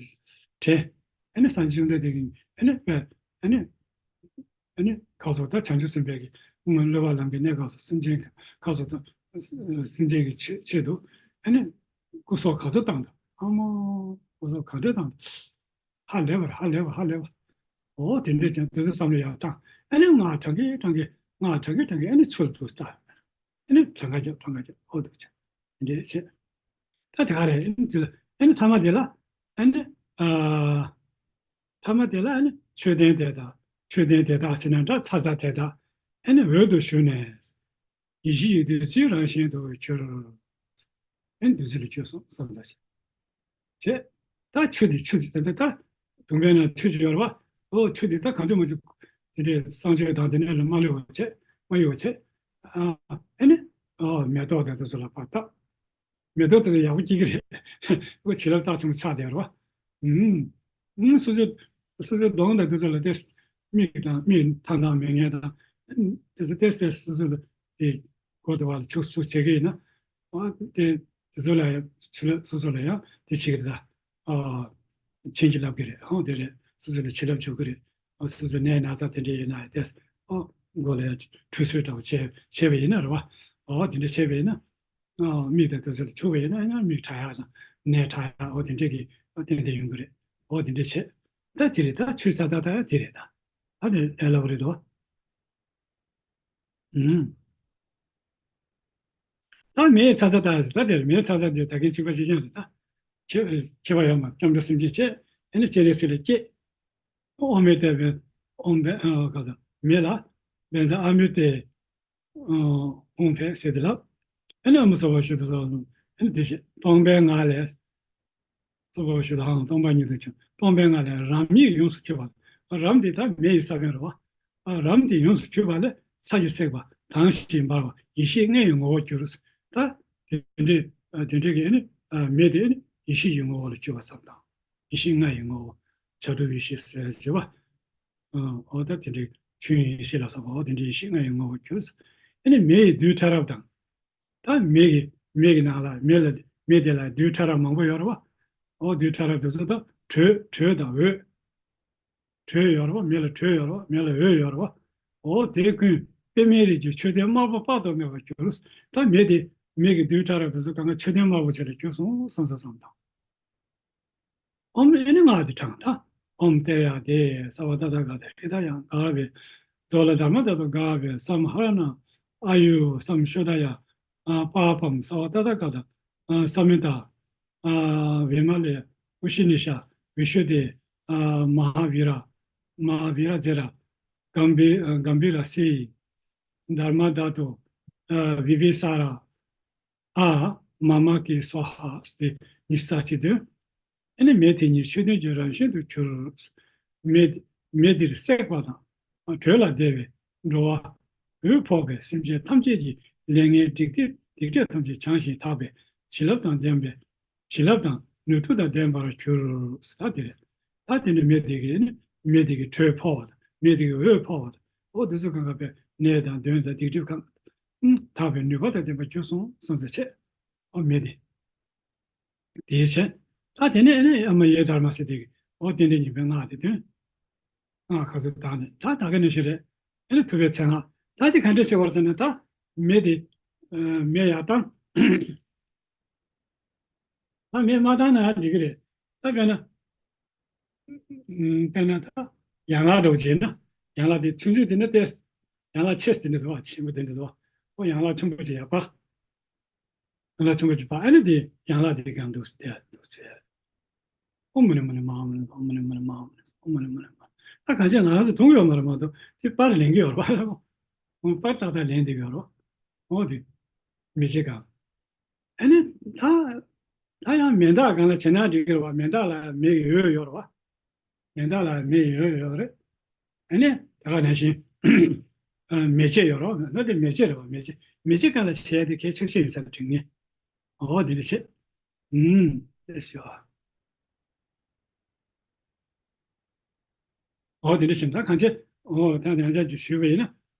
དྲན། ཨ་ནི་སངས་རྒྱས་བཅོམ་ལྡན་འདས་ཀྱིས་ཨ་ནི་དཔེ་ཨ་ནི་ཨ་ནི་ཁ་སོགས་ད་བྱང་ཆུབ་སེམས་དཔའི་གི་སྔོན་སློབ་པ་ལམ་གྱི་གནས་སྐབས་སུ་སེམས་ཅན་གྱི་ཁ་སོགས་ད་སེམས་ཅན་གྱི་ཆེད་ཆེད་དུ་ཨ་ནི་སྐུ་སྲོག་ག་ཚོད་བཏང་འདུག་ཨ་མ། སྐུ་སྲོག་ག་འདྲ་བཏང་འདུག་ཧ་ལས་པ་རེད། ཧ་ལས་པ། ཧ་ལས་པ། ཨོ་དེ་འདྲས་ཀྱང་དེ་ཚོ་བསམ་བློ་ཡར་བཏང་། ཨ་ནི་སྔགས་བགྲང་གིན་བགྲང་གིན། སྔགས་བགྲང་གིན་བགྲང་གིན། ཨ་ནི་ཆུ་ལ་ཐུག་ལྟ། ཨ་ནི་གྲངས་ཀ་རྒྱབ། གྲངས་ཀ་རྒྱབ། ཨོ་འདུག་བྱས། དེ་འདྲས་བྱས། ད་དེ་ག་རེད། ཨ་ནི་དེ་ལ་ཨ་ནི་ཐ་མ་དེ་ལ་ཨ་ནི། ཨ། ཐ་མ་དེ་ལ་ཨ་ནི་མཆོད་རྟེན་དེ་དག་མཆོད་རྟེན་དེ་དག་ཟེར་ན་འདྲ། ཚ་ཚ་དེ་དག་ཨ་ནི་འོད་དུ་ཞུ་ནས། ཡེ་ཤེས་ཀྱི་བདུད་རྩིའི་རང་བཞིན་དུ་གྱུར། ཨེ་བདུད་རྩི་ལ་གྱུར་སོང་བསམ་ས་ཞིག་བྱས། ད་ཆུ་འདི་ཆུ་འདི་ད་ད་དུང་བའི་ནང་ཆུ་ཅིག་ཡོད་རེད་བ། ཨོ་ཆུ་འདི་ད་གང་བྱུང་མང་བྱུང་དེ་འདྲའི་གསང་སྤྱོད་དང་དེ་འདྲ་ལ་མ་གཡོ་བ་བྱས། མ་གཡོ་བ་བྱས། ཨ་ཨེ་ནི་ཨོ་མེ་ཏོག་དང་དེ་ཚོ་ལ་ཕར་བཏབ། མེ་ཏོག་དེ་ཚོ་ཡག་པོ་སྐྱེ་གི་རེད། ཨོ་བྱིན་རླབས་རྩ་ཆེན་པོ་ཆགས་བསྡད་རེད་བ། ཨུམ། ཨུམ། སོ་སོ་སོ་སོའི་གདོང་དང་དེ་ཚོ་ལ་དེ་མིག་དང་མིག་ཐང་དང་མིག་སྔས་དང་དེ་ཚོ་ཏོག་ཙམ་སོ་སོ་ལ་དེ་གོ་བདེ་བ་ལ་ཆུ་ཚོད་བྱེད་ཀྱི་ཡིན་ན། ཨ་དེ་དེ་ཚོ་ལ་ཡང་ཆུ་ལ་སོ་སོ་ལ་ཡང་དེ་བྱེད་ཀྱི་རེད་ད། ཨ་བྱིན་གྱིས་བརླབ་ཀྱི་རེད། ཨོ་དེ་རེད། སོ་སོ་ལ་བྱིན་རླབས་འཇུག་གི་རེད། ཨོ་སོ་སོ་ནད་ན་ཚ་དེ་འདྲ་ཡིན་ན་དེ་ཨོ་མགོ་ལ་ཡང་ཁྲུས་གསོལ་འདྲ་བོ་བྱས་བྱས་པ་ཡིན་ན་རེད་བ། ཨོ་དེ་འདྲ་བྱས་པ་ཡིན་ན། ཨོ་མིག་དང་དེ་ཚོ་ལ་བྱུག་པ་ཡིན་ན་ཡང་མིག་དྲག་ཡག་དང་ནད་དྲག་ཡག་ཨོ་དེ་འདྲ་གི་ཨོ་ཏན་ཏན་ཡོང་གི་རེད། ཨོ་དེ་འདྲ་བྱས། ད་དེ་རེད། ད་ཆུ་ཚ་ད་ད་དེ་རེད་ད། ད་དེ་ཨེ་ལབ་རེད་དོ། ཨུམ། ད་མེ་ཚ་ཚ་ད་ཟེར། ད་དེར་མེ་ཚ་ཚ་དེ་ད་གིན་གཅིག་པ་གཅིག་རྐྱང་རེད་ད། ཁྱད་ཁྱད་པར་ཡོད་མ། སྐྱབས་འགྲོ་སེམས་བསྐྱེད་བྱས། ཨེ་ནི་སྤྱན་རས་གཟིགས་ལ་བསྐྱེད། ཨོཾ་མེ་ཏེ་བེ། ཨོཾ་བེ་ཨ་ག་ས་མེ་ལ་བཛྲ་ཨ་མྲྀ་ཏེ་ཨོཾ་ཕཊ་ཟེར་ཏེ་ལབ། ཨེ་ནི་ཨ་མ་སོགས་པ་ཞུ་དུ་སོགས། ཨེ་ནི་དེ་བཞིན་སྟོང་པའི་ངང་ལས། སོགས་པ་ཞུ་དུ་ཧང་སྟོང་པ་ཉིད་དུ་གྱུར། སྟོང་པའི་ངང་ལས་རང་ཉིད་ཡོངས་སུ་གྱུར་པ། རང་འདི་ད་མེ་ཡི་ས་བོན་རེད་བ། ཨ་རང་འདི་ཡོངས་སུ་གྱུར་པ་ལས་ས་གཞི་བསྲེགས་པ་དྭངས་ཤིང་འབར་བ་ཡེ་ཤེས་ལྔ་ཡི་ངོ་བོར་གྱུར། ད་དེ་འདྲའི་དེ་འདྲའི་གི་ཨ་ནི་ཨ་མེ་དེ་ཨ་ནི་ཡེ་ཤེས་ཀྱི་ངོ་བོ་ལ་གྱུར་པ་བསམ་དང་། ཡེ་ཤེས་ལྔ་ཡི་ངོ་བོ། བྱ་གྲུབ་ཡེ་ཤེས་ཟེར་བ། ཨ་འོ་ད་དེ་འདྲའི་ཆོས་དབྱིངས་ཡེ་ཤེས་ལ་སོགས་པ་འོ་དེ་འདྲའི་ཡེ་ཤེས་ལྔ་ཡི་ངོ་བོར་གྱུར། ཨ་ནི་མེ་ཡི་རྡུལ་ཕྲ་རབ་དང་། ད་མེ་གི་མེ་གི་ནང་ལ་མེ་ལ་མེ་དེ་ལ་རྡུལ་ཕྲ་རབ་མང་པོ་ཡོད་རེད་བ། འོ་རྡུལ་ཕྲ་རབ་དེ་ཚོ་ད་དྲོད་དྲོད་དང་འོད། དྲོད་ཡོད་རེད་བ། མེ་ལ་དྲོད་ཡོད་རེད་བ། མེ་ལ་འོད་ཡོད་རེད་བ། འོ་དེ་ཀུན་པདྨའི་རིགས་ཀྱི་མཆོད་རྟེན་དམར་པོ་དཔག་ཏུ་མེད་པར་གྱུར། ད་མེ་དེ་མེ་གི་རྡུལ་ཕྲ་རབ་དེ་ཚོ་གང་ག་མཆོད་རྟེན་དམར་པོ་ཅིག་ལ་གྱུར་སོང་བསམ་ས་བསམ་དང་། ཨོཾ། ཨེ་ནི་སྔགས་དེ་བགྲང་ད། ཨོཾ་ཏདྱ་ཐཱ་སྭ་ཝ་ཏདྱ་ག་ཏ་ཧྲྀ་ད་ཡ་ག་བེ་ཛྭ་ལ་དྷརྨ་ཏ་ཏོ་ག་བེ་སཾ་ཧ་ར་ཎ་ཨཱ་ཡུ་སཾ་ཤོ་དྷ་ཡ་པཱ་པཾ་སྭ་ཝ་ཏདྱ་ག་ཏ་ས་མི་ཏཱ་བི་མ་ལེ་ཨུ་ཤི་ནི་ཤ་བི་ཤུ་དྷེ་མ་ཧཱ་བི་ར་མ་ཧཱ་བི་ར་ཛེ་ར་གམ་བི་གམ་བི་ར་སི་དྷརྨ་དྷཱ་ཏུ་བི་བི་ས་ར་ཨ་མ་མ་ཀི་སྭཱ་ཧཱ་ཟེར་ཏེ་ཉི་ཤུ་རྩ་གཅིག་འདོན། ཨ་ནི་མེ་དེ་ཉིད་མཆོད་རྟེན་གྱི་རང་བཞིན་དུ་གྱུར། མེ་མེ་འདིར་བསྲེགས་པ་དང་དྲོད་ལ་བརྡལ་བའི་འགྲོ་བ་འོད་ཕོག་པས་སེམས་ཅན་ཐམས་ཅད་ཀྱི་ལས་ངན་སྡིག་སྡིག་སྡིག་སྒྲིབ་ཐམས་ཅད་བྱང་ཞིང་དག་པའི་བྱིན་རླབས་དང་ལྡན་པའི་བྱིན་རླབས་དང་ནུས་མཐུ་དང་ལྡན་པར་གྱུར། ད་དེ་རེད། ད་དེ་ནི་མེ་དེ་གི་ནི་མེ་དེ་གི་དྲོད་ཕོག་པ་དང་མེ་དེ་གི་འོད་ཕོག་པ་ འོ་དེ་ཚོ་གང་ག་པའི་ནད་དང་གདོན་དང་སྡིག་སྒྲིབ་གང་དག་པའི་ནུས་པ་དང་ལྡན་པར་གྱུར་སོང་གསུངས་ས་བྱས། འོ་མེ་དེ། དེའི་ཕྱིར། ད་དེ་ནས་ཨ་ནི་ཨ་མ་ཡེ་དྷརྨ་ཟེར་དེ་གི་འོ་རྟེན་འབྲེལ་གྱི་པའི་སྔགས་དེ་ཐོན། སྔགས་ག་ཚོད་བཏང་ནས་ད་ད་ག་ནས་ཤི་རེད། ཨ་ནི་ཐུབ་པའི་ཚེ་སྔགས་ད་དེ་ག་འདྲས་བྱེད་པར་ཟེར་ན་ད་མེ་དེ་མེ་ཡར་བཏང་། ད་མེ་མ་བཏང་ན་འགྲིག་གི་རེད། ད་དཔེར་ན། དཔེར་ན་ད་ཡན་ལག་འདྲ་བོ་བྱས་ན་ཡན་ལག་དེ་ཆུང་ཆུང་དེ་ནི་ཏེ། ཡན་ལག་ཆེ་དེ་འདྲ་འདུག་བ། ཆེན་པོ་དེ་འདྲ་འདུག་བ། ཨོ་ཡན་ལག་ཆུང་པོ་ཅིག་ཡར་སྤར། ཡན་ལག་ཆུང་པོ་ཅིག་སྤར་ཨ་ནི་དེ་ཡན་ལག་དེ་གང་འདུག་དེ་འདུག་ཟེར། ཨོ་མུ་ནི་མུ་ནི་མ་ཧཱ་མུ་ནི་ཨོ་མུ་ནི་མུ་ནི་མ་ཧཱ་མུ་ནི་ཨོ་མུ་ནི་མུ་ནི་མ། ད་གང་ཅི་ང་རང་ཚོ་མཐོང་གི་ཡོད་མ་རེད་མ་གཏོགས་དེ་སྤར་ལེན་གི་ཡོད་རེད་བ། ཨོ་སྤར་ཏག་ཏག་ལེན་བསྡད་ཀྱི་ཡོད་རེད་བ། ཨོ་དེ་མེ་ལྕེ་གང་། ཨ་ནི་ད་ད་ཡང་མེ་མདག་སྒང་ལ་བྱེད་ན་འགྲིག་གི་རེད་བ། མེ་མདག་ལ་མེ་ཡོད་ཡོད་རེད་བ། མེ་མདག་ལ་མེ་ཡོད་ཡོད་རེད། ཨ་ནི་ད་ག་ནང་བཞིན་ཨ་མེ་ལྕེ་ཡོད་རེད་བ། ན་དེ་མེ་ལྕེ་རེད་བ། མེ་ལྕེ་མེ་ལྕེ་སྒང་ལ་བྱས་ཏེ་གལ་ཆེ་ཤོས་ཡིན་ས་ལ་དྲན་ངེས། ཨོ་དེ་འདྲ་བྱེད། ཨུམ། དེ་ཞོ། ཨོ་དེ་འདྲ་བྱེད་ད་གང་བྱེད། ཨོ་ད་ཡང་བསྐྱར་ཅིག་ཞུས་པ་ཡིན་ན།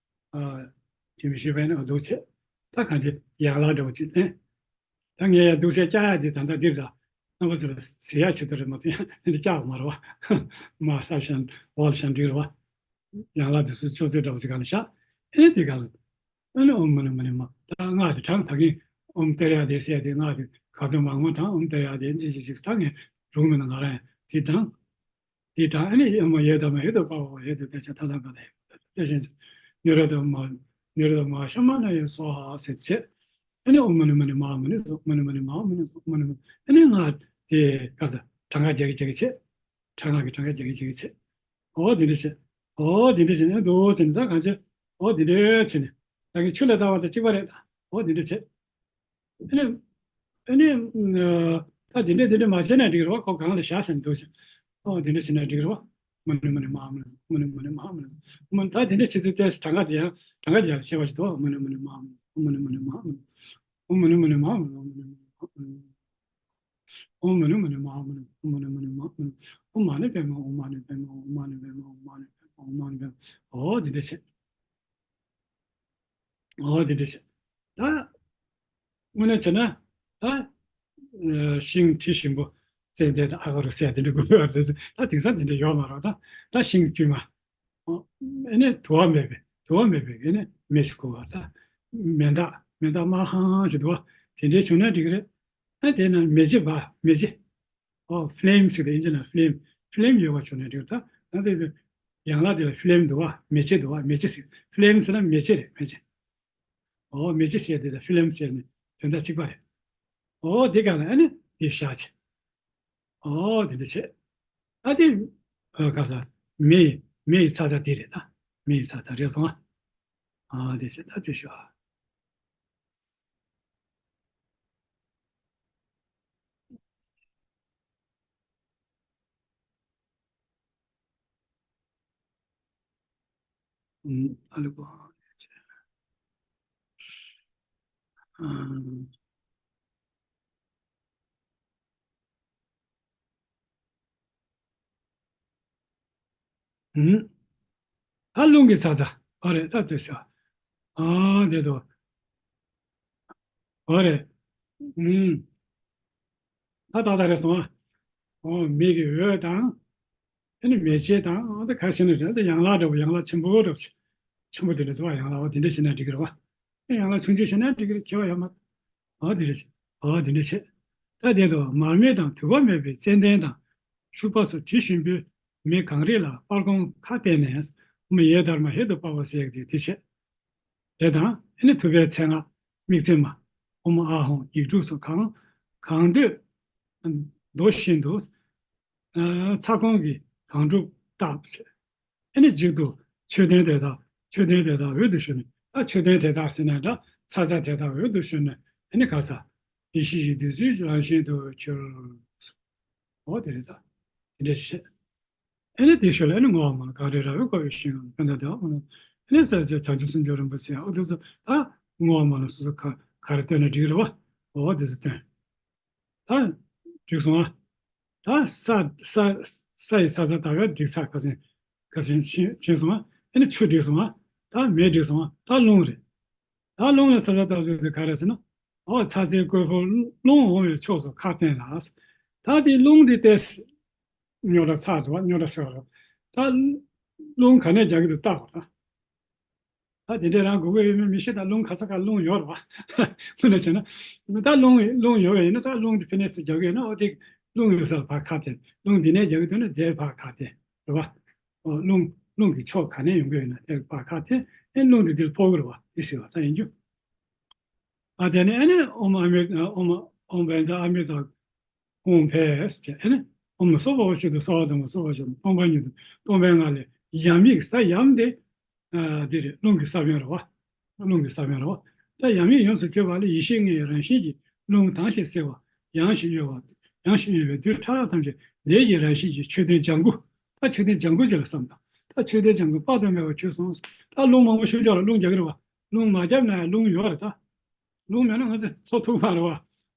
ཨ་ཅིག་མི་ཞུས་པ་ཡིན་ན་འདུག་བྱེད། ད་གང་བྱེད་ཡན་ལག་འདྲ་བོ་ཅིག་ལེན། ད་ངས་ཡང་འདུག་བྱས་བཀྱག་ཡག་དེ་ད་ལྟ་འདིར་ད་རྣམ་པ་ཚོ་ལ་ཟེར་ཡག་ཆེད་དུ་རེད་མ་གཏོགས་ཡང་འདི་བཀྱག་མ་རེད་བ། མ་ས་ཞན་འོག་ཞན་འགྲིག་རེད་བ། ཡན་ལག་དེ་ཚོ་ཅོག་ཙེ་འདྲ་བོ་ཅིག་ག་ལ་བཞག་ཨེ་ནས་དེ་ག་ལ། ཨེ་ནས་ཨོཾ་མ་ཎི་མ་ཎི་མ། ད་སྔགས་དེ་བགྲང་ད་གིན་ཨོཾ་ཏེ་ར་ཡ་དེ་ཟེར་ཡ་དེ་སྔགས་དེ་ག་ཚོད་མང་མང་བགྲང་ཨོཾ་ཏེ་ར་ཡ་དེ་ཅི་ཅི་ཅིག་ད་ངས་སྒྲུང་མེད་ན་ང་རང་ཡང་དེ་བགྲང་། དེ་བགྲང་ཨེ་ནས་ཨོཾ་ཡེ་དྷརྨ་ཧེ་ཏུ་པ་བ་ཧེ་ཏུ་ཏེ་ཇ་ཐ་ཐ་ག་ད་ཧེ་ཏེ་ཤན་ནི་རོ་དྷ་མ་ནི་རོ་དྷ་མ་ཤ་མ་ན་ཡེ་སྭཱ་ཧཱ་ཟེར་བྱས། ཨེ་ནས་ཨོཾ་མ་ཎི་མ་ཎི་མ་ཧཱ་མ་ཎི་སྭཱ་ཧཱ་མ་ཎི་མ་ཎི་མ་ཧཱ་མ་ཎི་སྭཱ་ཧཱ་མ་ཎི་མ་ཎི་ཨེ་ནས་སྔགས་དེ་ག་ས་གྲངས་ཀ་རྒྱག་གི་རྒྱག་གི་བྱས། གྲངས་ཀ་གི་གྲངས་ཀ་རྒྱག་གི་རྒྱག་གི་བྱས། ཨོ་དེ་འདྲ་བྱས། ཨོ་དེ་འདྲ་བྱས་ནས་འདུག་བྱས་ནས་ད་གང་བྱས། ཨོ་དེ་འདྲ་བྱས་ནས་ད་གིན་ཆུ་ལ་བཏང་བ་དང་གཅིག་པ་རེད་ད། ཨོ་དེ་འདྲ་བྱས། ཨ་ནི། ཨ་ནི། ཨ་དེ་འདྲ་དེ་འདྲ་མ་བྱས་ན་འགྲིག་རེད་བ། ཁོ་གང་ལ་བཞག་བྱས་ནས་འདུག་བྱས། ཨོ་དེ་འདྲ་བྱས་ན་འགྲིག་རེད་བ། མ་ཎི་མ་ཎི་མ་ཧཱ་མ་ཎི་མ་ཎི་མ་ཎི་མ་ཧཱ་མ་ཎི། མ་ད་དེ་འདྲ་བྱེད་དུས་ཏེ་གྲངས་ཀ་དེ་ཡང་གྲངས་ཀ་དེ་ཡང་ཤེས་པ་ཞིག་འདུག་མ་ཎི་མ་ཎི་མ་ཧཱ་མ་ཎི་མ་ཎི་མ་ཧཱ་མ་ཎི། ཨོཾ་མ་ཎི་མ་ཎི་མ་ཧཱ་མ་ཎི་མ་ཧཱ་མ་ཎི། ཨོཾ་མ་ཎི་མ་ཎི་མ་ཧཱ་མ་ཎི། ཨོཾ་མ་ཎི་མ་ཎི་མ་ཧཱ་མ་ཎི། ཨོཾ་མ་ཎི་པདྨ། ཨོཾ་མ་ཎི་པདྨ། ཨོཾ་མ་ཎི་པདྨ། ཨོཾ་མ་ཎི་པདྨ། ཨོ་དེ་འདྲ་བྱས། ཨོ་དེ་འདྲ་བྱས། ད་དངོས་གནས་བྱས་ན་ད་ཤིང་དྲི་ཞིམ་པོ་ཙན་དན་དང་ཨ་ག་རུ་ཟེར་དེ་འདྲ་དགོས་པ་རེད། ད་དེང་སང་དེ་འདྲ་ཡོད་མ་རེད། ད་ད་ཤིང་དཀྱུས་མ། ཨོ། ཨེ་ནས་དུ་བ་མེད་པའི་དུ་བ་མེད་པའི་ཨེ་ནས་མེ་ཞིག་དགོས་པ། ད་མེ་མདག་མེ་མདག་དམར་ཧང་ཧང་ཞིག་འདུག་བ། དེ་འདྲའི་བྱུང་ན་འགྲིག་གི་རེད། ཨ་དེ་ན་མེ་ལྕེ་བ་མེ་ལྕེ། ཨོ་ཕི་ལེམ་ཟེར་གི་ཨིན་ཇི་ནང་ཕི་ལེམ་ཕི་ལེམ་ཡོད་པ་བྱུང་ན་འགྲིག་གི་རེད། ད་ད་དེ་ཡན་ལག་དེ་ལ་ཕི་ལེམ་འདུག་བ། མེ་ལྕེ་འདུག་བ། མེ་ལྕེ་ཟེར་ཕི་ལེམ་ཟེར་ན་མེ་ལྕེ་རེད་མེ་ལྕེ། ཨོ་མེ་ལྕེ་ཟེར་དེ་དང་ཕི་ལེམ་ཟེར་ནི་དོན་དག་གཅིག་པ་རེད། ཨོ་དེ་ག་ལ་ཨ་ནི་དེ་བཞག་བྱས། ཨོ་དེ་འདྲ་བྱས། ཨ་དེ་ཨ་ག་ས་མེ་མེ་ཡི་ཚ་ཚ་དེ་རེད་ད། མེ་ཡི་ཚ་ཚ་རེད་སོང་ཨ། ཨ་དེ་བྱས་ད་དེ་ཞུ་ཨ། ཨ་ལུ་གོ་ཨ། ཨུམ། ད་རླུང་གི་ཚ་ཚ། ཨོ་རེད་ད་དེ་ཤ། ཨ་དེ་དོ། ཨོ་རེད། ཨུམ། ད་ཏག་ཏག་རེད་སོང་ཨ། ཨོ་མིག་གི་འོད་དང་། ཨ་ནི་མེ་ལྕེ་དང་ཨ་ད་ག་ཤེས་ན་རེད། ད་ཡན་ལག་འདྲ་བོ་ཡན་ལག་ཆེན་པོ་འདྲ་བོ་ཆེ། ཆེན་པོ་དེ་འདྲ་འདུག་བ། ཡན་ལག་འོ་དེ་འདྲ་ཤེས་ན་འགྲིག་གི་རེད་བ། ཨ་ཡན་ལག་ཆུང་ཆུང་ཤེས་ན་འགྲིག་གི་རེད། ཁྱད་པར་ཡོད་མ་རེད། ཨོ་དེ་རེད། ཨོ་དེ་འདྲ་བྱེད། ད་དེ་དུ་མར་མེ་དང་དུ་བ་མེད་པའི་ཙན་དན་དང་ཤུ་པ་སུ་དྲི་ཞིམ་པོའི་མེ་གང་རིགས་ལ་སྤར་གོང་ཁ་བསྟན་ནས་ཨོཾ་ཡེ་དྷརྨ་ཧེ་ཏུ་པ་བ་ཟེར་ཡག་དེ་དེ་བྱེད། དེ་དང་ཨེ་ནི་ཐུབ་པའི་མཚན་སྔགས་དམིགས་བརྩེ་མ། ཨོཾ་ཨཱཿཧཱུྃ་ཡིག་དྲུག་སོགས་གང་གང་འདོད་མདོ་བཞིན་དུ། ཚ་གོང་གི་གང་སྒྲུབ་བཏབ་ཟེར། ཨེ་ནི་མཇུག་ཏུ་མཆོད་རྟེན་དེ་དག་མཆོད་རྟེན་དེ་དག་འོད་དུ་ཞུ་ནས། ད་མཆོད་རྟེན་དེ་དག་ཟེར་ནས་འདྲ། ཚ་ཚ་དེ་དག་འོད་དུ་ཞུ་ནས་ཨེ་ནི་ག་ས། ཡེ་ཤེས་ཀྱི་བདུད་རྩིའི་རང་བཞིན་དུ་གྱུར། འོ་དེ་རེད་ད། དེ་འདྲ་བྱེད། ཨེ་ནི་དེ་ཤུལ་ལ་ཨེ་ནི་བསྔོ་བ་མ་ལ་ག་རེ་ར་བའི་བསྐོར་བའི་ཞིང་ཕན་བདག་དེ་བ་ཨེ་ནི་ཟེར་ཟེར་བྱང་ཆུབ་སེམས་མཆོག་རིན་པོ་ཆེ་ཨོ་དེ་ཚོ་ད་བསྔོ་བ་མ་ལ་སོ་སོ་ག་ག་རེ་བཏོན་ན་འགྲིག་རེད་བ། འོ་དེ་ཚོ་བཏོན། ད་འགྲིག་སོང་ཨ། ད་ས་ས་ས་ཡི་ས་ས་ད་ག་འགྲིག་ས་ཁ་སེང་ཁ་སེང་ཕྱིན་ཕྱིན་སོང་ཨ། ཨེ་ནི་ཆུ་འགྲིག་སོང་ཨ། ད་མེ་འགྲིག་སོང་བ། ད་རླུང་རེད། ད་རླུང་ལ་ཚ་ཚ་བཏབ་ཚུལ་དེ་ག་རེ་ཟེར་ན། འོ་ཚ་ཚའི་ཀོས་ཕུང་རླུང་འོང་བའི་ཕྱོགས་སུ་ཁ་བསྟན་ལ། ད་དེ་རླུང་དེ་ཏོག་ཙམ་རྙོག་དྲ་ཚ་འགྲོ་བ། རྙོག་དྲ་ཟེར་བ་རེད། ད་རླུང་ག་ནས་རྒྱག་གི་འདུག་བལྟ་བ་ད། ད་དེ་འདྲས་རང་དགོས་ཀྱི་ཡོད་མེད་མི་ཤེས། ད་རླུང་ག་ས་ག་རླུང་ཡོད་རེད་བ། དངོས་གནས་བྱས་ན། ད་རླུང་རླུང་ཡོད་པ་ཡིན་ན། ད་རླུང་དེ་ཕི་ནས་སུ་རྒྱག་གི་ཡོད་ན། འོ་དེ་རླུང་ཡོད་ས་ལ་ཕར་ཁ་བསྟན། རླུང་འདི་ནས་རྒྱག་གི་འདུག་ན་དེར་ཕར་ཁ་བསྟན་རེད་བ། འོ་རླུང་རླུང་གི་ཕྱོགས་ག་ནས་ཡོང་གི་ཡོད་ན་དེར་ཕར་ཁ་བསྟན། ཨེ་རླུང་དེ་འདིར་ཕོག་གི་རེད་བ། དེ་ཟེར་བ་ད་ཡིན་རྒྱུ། ཨ་དེ་ནས་ཨེ་ནས་ཨོཾ་ཨ་མི་ཨོཾ་ཨོཾ་བཛྲ་ཨ་མི་ཏ་ཧཱུྃ་ཕཊ་ཟེར། ཨེ་ནས་ཨོཾ་སྭ་བྷཱ་ཝ་ཤུདྡྷ་སརྦ་དྷརྨ་སྭ་བྷཱ་ཝ་ཤུདྡྷ། སྟོང་པ་ཉིད་དུ་སྟོང་པའི་ངང་ལས་ཡམ་ཡིག་ས་ཡམ་དེ། ཨ་དེ་རེད། རླུང་གི་ས་བོན་རེད་བ། རླུང་གི་ས་བོན་རེད་བ། ད་ཡམ་ཡིག་ཡོངས་སུ་གྱུར་པ་ལས་ཡེ་ཤེས་ལྔའི་རང་བཞིན་གྱིས་རླུང་དྭངས་ཤིང་གསལ་བ། ཡངས་ཤིང་གཡོ་བ། ཡངས་ཤིང་གཡོ་བའི་རྡུལ་ཕྲ་རགས་ཐམས་ཅད་ལས་ཀྱི་རང་བཞིན་གྱིས་མཆོད་རྟེན་ལྗང་གུ། ད་མཆོད་རྟེན་ལྗང་གུ་ཅིག་ལ་བསམ་དང་། ད་མཆོད་རྟེན་ལྗང་གུ་དཔག་ཏུ་མེད་པ་གྱུར་སོང་། ད་རླུང་མང་པོ་ཞུ་ཆོག་ལ་རླུང་རྒྱག་གི་རེད་བ། རླུང་མ་རྒྱབ་ན་ཡང་རླུང་ཡོད་རེད་ད། རླུང་མེད་ན་ང་ཚོ་འཚོ་ཐུབ་མ་རེད་བ།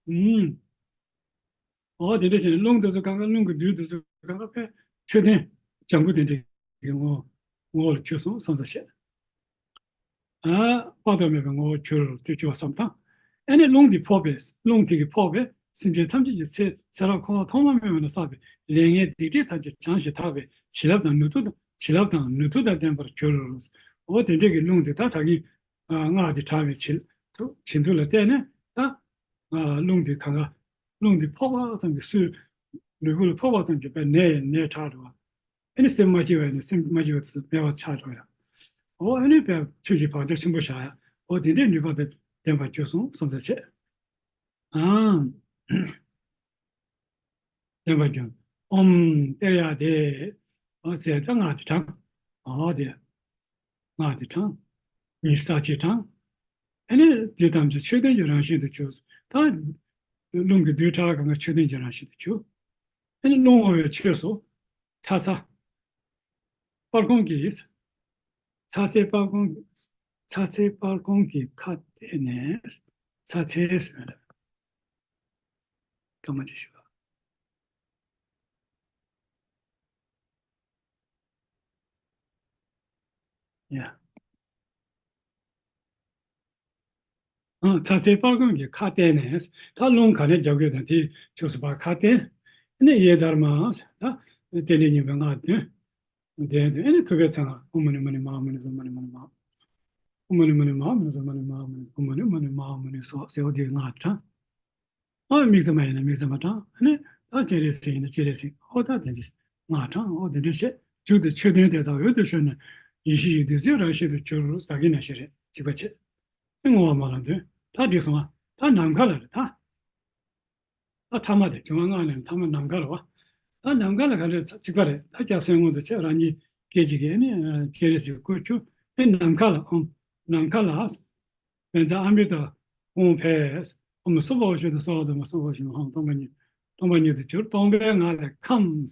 ཨུམ། འོ་དེ་འདྲ་བྱས་ནས་རླུང་དེ་ཚོ་གང་ག་རླུང་གི་རྡུལ་དེ་ཚོ་གང་ག་ཕར་མཆོད་རྟེན་ལྗང་གུ་དེ་འདྲའི་གི་ངོ་ངོ་བོ་ལ་གྱུར་སོང་བསམ་ས་བྱས། ཨ་དཔག་ཏུ་མེད་པའི་ངོ་བོར་གྱུར་ཏེ་གྱུར་བ་བསམ་དང་། ཨ་ནི་རླུང་འདི་ཕོག་པས། རླུང་དེ་གིས་ཕོག་པས་སེམས་ཅན་ཐམས་ཅད་ཀྱི་ཚེ་ཚེ་རབས་འཁོར་བ་ཐོག་མ་མེད་པ་ནས་བསགས་པའི་ལས་ངན་སྡིག་སྒྲིབ་ཐམས་ཅད་བྱང་ཞིང་དག་པའི་བྱིན་རླབས་དང་ནུས་མཐུ་དང་བྱིན་རླབས་དང་ནུས་མཐུ་དང་ལྡན་པར་གྱུར། འོ་དེ་འདྲའི་གི་རླུང་དེ་ད་ད་གིན་སྔགས་དེ་བགྲངས་པའི་བྱིན་མཐུ་བྱིན་མཐུ་ལ་བརྟེན་ནས་ད་རླུང་དེ་གང་ག་རླུང་དེ་ཕོག་པ་ཙམ་གྱིས་སུའི་ལུས་པོ་ལ་ཕོག་པ་ཙམ་གྱིས་དཔེ་ནད་ནད་དྲག་འགྲོ་བ། ཨ་ནི་སེམས་མ་སྐྱིད་པ་ནི་སེམས་མ་སྐྱིད་པ་དེ་ཚོ་མེད་པ་ཆགས་འགྲོ་ཡ། འོ་ཨ་ནི་དཔེ་ཆོས་ཀྱི་བག་ཆགས་ཆེན་པོ་བཞག་ཡ། འོ་དེ་འདྲའི་ནུས་པ་དང་ལྡན་པར་གྱུར་སོང་བསམ་ས་བྱས། ཨང་། ལྡན་པར་གྱུར། ཨོཾ་ཏདྱ་ཐཱ། འོ་ཟེར་ད་སྔགས་དེ་བགྲངས། འོ་དེ། སྔགས་དེ་བགྲངས། ཉི་ཤུ་རྩ་གཅིག་བགྲངས། ཨ་ནི་དེ་ཐམས་ཅད་མཆོད་རྟེན་གྱི་རང་བཞིན་དུ་གྱུར། ད་རླུང་གི་རྡུལ་ཕྲ་རགས་གང་ག་མཆོད་རྟེན་གྱི་རང་བཞིན་དུ་གྱུར། ཨ་ནི་རླུང་འོང་བའི་ཕྱོགས་སུ་ཚ་ཚ། སྤར་ཁུང་གི། ཚ་ཚའི་སྤར་ཁུང་། ཚ་ཚའི་སྤར་ཁུང་གི་ཁ་གཏད་ནས། ཚ་ཚའི་ཟེར་བ་རེད། སྐར་མ་གཅིག་ཞུ། ཡ། ཨང་། ཚ་ཚའི་སྤར་ཁུང་གི་ཁ་གཏད་ནས། ད་རླུང་ག་ནས་རྒྱག་དགོས་དང་དེའི་ཕྱོགས་སུ་ཕར་ཁ་གཏད། ཨ་ནི་ཡེ་དྷརྨཱ། ད་རྟེན་འབྲེལ་བསྙེན་པའི་སྔགས་འདོན། འདོན་དུས་ཨ་ནི་ཐུབ་པའི་ཚེ་ན་ཨོཾ་མ་ཎི་མ་ཎི་མ་ཧཱ་མ་ཎི་སྭཱ་ཧཱ། མ་ཎི་མ་ཎི་མ་ཧཱ་མ་ཎི་སྭཱ་ཧཱ། མ་ཎི་མ་ཎི་མ་ཧཱ་མ་ཎི་སྭཱ་ཧཱ། ཨོཾ་མ་ཎི་མ་ཎི་མ་ཧཱ་མ་ཎི་མ་ཎི་སྭཱ་ཧཱ། མ་ཎི་མ་ཎི་མ་ཧཱ་མ་ཎི་སྭཱ་ཧཱ་ཟེར་བ་དེའི་སྔགས་བགྲང་། ཨ་དམིགས་བརྩེ་མ་ཡིན་ན་དམིགས་བརྩེ་མ་བགྲང་། ཨ་ནི་ད་སྤྱན་རས་གཟིགས་ཡིན་ན་སྤྱན་རས་གཟིགས། ཨོ་ད་དེ་འདྲ་སྔགས་བགྲང་། ཨོ་དེ་འདྲ་བྱས། མཇུག་ཏུ་མཆོད་རྟེན་དེ་དག་འོད་དུ་ཤར་ནས་ཡེ་ཤེས་ཀྱི་བདུད་རྩིའི་རང་བཞིན་དུ་གྱུར། ད་གིན་ནང་བཞིན་རེད། གཅིག་པ་བྱས། ཨེ་བསྔོ་བ་སྨོན་ལམ་འདོན། ད་འགྲིག་སོང་ང་། ད་ནམ་མཁའ་ལ་རེད་ད། ད་ཐ་མ་དེ་བྱུང་བ་སྔགས་ནས་ཐ་མ་ནམ་མཁའ་ལ་བ། ད་ནམ་མཁའ་ལ་ག་རེ་ཚ་གཅིག་པ་རེད། ད་སྐྱབས་སེམས་སྔོན་དུ་ཆེ་རང་ཉིད་སྐད་ཅིག་གིས་ནི་སྤྱན་རས་གཟིགས་སྐུ་ཁྱུ་ཨེ་ནམ་མཁའ་ལ་ཨོཾ་ནམ་མཁའ་ལ་བཛྲ་ཨ་མྲྀ་ཏ་ཧཱུྃ་ཕཊ། ཨོཾ་སྭ་བྷཱ་ཤུདྡྷ་སརྦ་དྷརྨ་སྭ་བྷཱ་ཤུདྡྷ་ཧཱུྃ། སྟོང་པ་ཉིད་སྟོང་པ་ཉིད་དུ་གྱུར། སྟོང་པའི་ངང་ལས་ཁམས།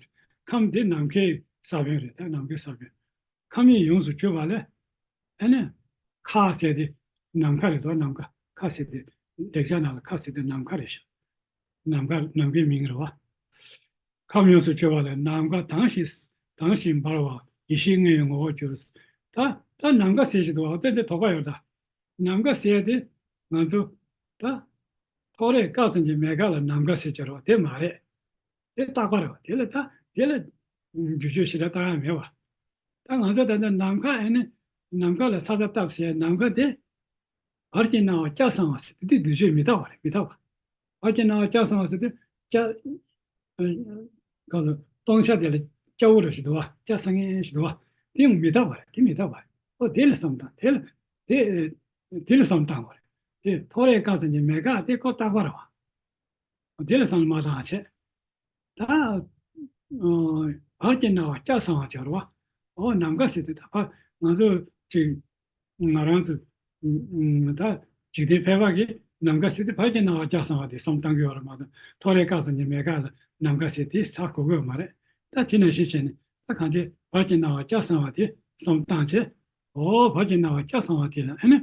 ཁམས་དེ་ནམ་མཁའི་ས་བོན་རེད། ད་ནམ་མཁའི་ས་བོན། ཁམས་ཡིག་ཡོངས་སུ་གྱུར་པ་ལས། ཨ་ནི། ཁ་ཟེར་དེ་ནམ་མཁའ་རེད་དོ། ནམ་མཁའ། ཁ་ཟེར་དེ་ལེགས་སྦྱར་ནང་ལ་ཁ་ཟེར་དེ་ནམ་མཁའ་རེད་ཤག་ནམ་མཁའ་ནམ་མཁའི་མིང་རེད་བ། ཁམས་ཡོངས་སུ་གྱུར་པ་ལས་ནམ་མཁའ་དྭངས་ཤིང་དྭངས་ཤིང་འབར་བ་ཡེ་ཤེས་ལྔའི་ངོ་བོར་གྱུར། ད་ད་ནམ་མཁའ་ཟེར་ཞིག་འདུག་བ། དེ་དེ་དོགས་པ་ཡོད་ད། ནམ་མཁའ་ཟེར་དེ་ང་ཚོ་ད་ཐོ་རེ་སྐར་ཙམ་གྱི་མེ་ཁ་ལ་ནམ་མཁའ་ཟེར་གྱི་རེད་བ། དེ་མ་རེད། དེ་རྟག་པ་རེད་བ། དེ་ལ་ད་དེ་ལ་འགྱུར་བཅོས་ཞེ་དྲག་བཏང་ཡ་མེད་བ། ད་ང་ཚོ་ད་ལྟ་ནམ་མཁའ་ཨེ་ནི་ནམ་མཁའ་ལ་ཚ་ཚ་བཏབ་ཟེར། ནམ་མཁའ་དེ་བར་གྱི་སྣང་བ་སྐྱ་སང་བ་ཟེར་དེ་བསྡུས་བརྗོད་མི་རྟག་པ་རེད། མི་རྟག་པ། བར་གྱི་སྣང་བ་སྐྱ་སང་བ་ཟེར་དུས་སྐྱ། ཨ། གང་ཟེར། སྟོང་ཆ་དེ་ལ་སྐྱ་བོ་རེ་ཞིག་འདུག་བ། སྐྱ་སང་ངེ་ཞིག་འདུག་བ། དེ་ཡང་མི་རྟག་པ་རེད། དེ་མི་རྟག་པ་རེད། ཨོ་དེ་ལ་བསམ་བཏང་། དེ་ལ་དེ་དེ་ལ་བསམ་བཏང་བ་རེད། དེ་ཐོ་རེ་སྐར་ཙམ་གྱི་མེ་ཁ་དེ་ཁོ་རྟག་པ་རེད་བ། ཨོ་དེ་ལ་བསམ་བློ་མ་བཏང་བ་བྱས། ད། ཨོ། བར་གྱི་སྣང་བ་སྐྱ་སང་བ་སྦྱོར་བ། ཨོ་ནམ་མཁའ་ཟེར་དུས་ད་ཕར་ང་ཚོ་ཅིག་ང་རང་ཚོ་ད་འཇིག་རྟེན་ཕལ་པ་གིས་ནམ་མཁའ་ཟེར་དུས་བར་གྱི་སྣང་བ་སྐྱ་སང་བ་དེ་བསམ་བཏང་གི་ཡོད་རེད་མ་གཏོགས། ཐོ་རེ་སྐར་ཙམ་གྱི་མེ་ཁ་ལ་ནམ་མཁའ་ཟེར་དེ་ཟ་གོ་གི་ཡོད་མ་རེད། ད་དེ་ནང་བཞིན་བྱས་ནས་ད་གང་ཅི་བར་གྱི་སྣང་བ་སྐྱ་སང་བ་དེ་བསམ་བཏང་བྱས། ཨོ་བར་གྱི་སྣང་བ་སྐྱ་སང་བ་དེ་ལ་ཨ་ནི།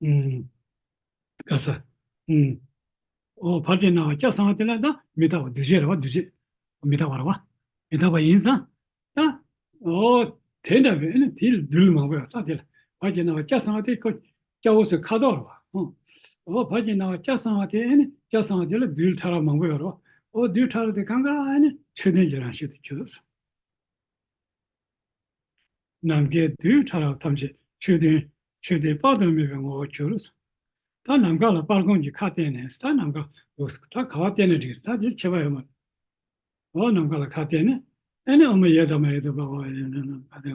ཨུམ། ག་ས། ཨུམ། ཨོ་བར་གྱི་སྣང་བ་སྐྱ་སང་བ་དེ་ལ་ད་མི་རྟག་པ་བསྡུས་བྱས་རེད་བ། བསྡུས་བྱས་མི་རྟག་པ་རེད་བ། མི་རྟག་པ་ཡིན་ཙང་ད། ཨོ་དེ་འདྲ་བས་ཨ་ནི་དེ་ལ་རྡུལ་མང་པོ་ཡོད་ད། དེ་ལ་ བར་གྱི་སྣང་བ་སྐྱ་སང་བ་དེ་ཁོ་སྐྱ་བོ་ཟེར་ཁ་དོག་རེད་བ། ཨོ། ཨོ་བར་གྱི་སྣང་བ་སྐྱ་སང་བ་དེ་ཨ་ནི་སྐྱ་སང་བ་དེ་ལ་རྡུལ་ཕྲ་རགས་མང་པོ་ཡོད་རེད་བ། ཨོ་རྡུལ་ཕྲ་རགས་དེ་གང་ག་ཨ་ནི་ཆོས་དོན་གྱི་རང་བཞིན་དུ་གྱུར། ནམ་མཁའི་རྡུལ་ཕྲ་རགས་ཐམས་ཅད་ཆོས་དོན། ཆོས་དོན་དཔག་ཏུ་མེད་པའི་ངོ་བོར་གྱུར། ད་ནམ་མཁའ་ལ་སྤར་ཁུང་གི་ཁ་བསྟན་ནས། ད་ནམ་མཁའ་འདུག་ད་ག་བ་བསྟན་ནས་འགྲིག་རེད། ད་དེ་ཁྱད་པར་ཡོད་མ་རེད། འོ་ནམ་མཁའ་ལ་ཁ་བསྟན་ནས། ཨ་ནི་ཨོཾ་ཡེ་དྷརྨཱ་ཡེ་དྷརྨཱ་ཧཱུྃ་ཡེ་ན་ན་ད་དེ་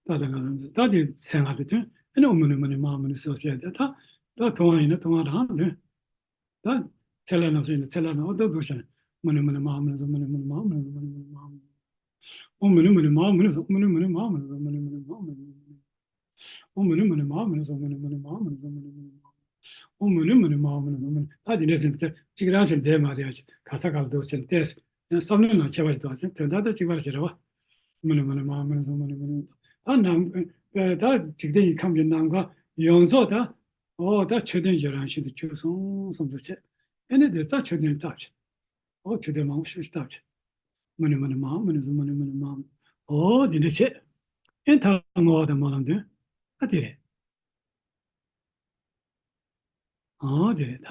ད་དེ་ང་ཚོ་ད་དེ་ཚེ་སྔ་དེ་ཐོན། ཨ་ནི་ཨོཾ་མུ་ནེ་མུ་ནེ་མ་ཧཱ་མུ་ནེ་སྭཱ་ཧཱ་ཟེར་ཏེ། ད་ད་ཐུབ་དབང་ཡིན་ན་ཐུབ་དབང་རང་ལོན། ད་ཚེ་ལྷ་རྣམས་སུ་ཡིན་ན་ཚེ་ལྷ་རྣམས། འོ་ད་འདུག་བྱས་ནས་མུ་ནེ་མུ་ནེ་མ་ཧཱ་མུ་ནེ་སྭཱ་ཧཱ། མུ་ནེ་མུ་ནེ་མ་ཧཱ་མུ་ནེ་སྭཱ་ཧཱ། མུ་ནེ་མུ་ནེ་མ་ཧཱ་མུ་ནེ། ཨོཾ་མུ་ནེ་མུ་ནེ་མ་ཧཱ་མུ་ནེ་སྭཱ་ཧཱ། མུ་ནེ་མུ་ནེ་མ་ཧཱ་མུ་ནེ་སྭཱ་ཧཱ། མུ་ནེ་མུ་ནེ་མ་ཧཱ་མུ་ནེ་སྭཱ་ཧཱ། མུ་ནེ་མུ་ནེ་མ་ཧཱ་མུ་ནེ་སྭཱ་ཧཱ། མུ་ནེ་མུ་ནེ་མ་ཧཱ་མུ་ནེ་སྭཱ་ཧཱ། མུ་ནེ་མུ་ནེ་མ་ཧཱ་མུ་ནེ་སྭཱ་ཧཱ། མུ་ནེ། ད་འདི་འདྲ་ཟེར་ཏེ་གཅིག་རང་བཞིན་བསྡད་མ་རེད། ག་ས་ག་ལ་འདུག་ཟེར་ཏེ་བསམ་བློའི་ནང་ཁྱད་པར་ཞིག་འདུག་ཟེར། དོན་དག་ད་གཅིག་པ་ཞིག་རེད་བ། མུ་ནེ་མུ་ནེ་མ་ཧཱ་མུ་ནེ་སྭཱ་ཧཱ། མུ་ནེ་མུ་ནེ། ད་ནམ་ད་འཇིག་རྟེན་གྱི་ཁམས་ཀྱི་ནམ་མཁའ་ཡོངས་རྫོགས་ད། ཨོ་ད་ཆོས་དོན་གྱི་རང་བཞིན་དུ་གྱུར་སོང་བསམ་ཚུལ་བྱས། ཨ་ནི་དེ་ད་ཆོས་དོན་བཏབ་བྱས། ཨོ་ཆོས་དོན་མང་པོ་ཞེ་པོ་ཞིག་བཏབ་བྱས། མུ་ནེ་མུ་ནེ་མ་ཧཱ་མུ་ནེ་སྭཱ་ཧཱ། མུ་ནེ་མུ་ནེ་མ་ཧཱ་མུ་ནེ། ཨོ་འདི་འདྲ་བྱས། ཨེ་ད་བསྔོ་བ་དང་སྨོན་ལམ་འདོན། ཨ་དེ་རེད། ཨོ་དེ་རེད་ད།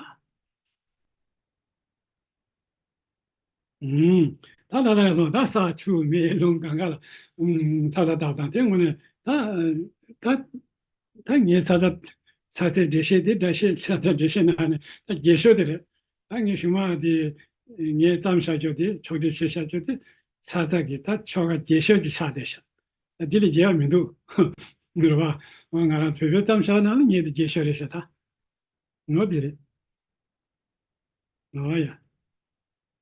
ཨུམ། ད་ད་ད་རེད་སོང་། ད་ས་ཆུ་མེ་རླུང་གང་ག་ལ་ཨུམ་ཚ་ཚ་བཏབ་དང་། དེ་དངོས་གནས་ད་ད་ད་ངའི་ཚ་ཚ་ཚ་ཚའི་འགྲེལ་བཤད་དེ། འགྲེལ་བཤད་ཚ་ཚ་འགྲེལ་བཤད་ནང་ནས་ད་རྒས་ཤོས་དེ་རེད། ད་ངས་གཞུག་མ་དེ་ངས་བརྩམས་བཞག་རྒྱུ་དེ། ཕྱོགས་སྒྲིག་བྱས་བཞག་རྒྱུ་དེ་ཚ་ཚ་གི་ད་ཆོ་ག་རྒས་ཤོས་ཀྱི་ཆགས་བསྡད་ཤག་འདི་ལས་རྒྱས་པ་མི་འདུག་རེད་བ། ང་རང་ཚོ་བོད་པའི་གཏམ་བཤད་ནང་ལ་ངས་དེ་རྒས་ཤོས་རེད་ཤག་ད། ངོ་དེ་རེད། ཨོ་ཡ།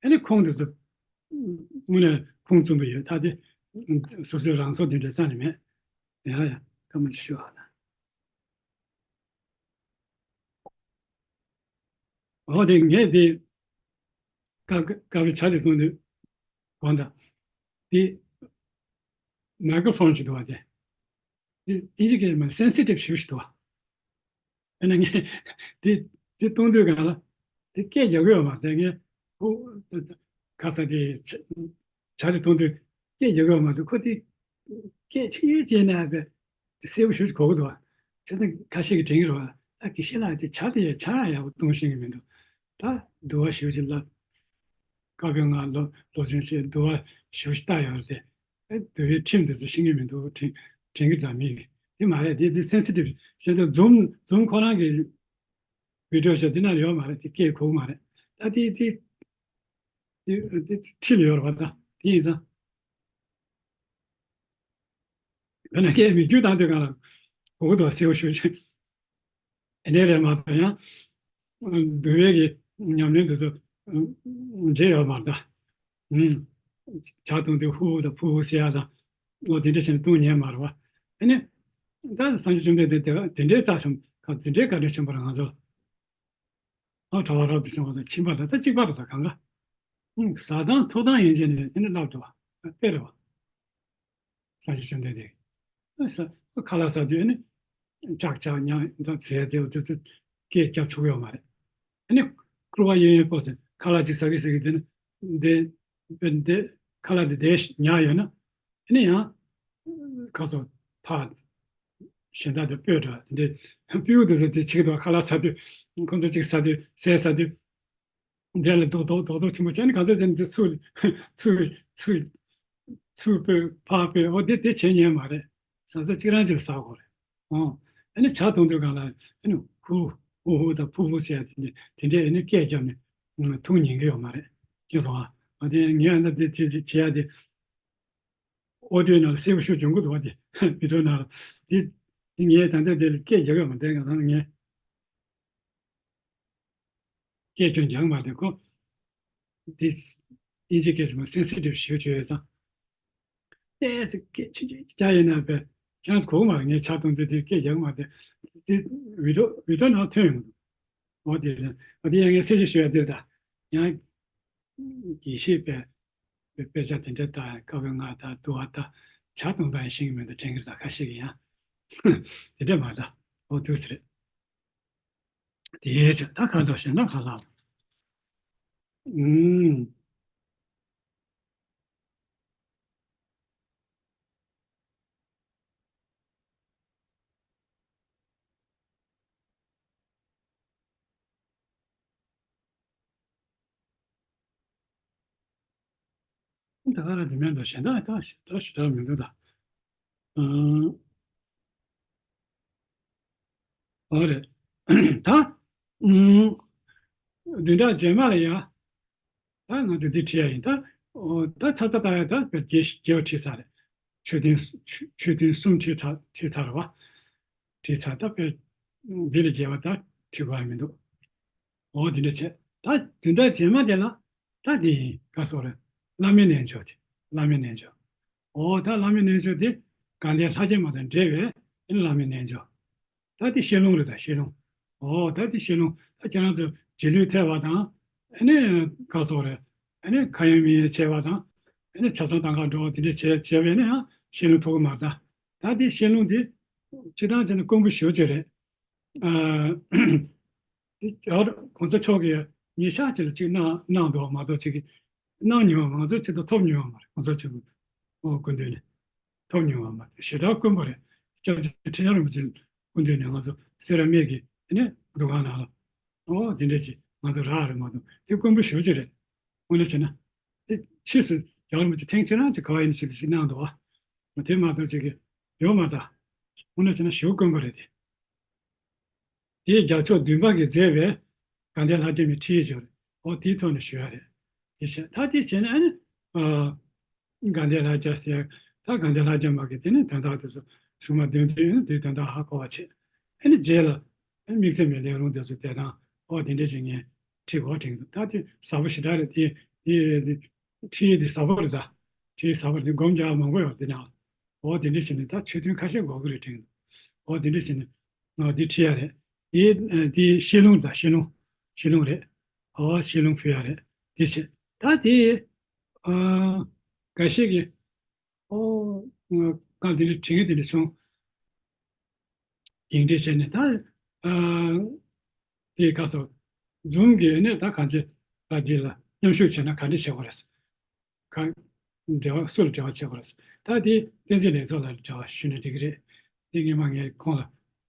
ཨ་ནི་ཁུངས་དེ་ཚོ་དངོས་གནས་ཁུངས་བཙུན་པོ་ཡོད། ད་དེ་སོ་སོའི་རང་ཚོགས་དེ་འདྲ་རྩ་ནས་མེད། ཡ་ཡ། སྐར་མ་གཅིག་ཞུ་ཨ་ན། ཨོ་དེ་ངས་དེ་ཀ་ཀ་བའི་ཇ་དེ་བཏུང་དུས་གོ་ད། དེ་མའི་ཀྲོ་ཕོན་ཞིག་འདུག་བ་དེ། དེ་ཨིན་ཇི་སྐད་མ་སེན་སི་ཊིབ་ཞེ་པོ་ཞིག་འདུག་བ། ཨ་ནི་ངས་དེ་དེ་བཏུང་དུས་གང་ལ་དེ་སྐད་རྒྱག་གི་ཡོད་མ་རེད། ངས་ཁོ་ག་ས་དེ་ཇ་དེ་བཏུང་དུས་སྐད་རྒྱག་གི་ཡོད་མ་རེད། ཁོ་དེ་སྐད་ཆུང་ཆུང་བྱས་ནས་བས་དེ་གསལ་པོ་ཞེ་པོ་ཞིག་གོ་གི་འདུག་བ། བྱས་ཙང་ཁ་ཤས་ཀྱིས་དྲན་གྱི་རེད་བ། ད་དགེ་བཤེས་ལགས་དེ་ཇ་དེ་ཇ་ཡག་པོ་བཏུང་ཤེས་ཀྱི་མི་འདུག་ད་དུ་བ་ཞེ་པོ་ཞིག་ལ། སྐབས་ཡང་ང་ལོ་ལོ་ཆུང་ཞེས་དུ་བ་ཞེ་པོ་ཞིག་བལྟས་ཡོད་རེད། ཨེ་དུ་བའི་ཁྲིམས་དེ་ཚོ་ཤེས་ཀྱི་མི་འདུག་དྲན་དྲན་གྱི་འདུག་མི་གི་དེ་མ་རེད། དེ་དེ་སེན་སི་ཊིབ་བྱས་ཏེ་ཛུམ་ཛུམ་ཁོ་རང་གི་བི་ཌི་ཡོ་བྱས་དེ་ན་ཡོད་མ་རེད། དེ་སྐད་གོ་གི་མ་རེད། ད་དེ་དེ་དེ་དེ་ཁྲིད་ལ་ཡོད་རེད་པ། ད་དེ་ཡིན་ཙང་། དཔེར་ན་སྐད་མི་རྒྱུད་བཏང་དུས་གང་ལ་གོ་གི་འདུག་གསལ་པོ་ཞེ་པོ་ཅིག་དེ་འདྲའི་རེད་མ་གཏོགས་ཡང་། འདུལ་བའི་གི་ཉམས་ལེན་དེ་ཚོ་བྱས་ཡོད་མ་རེད་ད། ཨུམ། ཇ་བཏུང་དུས་ཧུ་ཧུ་དང་ཕུ་ཕུ་ཟེར་ཡ་དང་། འོ་དེ་འདྲ་བྱས་ནས་བཏུང་ཉན་མ་རེད་བ། ཨ་ནི། ད་སངས་རྒྱས་བཅོམ་ལྡན་འདས་དེ་དེ་འདྲའི་རྩ་ཆེན་པོ་དེ་འདྲའི་བཀའ་དྲིན་ཆེན་པོ་རེད། ང་ཚོ་ལ་ཨ་གྲྭ་པ་རབ་ཏུ་བྱུང་བ་དང་ཁྱིམ་པ་དང་ད་གཅིག་པ་རེད། ད་གང་ག་ཨུམ། ཟ་སྟངས་འཐུང་སྟངས་ཡན་ཆད་ནས་དེ་འདྲ་བསླབ་འདུག་བ། དཔེ་རེད་བ། སངས་རྒྱས་བཅོམ་ལྡན་འདས། ཨ་ས་ཁ་ལག་ཟ་དུས་ཨ་ནི། ཅག་ཅག་ཉག་ཉག་ཟེར་དེ་དེ་ཚོ་སྐད་རྒྱབ་ཆོག་ཡོད་མ་རེད། ཨ་ནི། སྐུར་བ་གཡོ་གཡོ་པོ་ཟེར། ཁ་ལག་ཅིག་ཟ་གི་ཟ་གི་དེ་ནི། འདི་འདི་ཁ་ལག་འདི་དེ་ཉར་ཡོད་ན། ཨ་ནི་ཡང་ཁ་སོ་ཕ་གཞན་དག་དེ་སྤོས་འདྲ་དེ་འདྲའི་སྤོས་དེ་ཚོ་དེ་བྱེད་ཀྱི་འདུག་ཁ་ལག་ཟ་དུས། ཁོ་ཚོ་ཅིག་ཟ་དུས་ཟས་ཟ་དུས། དེ་ལ་རྡོག་རྡོག་རྡོག་རྡོག་ཆེན་པོ་བྱས་ནས་གང་ཚེ་དེ་ཚུར་ཚུར་ཚུར་ཚུར་སྤོས་ཕར་སྤོས། འོ་དེ་དེ་བྱེད་ཉན་མ་རེད། ཟ་ས་གཅིག་རང་གཅིག་ཟ་དགོས་རེད། ཨོ། ཨ་ནི་ཇ་འཐུང་དུས་སྒང་ལ་ཨ་ནི་ཧུ་ཧུ་ཧུ་དང་ཕུ་ཕུ་ཟེར་ཡ་དེ་འདྲ་དེ་འདྲས་ཨ་ནི་སྐད་བརྒྱབ་ནས་འཐུང་ཉན་གི་ཡོད་མ་རེད། མཁྱེན་སོང་ཨ། འོ་དེ་ངས་ཨ་ན་དེ་དེ་དེ་བྱེད་ཡ་དེ། ཨོ་ཌིའོ་ནང་ལ་གསལ་པོ་ཞིག་འབྱུང་གི་འདུག་བ། དེ་བི་ཌིའོ་ནང་ལ་དེ་དེ་ངས་ད་ལྟ་དེ་ལ་སྐད་རྒྱག་ཡོད་མ་རེད། ང་ཚང་ངས། སྐད་ཅིག་རྒྱག་མ་བདེ་ཁོ། འདི་ཨིན་ཇི་སྐད་ཅིག་མ་སེན་སི་ཊིབ་ཞེ་པོ་ཅིག་ཡོད་ཙང་། ཏོག་ཙམ་སྐད་ཆུང་ཆུང་ཅིག་རྒྱག་ཡིན་ན་བས་ཁྱེད་རང་ཚོ་གོ་གི་མ་རེད། ངས་ཇ་འཐུང་དུས་དེ་སྐད་རྒྱག་མ་བདེ། དེ་བི་ཌིའོ་བི་ཌིའོ་ནང་ཐོན་ཡོང་འདུག་འོ་དེ་རེད། འོ་དེ་ཡང་ངས་གསལ་བཤད་ཞུ་ཡ་འདིར་ད། ཡང་དགེ་བཤེས་པས་དཔེ་ཆ་དེ་འདྲ་ལྟ་སྐབས་ལྔ་ལྟ་དུ་བ་ལྟ་ཇ་འཐུང་སྟངས་ཤེས་ཀྱི་མི་འདུག་དྲན་གྱི་རེད། ད་ཁ་ཤས་ཀྱིས་ཡང་དེ་འདྲ་མ་ལྟ། འོ་དུས་ཚོད་རེད། དེའི་ཕྱིར་ད་གང་ལྟར་ཞེ་ན་ག་ལ། ཨུམ། ད་ག་རང་དུ་མེད་འགྲོ་ཞེ་དྲག་ད་ཞེ་དྲག་ཞེ་དྲག་མི་འདུག་ད། ཨང་། ཨོ་རེད། ད། ཨང་། བདུན་ཕྲག་རྗེས་མ་ལ་ཡ། ད་ང་ཚོ་འདི་བྲིས་ཡ་ཡིན་ད། ཨོ་ད་ཚ་ཚ་ད་ཡ་ད་བརྒྱད་བརྒྱད་པ་བྲིས་ཚར་རེད། མཆོད་རྟེན་མཆོད་མཆོད་རྟེན་གསུམ་བྲིས་ཚར་བྲིས་ཚར་བ། བྲིས་ཚར་ད་དཔེ། འདི་ལས་རྒྱས་པ་ད་བྲིས་དགོས་ཡ་མི་འདུག་ཨོ་དེ་འདྲ་བྱས། ད་བདུན་ཕྲག་རྗེས་མ་དེ་ལ་ད་དེ་ཡིན་ག་སོགས་རེད། བླ་མའི་རྣལ་འབྱོར་དེ། བླ་མའི་རྣལ་འབྱོར། ཨོ་ད་བླ་མའི་རྣལ་འབྱོར་དེ་དགའ་ལྡན་ལྷ་བརྒྱ་མ་དང་འབྲེལ་བའི་ཨེ་བླ་མའི་རྣལ་འབྱོར། ད་དེ་བཤད་ལུང་རེད་ད་བཤད་ལུང་། ཨོ་ད་དེ་བཤད་ལུང་ད་ཁྱེད་རང་ཚོ་རྗེས་ལུས་ཐེབས་པ་དང་། ཨེ་ནས་ག་སོགས་རེད། ཨེ་ནས་ཁ་ཡོན་མིན་ཡོན་བྱས་པ་དང་། ཨེ་ནས་ཆབ་གསང་དང་ག་འགྲོ་བ་དེ་འདྲས་བྱས་བྱས་པས་ནས་ཡང་བཤད་ལུང་ཐོབ་གི་མ་རེད་ད། ད་དེ་བཤད་ལུང་དེ་སྤྱིར་བཏང་བྱས་ན་དཀོན་པོ་ཞེ་པོ་ཅིག་རེད། ཨ། དེ་རྒྱལ་བ་གོང་ས་མཆོག་གིས་ཉིན་ཤས་ཅིག་ལ་ཅིག་གནང་གནང་འདུག་མ་གཏོགས་ཅིག་གིས་གནང་མྱོང་བ་མང་ཚོགས་ཅིག་ཏུ་ཐོབ་མྱོང་བ་མ་རེད། གོང་ས་མཆོག་གི་ཨོ་སྐུ་མདུན་ནས་ཐོབ་མྱོང་བ་མ་རེད། ཞེ་དྲག་དཀོན་པོ་རེད། སྐྱབས་རྗེ་ཁྲི་བྱང་རིན་པོ་ཆེ་སྐུ་མདུན་ནས་ང་ཚོ་སེ་ར་སྨད་ཀྱི་དེ་ནས་འདུ་ཁང་ནང་ལ་ཨོ་དེ་འདྲས་ཅིག་ང་ཚོ་རག་རེད་མ་གཏོགས་དེ་དཀོན་པོ་ཞེ་པོ་ཅིག་རེད། དངོས་གནས་བྱས་ན། དེ་ཕྱིས་སུ་རྒྱལ་བ་རིན་པོ་ཆེ་ཐེངས་ཁྱེད་རང་ཅིག་ག་བ་ཡིན་ཞིག་ཞིག་གནང་འདུག་བ། དེ་མ་གཏོགས་ཅིག་གི་ཡོད་མ་རེད་ད། དངོས་གནས་བྱས་ན་ཞེ་པོ་དཀོན་པོ་རེད་དེ། དེའི་རྒྱལ་མཆོག་བདུན་པ་གིས་མཛད་པའི་དགའ་ལྡན་ལྷ་བརྒྱ་མའི་ཁྲིད་ཡིག་ཅིག་ཡོད་རེད། འོ་དེའི་ཐོག་ནས་ཞུ་ཡ་རེད། དེ་བྱས་ད་དེ་བྱས་ན་ཨ་ནི། ཨ། དགའ་ལྡན་ལྷ་བརྒྱ་ཟེར། ད་དགའ་ལྡན་ལྷ་བརྒྱ་མ་གི་དེ་ནི་དོན་དག་དེ་ཚོ་གཞུག་མ་འདོན་དུས་ཨ་ནི་དེའི་དོན་དག་ཧ་གོ་བ་བྱེད། ཨ་ནི་རྗེས་ལ་ཨ་ནི་དམིགས་བརྩེ་མའི་ལས་རུང་དེ་ཚོ་དེ་དང་འོ་དེ་འདྲས་ཞིག་ངས་ཁྲིད་དགོས་དྲན་འདུག་ད་དེ་ཟབ་པོ་ཞེ་དྲག་རེད་དེ། དེ་ཁྲིད་ཡིག་དེ་ཟབ་པོ་རེད་ད། ཁྲིད་ཡིག་ཟབ་པོ་རེད་དེ་སྒོམ་རྒྱག་མང་པོ་ཡོད་དེ་ནང་། འོ་དེ་འདྲས་བྱས་ནས་ད་ཆོས་ཐུན་ཁ་ཤས་དགོས་ཀྱི་རེད་དྲན་འདུག་འོ་དེ་འདྲས་བྱས་ནས་ང་འདི་ཁྲིད་ཡ་རེད། དེ་དེ་བཤད་ལུང་དང་བཤད་ལུང་། བཤད་ལུང་རེད། འོ་བཤད་ལུང་ཕུལ་ཡ་རེད། དེ་བྱས་ད་དེ་ཨ་འགའ་ཤས་ཀྱིས་ཨོ་ང་དེ་འདྲས་དྲན་གྱི་དེ་འདྲས་བྱུང་། ཡིན་འདྲས་བྱས་ནས་ད་ཨ་དེ་ག་སོ་འཛུམ་གྱིས་ནས་ད་གང་བྱེད་ད་དེ་ལ་མཉམ་ཞུགས་བྱས་ན་ག་འདྲས་བྱེད་དགོས་རེད། གང་འབྲེལ་བ་སུ་ལ་འབྲེལ་བ་བྱེད་དགོས་རེད། ད་དེ་བསྟན་འཛིན་ལེགས་ཚོགས་ལ་འབྲེལ་བ་ཞུས་ན་འགྲིག་གི་རེད། དེ་སྔོན་མ་ངས་ཁོང་ལ་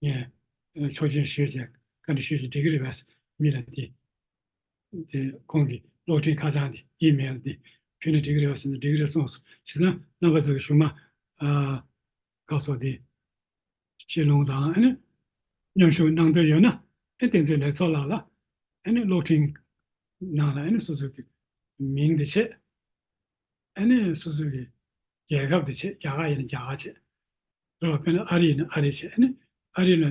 ངས་ཆོག་མཆན་ཞུས་བྱས་བཀའ་འདྲི་ཞུས་བྱས་འགྲིག་གི་རེད་པས་མི་ལ་དེ། དེ་ཁོང་གི་གློག་འཕྲིན་ཁ་བྱང་དེ་ཨི་མེལ་དེ་ཕུལ་ན་འགྲིག་གི་རེད་པས་ཟེར་ན་འགྲིག་གི་རེད་གསུངས་སོང་། བྱས་ཙང་རྣམ་པ་ཚོ་གི་གཞུག་མ་ཨ་སྐབས་སུ་དེ་བཤད་ལུང་དང་ཨ་ནི་མཉམ་ཞུགས་གནང་འདོད་ཡོད་ན་ཨ་བསྟན་འཛིན་ལེགས་ཚོགས་ལགས་ལ་ཨ་ནི་གློག་འཕྲིན་ནང་ལ་ཨ་ནི་སོ་སོ་གི་མིང་དེ་བྱས། ཨ་ནི་སོ་སོ་གི་རྒྱལ་ཁབ་དེ་བྱས། རྒྱ་གར་ཡིན་ན་རྒྱ་གར་བྱས། རེད་བ། དཔེར་ན་ཨ་རི་ཡིན་ན་ཨ་རི་བྱས། ཨ་ནི་ཨ་རི་ལ་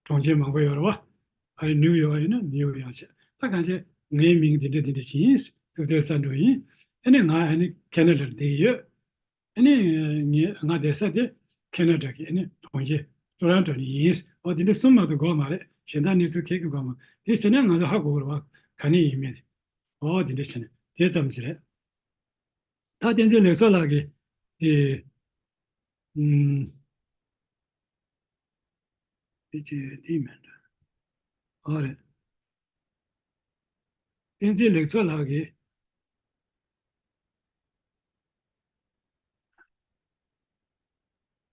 གྲོང་ཁྱེར་མང་པོ་ཡོད་རེད་བ། ཨ་རི་ནིའུ་ཡོག་ཡིན་ན་ནིའུ་ཡོག་བྱས། ད་གང་བྱས་ངའི་མིང་འདི་འདྲ་འདི་འདྲ་ཞིག་ཡིན། ཐུབ་བསྟན་བསམ་འགྲུབ་ཡིན། ཨ་ནི་ང་ཨ་ནི་ཁེ་ན་ཌར་བསྡད་ཡོད། ཨ་ནི་ངས་ང་བསྡད་ས་དེ་ཁེ་ན་ཌ་གི་ཨ་ནི་གྲོང་ཁྱེར་ཊོ་རོན་ཊོ་ནས་ཡིན། འོ་དེ་འདྲ་གསུམ་མ་གཏོགས་དགོས་མ་རེད། གཞན་དག་གནས་ཚུལ་ཁྱེད་ཀྱིས་དགོས་མ་རེད། དེ་བྱས་ན་ང་ཚོ་ཧ་གོ་གི་རེད་བ། ག་ནས་ཡིན་མིན། འོ་དེ་འདྲ་བྱས་ནས་དེ་ཙམ་ཅིག་རེད། ད་བསྟན་འཛིན་ལེགས་ཚོགས་ལགས་ཀྱིས་དེ་ཨུམ། དེ་ཅི་དེ་མིན་འགྲོ། ཨོ་རེད། བསྟན་འཛིན་ལེགས་ཚོགས་ལགས་ཀྱིས་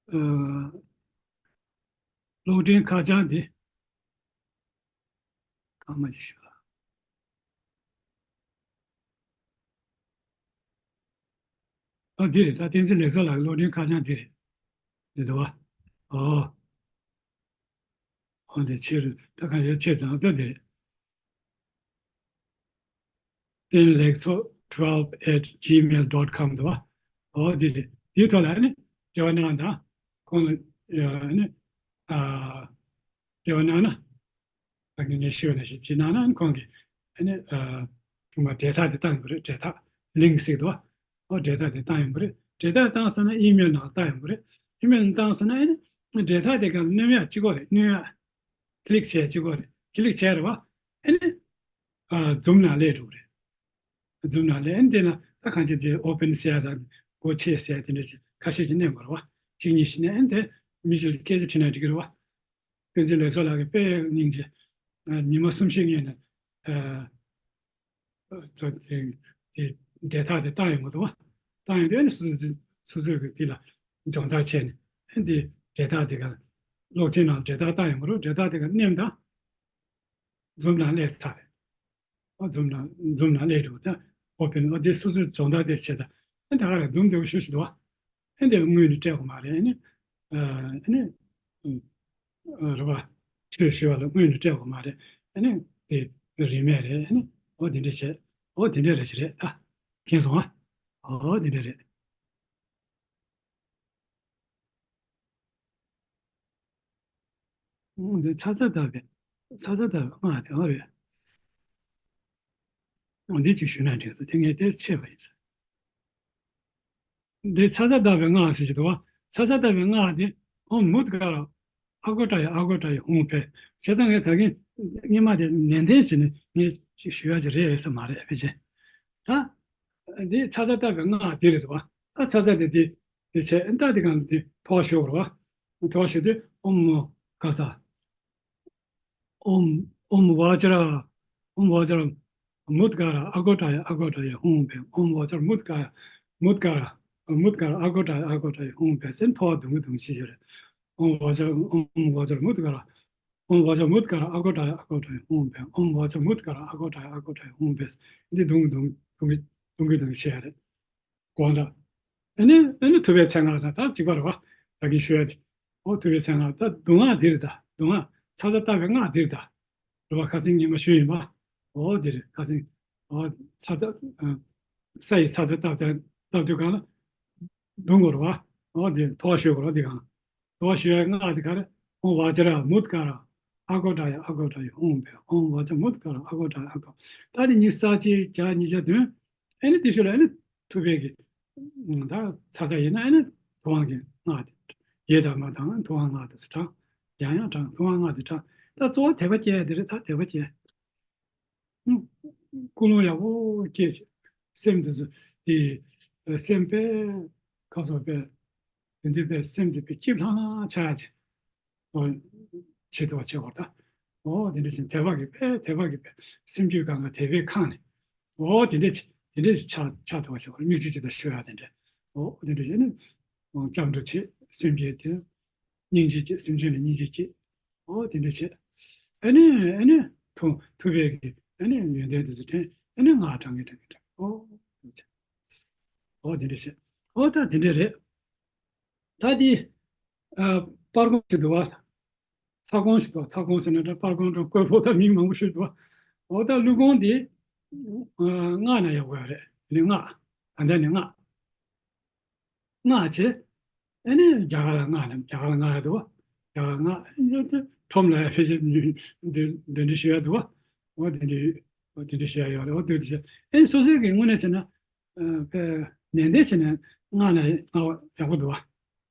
ཨ་གློག་འཕྲིན་ཁ་བྱང་འདི་སྐར་མ་ཅིག་ཞུ་ལ། ཨ་འདི་རེད། ད་བསྟན་འཛིན་ལེགས་ཚོགས་ལགས་ཀྱི་གློག་འཕྲིན་ཁ་བྱང་འདི་རེད། འདི་འདུག་བ། ཨོ། ཨོ་འདི་ཕྱིར་ད་གང་ཞིག་ཕྱིར་ཙང་ད་འདི་རེད། བསྟན་ལེགས་ཚོགས་twelve at gmail dot com འདུག་བ། ཨོ་འདི་རེད། འདིའི་ཐོག་ལ་ཨ་ནི་འབྲེལ་བ་གནང་དང་། ཁོང་ལ་ཨ་ནི་ཨ་འབྲེལ་བ་གནང་ན། ད་གིན་ངས་ཞུས་པ་ནང་བཞིན་བྱེད་གནང་ན་ཁོང་གིས་ཨ་ནི་ཨ་ཐོག་མར་འབྲེལ་ཐག་དེ་བཏང་ཡོང་གི་རེད། འབྲེལ་ཐག་ལིང་ཀི་ཟེར་གི་འདུག་བ། ཨོ་འབྲེལ་ཐག་དེ་བཏང་ཡོང་གི་རེད། འབྲེལ་ཐག་བཏང་སོང་ན་ཨི་མེལ་ནང་བཏང་ཡོང་གི་རེད། ཨི་མེལ་ནང་བཏང་སོང་ན་ཨ་ནི་འབྲེལ་ཐག་དེ་ག་ལ་སྣོན་ཡག་གཅིག་པོ་རེད། སྣོན་ཡག་ཀི་ལིག་བྱས་གཅིག་པོ་རེད། ཀི་ལིག་བྱས་རེད་བ། ཨ་ནི་ཨ་འཛུམ་ནང་སླེབས་འགྲོ་གི་རེད། འཛུམ་ནང་སླེབས། ཨ་ནི་དེ་ན་ད་གང་ཅི་དེ་ཨོ་པན་ཟེར་ཡག་དང་སྒོ་ཕྱེ་ཟེར་ཡག་དེ་འདྲ་ཅིག་ཁ་ཤས་ཅིག་གནོན་དགོས་རེད་བ། གཅིག་གཉིས་ཤིག་གནོན། ཨ་ནི་དེ་མི་ཞིག་ལ་སྐད་ཆ་དྲིས་ན་འགྲིག་གི་རེད་བ། བསྟན་འཛིན་ལེགས་ཚོགས་ལགས་ཀྱིས་དཔེ་སྙིང་རྗེ། ཨ་ཉི་མ་གསུམ་བཞི་སྔོན་ནས་ཨ་ཚོ་དེ་དེ་འབྲེལ་ཐག་དེ་བཏང་ཡོང་གི་འདུག་བ། བཏང་ཡོང་དུས་ཨ་ནི་སོ་སོ་སོ་སོས་ཀྱི་དེ་ལ་སྦྱོང་བརྡར་བྱས་ནས་ཨ་ནི་དེ་འབྲེལ་ཐག་དེ་ག་གློག་འཕྲིན་ནང་འབྲེལ་ཐག་བཏང་ཡོང་གི་རེད། འབྲེལ་ཐག་དེ་ག་མནན་དང་འཛུམ་ནང་སླེབས་ཚར་རེད། ཨ་འཛུམ་ནང་འཛུམ་ནང་སླེབས་འགྲོ། ད་ཨོ་པན་ཨ་དེ་སོ་སོའི་སྦྱོང་བརྡར་དེ་བྱེད་ད་ ཨ་ད་ག་རེ་སྡོམ་བདེ་བོ་ཞུ་ཞིག་འདུག་བ། ཨ་འདི་ལ་དངོས་ནས་སྤྲད་དགོས་མ་རེད། ཨ་ནི་ཨ་ནི་ཨ་རེད་བ། ཆོས་ཞུ་བ་ལ་དངོས་ནས་སྤྲད་དགོས་མ་རེད། ཨ་ནི་དེ་རིན་མེད་རེད། ཨ་ནི་འོ་དེ་འདྲ་བྱས། འོ་དེ་འདྲ་རེད་ཞིག་རེད་ད། མཁྱེན་སོང་ཨ། འོ་དེ་འདྲ་རེད། འདི་ཚ་ཚ་བཏབ་པའི་ཚ་ཚ་བཏབ་པའི་སྔགས་དེ་ཨ་རེད། འདི་གཅིག་ཞུས་ན་འགྲིག་འདུག་དེ་ངས་དེ་ཆད་པ་ཡིན་ས། འདི་ཚ་ཚ་བཏབ་པའི་སྔགས་ཟེར་གྱི་འདུག་བ། ཚ་ཚ་བཏབ་པའི་སྔགས་དེ་ཨོཾ་མུདྒ་ར་ཨ་གྷོ་ཊ་ཡ་ཨ་གྷོ་ཊ་ཡ་ཧཱུྃ་ཕཊ། བྱས་ཙང་ངས་ད་གིན་སྔོན་མ་དེ་ནན་ཏན་བྱས་ནས་ངས་ཅིག་ཞུ་ཡ་ཅིག་རེད་ཟེར་མ་རེད་ཕལ་ཆེར། ད་འདི་ཚ་ཚ་བཏབ་པའི་སྔགས་དེ་རེད་འདུག་བ། ད་ཚ་ཚ་དེ་དེ་དེ་བྱས་ད་དེ་གང་དེ་ཐོག་ཞུ་དགོས་རེད་བ། ཐོག་ཞུ་དུས་ཨོཾ་མུདྒ་ར། ཨོཾ་ཨོཾ་བཛྲ་ཨོཾ་བཛྲ་མུདྒ་ར་ཨ་གྷོ་ཊ་ཡ་ཨ་གྷོ་ཊ་ཡ་ཧཱུྃ་ཕཊ། ཨོཾ་བཛྲ་མུདྒ་ར་མུདྒ་ར་མུདྒ་ར་ཨ་གྷོ་ཊ་ཡ་ཨ་གྷོ་ཊ་ཡ་ཧཱུྃ་ཕཊ་ཟེར་ཐོག་བརྡུང་གི་བརྡུང་གི་བྱེད་ཀྱི་ཡོད་རེད། ཨོཾ་བཛྲ་ཨོཾ་བཛྲ་མུདྒ་ར་ཨོཾ་བཛྲ་མུདྒ་ར་ཨ་གྷོ་ཊ་ཡ་ཨ་གྷོ་ཊ་ཡ་ཧཱུྃ་ཕཊ། ཨོཾ་བཛྲ་མུདྒ་ར་ཨ་གྷོ་ཊ་ཡ་ཨ་གྷོ་ཊ་ཡ་ཧཱུྃ་ཕཊ་ཟེར་འདི་བརྡུང་གི་བརྡུང་གི་བརྡུང་གི་བརྡུང་གི་བྱེད་ཡ་རེད། དགོངས་དག་ཨ་ནི་ཨ་ནི་ཐུབ་པའི་མཚན་སྔགས་དང་ད་གཅིག་པ་རེད་བ། ད་གིན་ཞུ་ཡ་དེ། ཨོ་ཐུབ་པའི་མཚན་སྔགས་ད་བརྡུང་སྔགས་འདི་རེད་ད། བརྡུང་སྔགས་ཚ་ཚ་བཏབ་པའི་སྔགས་འདི་རེད་ད། རེད་བ། ཁ་སང་ཉི་མ་ཞུས་ཡིན་པ། ཨོ་འདི་རེད་ཁ་སང་། ཨོ་ཚ་ཚ་ཨ། ས་ཡི་ཚ་ཚ་བཏབ་བཏབ་བཏབ་དུས་གང་ལ་བརྡུང་དགོས་རེད་བ། ཨོ་འདི་ཐོག་ཞུ་དགོས་རེད་བ་འདི་གང་། ཐོག་ཞུ་ཡ་སྔགས་འདི་ག་རེ། ཨོཾ་བཛྲ་མུདྒ་ར་ཨ་གྷོ་ཊ་ཡ་ཨ་གྷོ་ཊ་ཡ་ཧཱུྃ་ཕཊ། ཨོཾ་བཛྲ་མུདྒ་ར་ཨ་གྷོ་ཊ་ཡ་ཨ་གྷོ། ད་དེ་ཉི་ཤུ་རྩ་གཅིག་བརྒྱ་ཉིས་བརྒྱ་བདུན། ཨ་ནི་དེ་ཤུལ་ལ་ཨ་ནི་ཐུབ་པའི་གི། ད་ཚ་ཚ་ཡིན་ན་ཨ་ནི་ཐུབ་དབང་གི་སྔགས་དེ། ཡི་དམ་དང་ཐུབ་དབང་སྔགས་དེ་ཚོ་བགྲང་། ཡང་ཡང་བགྲང་། ཐུབ་དབང་སྔགས་དེ་བགྲང་། ད་གཙོ་བོ་དད་པ་སྐྱེ་ཡ་དེ་རེད། ད་དད་པ་སྐྱེ། ཨུ། ཀུན་སློང་ཡག་པོ་སྐྱེ། སེམས་དེ་ཚོ་དེ། སེམས་དཔེ་ཁ་སོ་དཔེ། དེ་འདྲའི་དཔེ་སེམས་དེ་དཔེ་སྐྱིད་ལྷང་ལྷང་ཆགས་ཡ་ཅིག་ཨོ། བྱེད་ཐུབ་པ་བྱེད་དགོས་ད། ཨོ་དེ་འདྲ་བཞིན་དད་པ་གི་དཔེ་དད་པ་གི་དཔེ་སེམས་རྒྱུད་གང་ག་དད་པའི་ཁང་ནས། ཨོ་དེ་འདྲ་བྱེད་དེ་འདྲ་ཆགས་ཆགས་ཐུབ་པ་བྱེད་དགོས། མིག་ཆུ་ཅིག་དང་ཤོད་ཡ་དེ་འདྲ། ཨོ་དེ་འདྲ་བྱས་ནས། ཨོ་སྐྱབས་འགྲོ་བྱེད། སེམས་བསྐྱེད་དེ། སྙིང་རྗེ་བསྐྱེད། སེམས་ཅན་ལ་སྙིང་རྗེ་བསྐྱེད། ཨོ་དེ་འདྲ་བྱེད། ཨ་ནི་ཨ་ནི་ཐུབ་ཐུབ་པའི་གི་ཨ་ནི་ཡོན་ཏན་དེ་ཚོ་དྲན། ཨ་ནི་སྔགས་བགྲང་གི་བགྲང་གི་བགྲང་། ཨོ་དེ་འདྲ་བྱེད། ཨོ་དེ་འདྲ་བྱེད། ཨོ་ད་དེ་འདྲ་རེད། ད་འདི། ཨ། པར་ཀོང་ཞིག་འདུག་བ། ཚ་ཀོང་ཞིག་འདུག་ཚ་ཀོང་ཟེར་ན་འདྲ། པར་ཀོང་འདྲ། བཀོད་པོ་དང་མིང་མང་པོ་ཞིག་འདུག་བ། འོ་ད་ཀླུ་ཀོང་འདི། ཨ། སྔགས་ན་ཡག་པོ་ཡོད་རེད། ནི་སྔགས། ད་ལྟ་ནི་སྔགས། སྔགས་བྱས། ཨ་ནི་རྒྱ་གར་ལ་སྔགས་ནི་རྒྱ་གར་ལ་སྔགས་ཡག་འདུག་བ། རྒྱ་གར་སྔགས་ཁྲོམ་ལ་ཡ་ཕལ་ཆེར་འདི་འདི་འདྲ་ཞུ་ཡ་འདུག་བ། འོ་དེ་འདྲ་འོ་དེ་འདྲ་ཞུ་ཡ་ཡོད་རེད། འོ་དེ་འདྲ་བྱས། ཨ་ནི་སོ་སོའི་གི་དངོས་གནས་བྱས་ན། ཨ། དཔེ་ནན་ཏན་བྱས་ནས་སྔགས་ན་སྔགས་ཡག་པོ་འདུག་བ།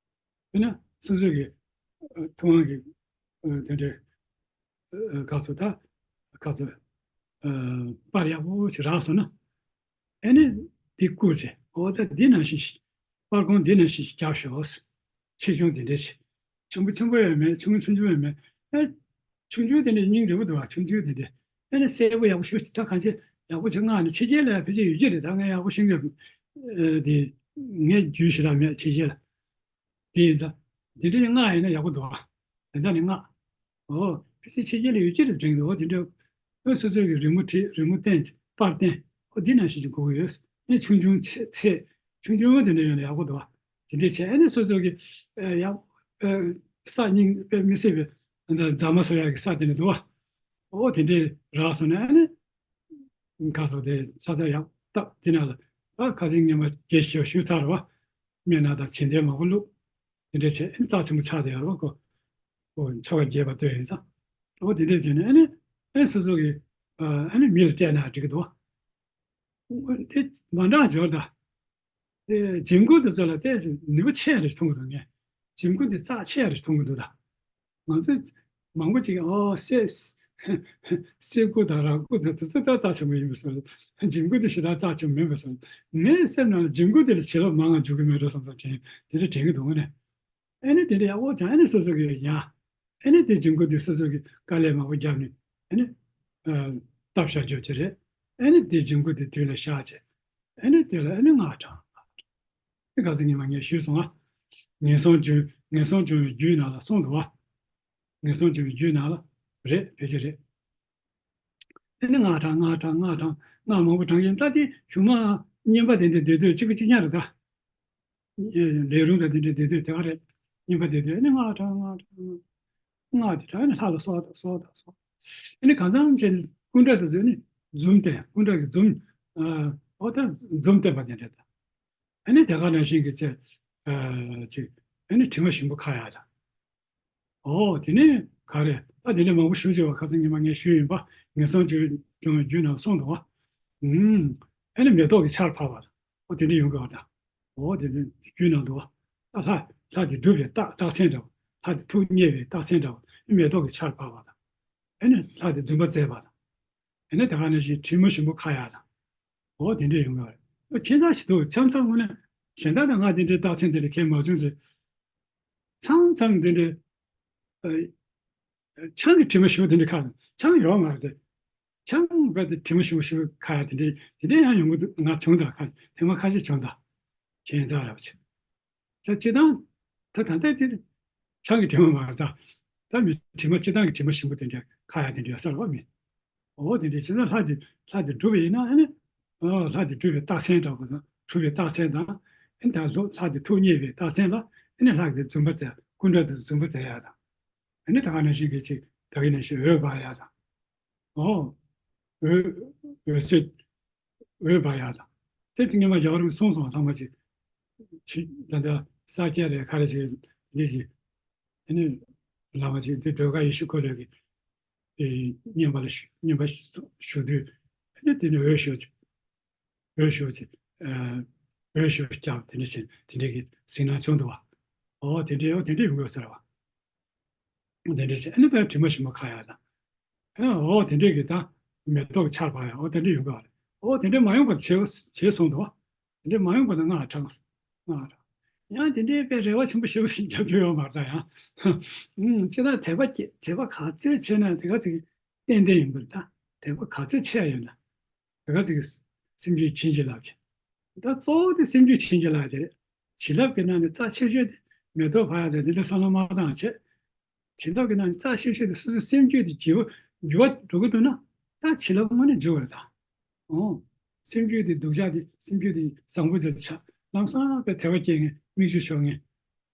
དཔེར་ན་སོ་སོ་གི་ཨ་ཐུབ་དབང་གི་ཨ་དེ་འདྲའི་ཨ་ག་ཚོད་ད་ག་ཚོད་ཨ་པར་ཡག་པོ་ཞིག་རག་སོང་ན། ཨ་ནི་འདི་བསྐུར་བྱས། འོ་ད་འདི་ནང་བཞིན་ཞིག་པར་ཀོང་འདི་ནང་བཞིན་ཞིག་རྒྱབ་ཤོག་ཆེ་ཆུང་འདི་འདྲ་ཞིག་ཆེན་པོ་ཆེན་པོ་ཡང་མེད། ཆུང་ཆུང་ཆུང་ཡང་མེད། ཨ་ཆུང་ཆུང་དེ་འདྲ་སྙིང་རྗེ་པོ་འདུག་བ། ཆུང་ཆུང་དེ་འདྲ། ཨ་ནི་གསལ་པོ་ཡག་པོ་ཞུ། ད་གང་ཅི་ཡག་པོ་ཅིག་མངགས་ནས། ཕྱི་རྒྱལ་ལ་ཕལ་ཆེར་ཡོད་ཀྱི་རེད། ད་ངས་ཡག་པོ་ཤེས་ཀྱི་ཨ་དེ་ངས་རྒྱུས་ཞེ་དྲག་མེད་ཕྱི་རྒྱལ་ལ། དེ་ཡིན་ཙང་། དེ་འདྲ་ཡང་མངགས་ཡིན་ན་ཡག་པོ་འདུག་ཨ། དེ་འདྲ་ནས་མངགས། ཨོ། ཕལ་ཆེར་ཕྱི་རྒྱལ་ལ་ཡོད་ཀྱི་རེད་དྲན་གྱི་འདུག་འོ་དེ་འདྲ། ཨོ་སོ་སོ་གི་རི་མོ་བྲིས། རི་མོ་བསྟན། པར་བསྟན། ཨོ་འདི་ནང་བཞིན་ཅིག་དགོས་ཀྱི་ཡོད། ཨེ་ཆུང་ཆུང་ཚད། ཚད་ཆུང་ཆུང་དེ་འདྲ་ཡོད་ན་ཡག་པོ་འདུག་ཨ། དེ་འདྲ་བྱས། ཨ་ནི་སོ་སོ་གི་ཨེ་ཡག་ཨེ་ས་སྙིང་དཔེ་མི་སྲིད་པའི་ཨ་ནི་རྫ་མ་བཟོ་ཡག་གི་ས་དེ་འདྲ་འདུག་ཨ། ཨོ་དེ་འདྲ་རག་སོང་ན་ཨ་ནི། ཁ་སོ་དེ་ས་ས་ཡག་སྟབས་དེ་ན་ལ། ཨ་ཁ་སང་ཉི་མ་དགེ་བཤེས་ཞུས་ཚར་བ། སྨན་སྣ་དང་བྱིན་ལྡན་མང་པོ་བླུགས། དེ་འདྲ་བྱས་ཨ་ནི་རྩ་ཆེན་པོ་ཆགས་བསྡད་ཡོད་རེད་བ། ཁོ་ཁོ་ཆོ་ག་རྒྱས་པ་སྟོན་ཡིན་ཙང་། ཨོ་དེ་འདྲ་བྱས་ནས་ཨ་ནི་ཨ་ནི་སོ་སོ་གི་ཨ་ནི་མི་ལ་སྤྲད་ན་འགྲིག་གི་འདུག་བ། དེ་མ་འདྲ་འབྱོར་ད། དེ་འཇིམ་སྐུ་དེ་ཚོ་ལ་ཏོག་ཙམ་ནུས་པ་ཆེ་རེ་མཐོང་གི་འདུག་ངས། འཇིམ་སྐུ་དེ་རྩ་ཆེ་རེ་མཐོང་གི་འདུག་ད། ང་ཚོ་མང་པོ་ཅིག་ཨོ་གསེར་གསེར་སྐུ་དང་ར་སྐུ་དང་དེ་ཚོ་ད་རྩ་ཆེན་པོ་ཡིན་པ་བསམ། འཇིམ་སྐུ་དེ་ཞེ་དྲག་རྩ་ཆེན་པོ་མིན་པ་བསམ། ངའི་སེམས་ནང་ལ་འཇིམ་སྐུ་དེ་ལ་བྱིན་རླབས་མང་ང་འཇུག་གི་མེད་འགྲོ་བསམ་བསམ་དྲན། དེ་འདྲ་དྲན་གི་འདུག་ངོ་ནས། ཨ་ནི་དེ་འདྲ་ཡག་པོ་ཅང་ཨ་ནི་སོ་སོ་གི་ཡ། ཨ་ནི་དེ་འཇིམ་སྐུ་དེ་སོ་སོ་གི་དཀའ་ལས་མང་པོ་བརྒྱབ་ནས་ཨ་ནི་ཨ་བཏབ་བཞག་རྒྱུ་ཅིག་རེད། ཨ་ནི་དེ་འཇིམ་སྐུ་དེ་དུས་ལ་བཞག་བྱས། ཨ་ནི་དེ་ལ་ཨ་ནི་སྔགས་བགྲང་། ཨ་ནི་ཁ་སང་ཉི་མ་ངས་ཞུས་སོང་ཨ། ངན་སོང་སྦྱོང་ངན་སོང་སྦྱོང་བའི་རྒྱུད་ནང་ལ་གསུངས་འདུག་བ། ངན་སོང་སྦྱོང་བའི་རྒྱུད་ནང་ལ་རེད། ཕལ་ཆེར་རེད། དེ་ནི་སྔགས་བགྲང་། སྔགས་བགྲང་། སྔགས་བགྲང་། སྔགས་མང་པོ་བགྲང་གིན། ད་དེ་གཞུག་མ་ བསྙེན་པ་དེ་འདྲ་བསྡད་དུས་གཅིག་པ་གཅིག་རྐྱང་རེད་ད། ལས་རུང་དང་དེ་འདྲ་བསྡད་དུས་དེ་ག་རེད། བསྙེན་པ་བསྡད་དུས་ཨ་ནི་སྔགས་བགྲང་སྔགས་བགྲང་། སྔགས་དེ་བགྲང་ནས་ལྷ་ལ་གསོལ་དང་གསོལ་དང་གསོལ། ཨ་ནི་གང་འཚམ་བྱས་ནས་སྐུ་འདྲ་དེ་ཚོ་ནི་འཛུམ་བསྟན། སྐུ་འདྲ་གི་འཛུམ། ཨོ་ད་འཛུམ་བསྟན་པ་དེ་འདྲ་དང་། ཨ་ནི་དེ་ག་ནང་བཞིན་གྱི་ཚེ། ཅིག་ཨ་ནི་དྲི་མ་ཞིམ་པོ་ཁ་ཡག་དང་། ཨོ་དེ་ནས་ག་རེ་ད་དེ་ནས་མང་པོ་ཞུ་བྱས་པ་ཁ་སང་ཉི་མ་ངས་ཞུས་ཡིན་པ། ངན་སོང་ཆོས་སྐྱོང་བའི་རྒྱུད་ནང་གསུངས་འདུག་བ། ཨུམ། ཨ་ནི་མེ་ཏོག་གི་ཆར་འབབ་པ་དང་། ཨོ་དེ་འདྲ་ཡོང་གི་བ་དང་། ཨོ་དེ་འདྲ་རྒྱུད་ནང་འདུག་བ། ད་ལྷ་ལྷ་དེ་སྒྲུབ་པའི་རྟགས་རྟགས་མཚན་འདྲ་བ། ལྷ་དེ་ཐུགས་མཉེས་པའི་རྟགས་མཚན་འདྲ་བ། ཨ་མེ་ཏོག་གི་ཆར་འབབ་པ་དང་། ཨ་ནི་ལྷ་དེ་འཛུམ་པ་མཛད་པ་དང་། ཨ་ནི་དེ་ག་ནང་བཞིན་དྲི་མ་ཞིམ་པོ་ཁ་ཡག་དང་། ཨོ་དེ་འདྲ་ཡོང་གི་བ་རེད། ཨོ་ཁྱད་མཚར་ཞིག་འདུག་མཚམས་མཚམས་དངོས་གནས་གཞན་དག་དང་ང་དེ་འདྲའི་རྟགས་མཚན་དེ་འདྲ་གལ་མ་བྱུང་ཚེ། མཚམས་མཚམས་འདི་འདྲའི་ཨ། ཆང་གི་དྲི་མ་ཞིམ་པོ་དེ་འདྲ་ཁ། ཆང་ཡོད་མ་རེད་དེ། ཆང་བས་དེ་དྲི་མ་ཞིམ་པོ་ཞིམ་པོ་ཁ་ཡ་དེ་འདྲའི་དེ་འདྲའི་ཡང་ཡོང་གི་འདུག་ང་བྱུང་ད་ཁ་ཐེངས་མ་ཁ་ཤས་བྱུང་ད། ཁྱད་མཚར་རབ་ཆེ། ད་སྤྱིར་བཏང་ད་ད་ལྟ་དེ་ཆང་གི་དྲི་མ་མ་རེད་ད། ད་མི་དྲི་མ་སྤྱིར་བཏང་གི་དྲི་མ་ཞིམ་པོ་དེ་འདྲ་ཁ་ཡ་དེ་འདྲ་ཡོད་ས་རེད་བ་མི། འོ་དེ་འདྲའི་ཕྱིར་ན་ལྷ་དེ་ལྷ་དེ་སྒྲུབ་པ་ཡིན་ན་ཨ་ནི། ཨོ་ལྷ་དེ་སྒྲུབ་པའི་རྟགས་མཚན་འདྲ་པོ་དང་གྲུབ་པའི་རྟགས་མཚན་དང་། ཨ་ནི་ད་ལྷོ་ལྷ་དེ་ཐུགས་མཉེས་པའི་རྟགས་མཚན་ལ་ཨ་ནི་ལྷ་དེ་འཛུམ་པ་མཛད། སྐུ་འདྲ་དེ་འཛུམ་པ་མཛད་ཡག་དང་། ཨ་ནི་ད་ག་ནང་བཞིན་གྱི་ཅིག་ད་གིན་ནང་བཞིན་འོད་འབར་ཡག་དང་། ཨོ། འོད་འོད་ཟེར། འོད་འབར་ཡག་དང་། དེ་ཅིག་སྔོན་མ་རྒྱལ་བ་རིན་པོ་ཆེ་གསུངས་སོང་ཐང་མ་ཅིག་ཅིག་ད་ལྟ་ས་སྐྱ་རེད་ག་རེ་ཅིག་འདི་ཅིག་ཨ་ནི་བླ་མ་ཅིག་འདི་སྒྲོལ་དཀར་ཡེ་ཤེས་འཁོར་ལོ་གི་དེ་བསྙེན་པ་ལ་ཞུ་བསྙེན་པ་ཞུ་དུས་ཨ་ནི་དེ་ནི་འོད་ཤོག་ཅིག་འོད་ཤོག་ཅིག་ཨ་འོད་ཤོག་སྐྱབས་དེ་འདྲ་བྱས་དེ་འདྲའི་གི་གཟིགས་སྣང་བྱུང་འདུག་བ། ཨོ་དེ་འདྲའི་ཨོ་དེ་འདྲའི་ཡོང་གི་ཡོད་ས་རེད་བ། དེ་འདྲ་བྱས་ཨ་ནི་ད་དྲི་མ་ཞིམ་པོ་ཁ་ཡག་དང་། ཨོ་དེ་འདྲའི་གི་ད་མེ་ཏོག་ཆར་འབབ་ཡག་ཨོ་དེ་འདྲ་ཡོང་གི་བ་རེད། ཨོ་དེ་འདྲ་མ་ཡོང་པ་བྱས་བྱས་སོང་འདུག་བ། དེ་འདྲ་མ་ཡོང་པ་ན་ང་དྲངས་སོང་། ང་དྲངས། ཡང་དེ་འདྲའི་དཔེ་རེ་བ་ཆེན་པོ་ཞེ་པོ་ཞིག་རྒྱབ་རྒྱུ་ཡོད་མ་རེད་ད་ཡང་། ཨུམ་ཅི་ད་དད་པ་སྐྱེ་དད་པ་ག་ཚོད་བྱས་ན་དེ་ག་ཚོད་ཏན་ཏན་ཡིན་པ་རེད་ད། དད་པ་ག་ཚོད་ཆེ་ཡ་ཡོད་ན། དེ་ག་ཚོད་སེམས་རྒྱུད་བྱིན་གྱིས་བརླབས་ཀྱི། ད་གཙོ་བོ་དེ་སེམས་རྒྱུད་བྱིན་གྱིས་བརླབས་དེ་རེད། བྱིན་རླབས་ཀྱི་ནང་ནས་རྩ་ཆེ་ཤོས་དེ་མེ་ཏོག་འབར་ཡག་དེ་འདི་འདྲ་བསམ་བློ་མ་བཏང་བྱས། བྱིན་རླབས་ཀྱི་ནང་ནས་རྩ་ཆེ་ཤོས་དེ་སོ་སོའི་སེམས་རྒྱུད་དེ་འགྱུར་བ་འགྱུར་བ་འགྲོ་གི་འདུག་ན་ད་བྱིན་རླབས་དངོས་གནས་འཇུག་པ་རེད་ད། ཨོ། སེམས་རྒྱུད་དེ་སྡུག་ཅག་དེ་སེམས་རྒྱུད་དེ་བཟང་པོ་ཅིག་ཆགས་ལམ་སང་དཔེ་དད་པ་སྐྱེ་མཁན་མིག་ཆུ་ཤོར་མཁན།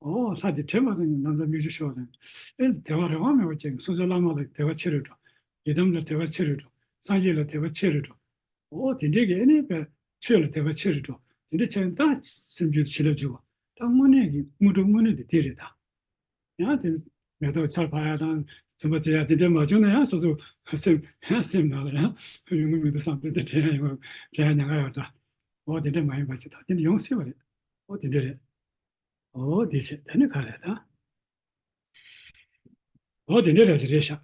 ཨོ་ལྷ་དེ་དྲན་པ་ཙམ་གྱིས་ལམ་སང་མིག་ཆུ་ཤོར་མཁན། ཨེ་དད་པ་རང་དབང་མེད་པ་སྐྱེ་མཁན་སོ་སོའི་བླ་མ་ལ་དད་པ་ཆེ་རུ་འགྲོ། ཡི་དམ་ལ་དད་པ་ཆེ་རུ་འགྲོ། སངས་རྒྱས་ལ་དད་པ་ཆེ་རུ་འགྲོ། ཨོ་དེ་འདྲའི་གི་ཨེ་ནས་དཔེ་ཆོས་ལ་དད་པ་ཆེ་རུ་འགྲོ། དེ་འདྲ་བྱས་ན་ད་སེམས་རྒྱུད་བྱིན་རླབས་འཇུག་པ་ད་དངོས་གནས་ཀྱི་དངོས་གྲུབ་དངོས་གནས་དེ་དེ་རེད་ད། ཡང་དེ་མེ་ཏོག་ཆར་འབབ་ཡག་དང་འཛུམ་པ་བྱེད་ཡག་དེ་འདྲ་མ་བྱུང་ན་ཡང་སོ་སོ་སེམས་ཡང་སེམས་ནང་ལ་ཡང་ཡོང་གི་མི་འདུག་བསམ་སྟེ་དེ་དྲན་ཡག་ཡོང་དྲན་ཡག་ཉེན་ཁ་ཡོད་ད། འོ་དེ་འདྲ་མ་ཡིན་པ་ཅིག་ད་དེ་འདྲ་ཡོང་སྲིད་པ་རེད། འོ་དེ་འདྲ་རེད། འོ་དེ་བྱས་དེ་ནི་ག་རེད་ད། འོ་དེ་འདྲ་རེད་ཟེར་རེད་ཤག་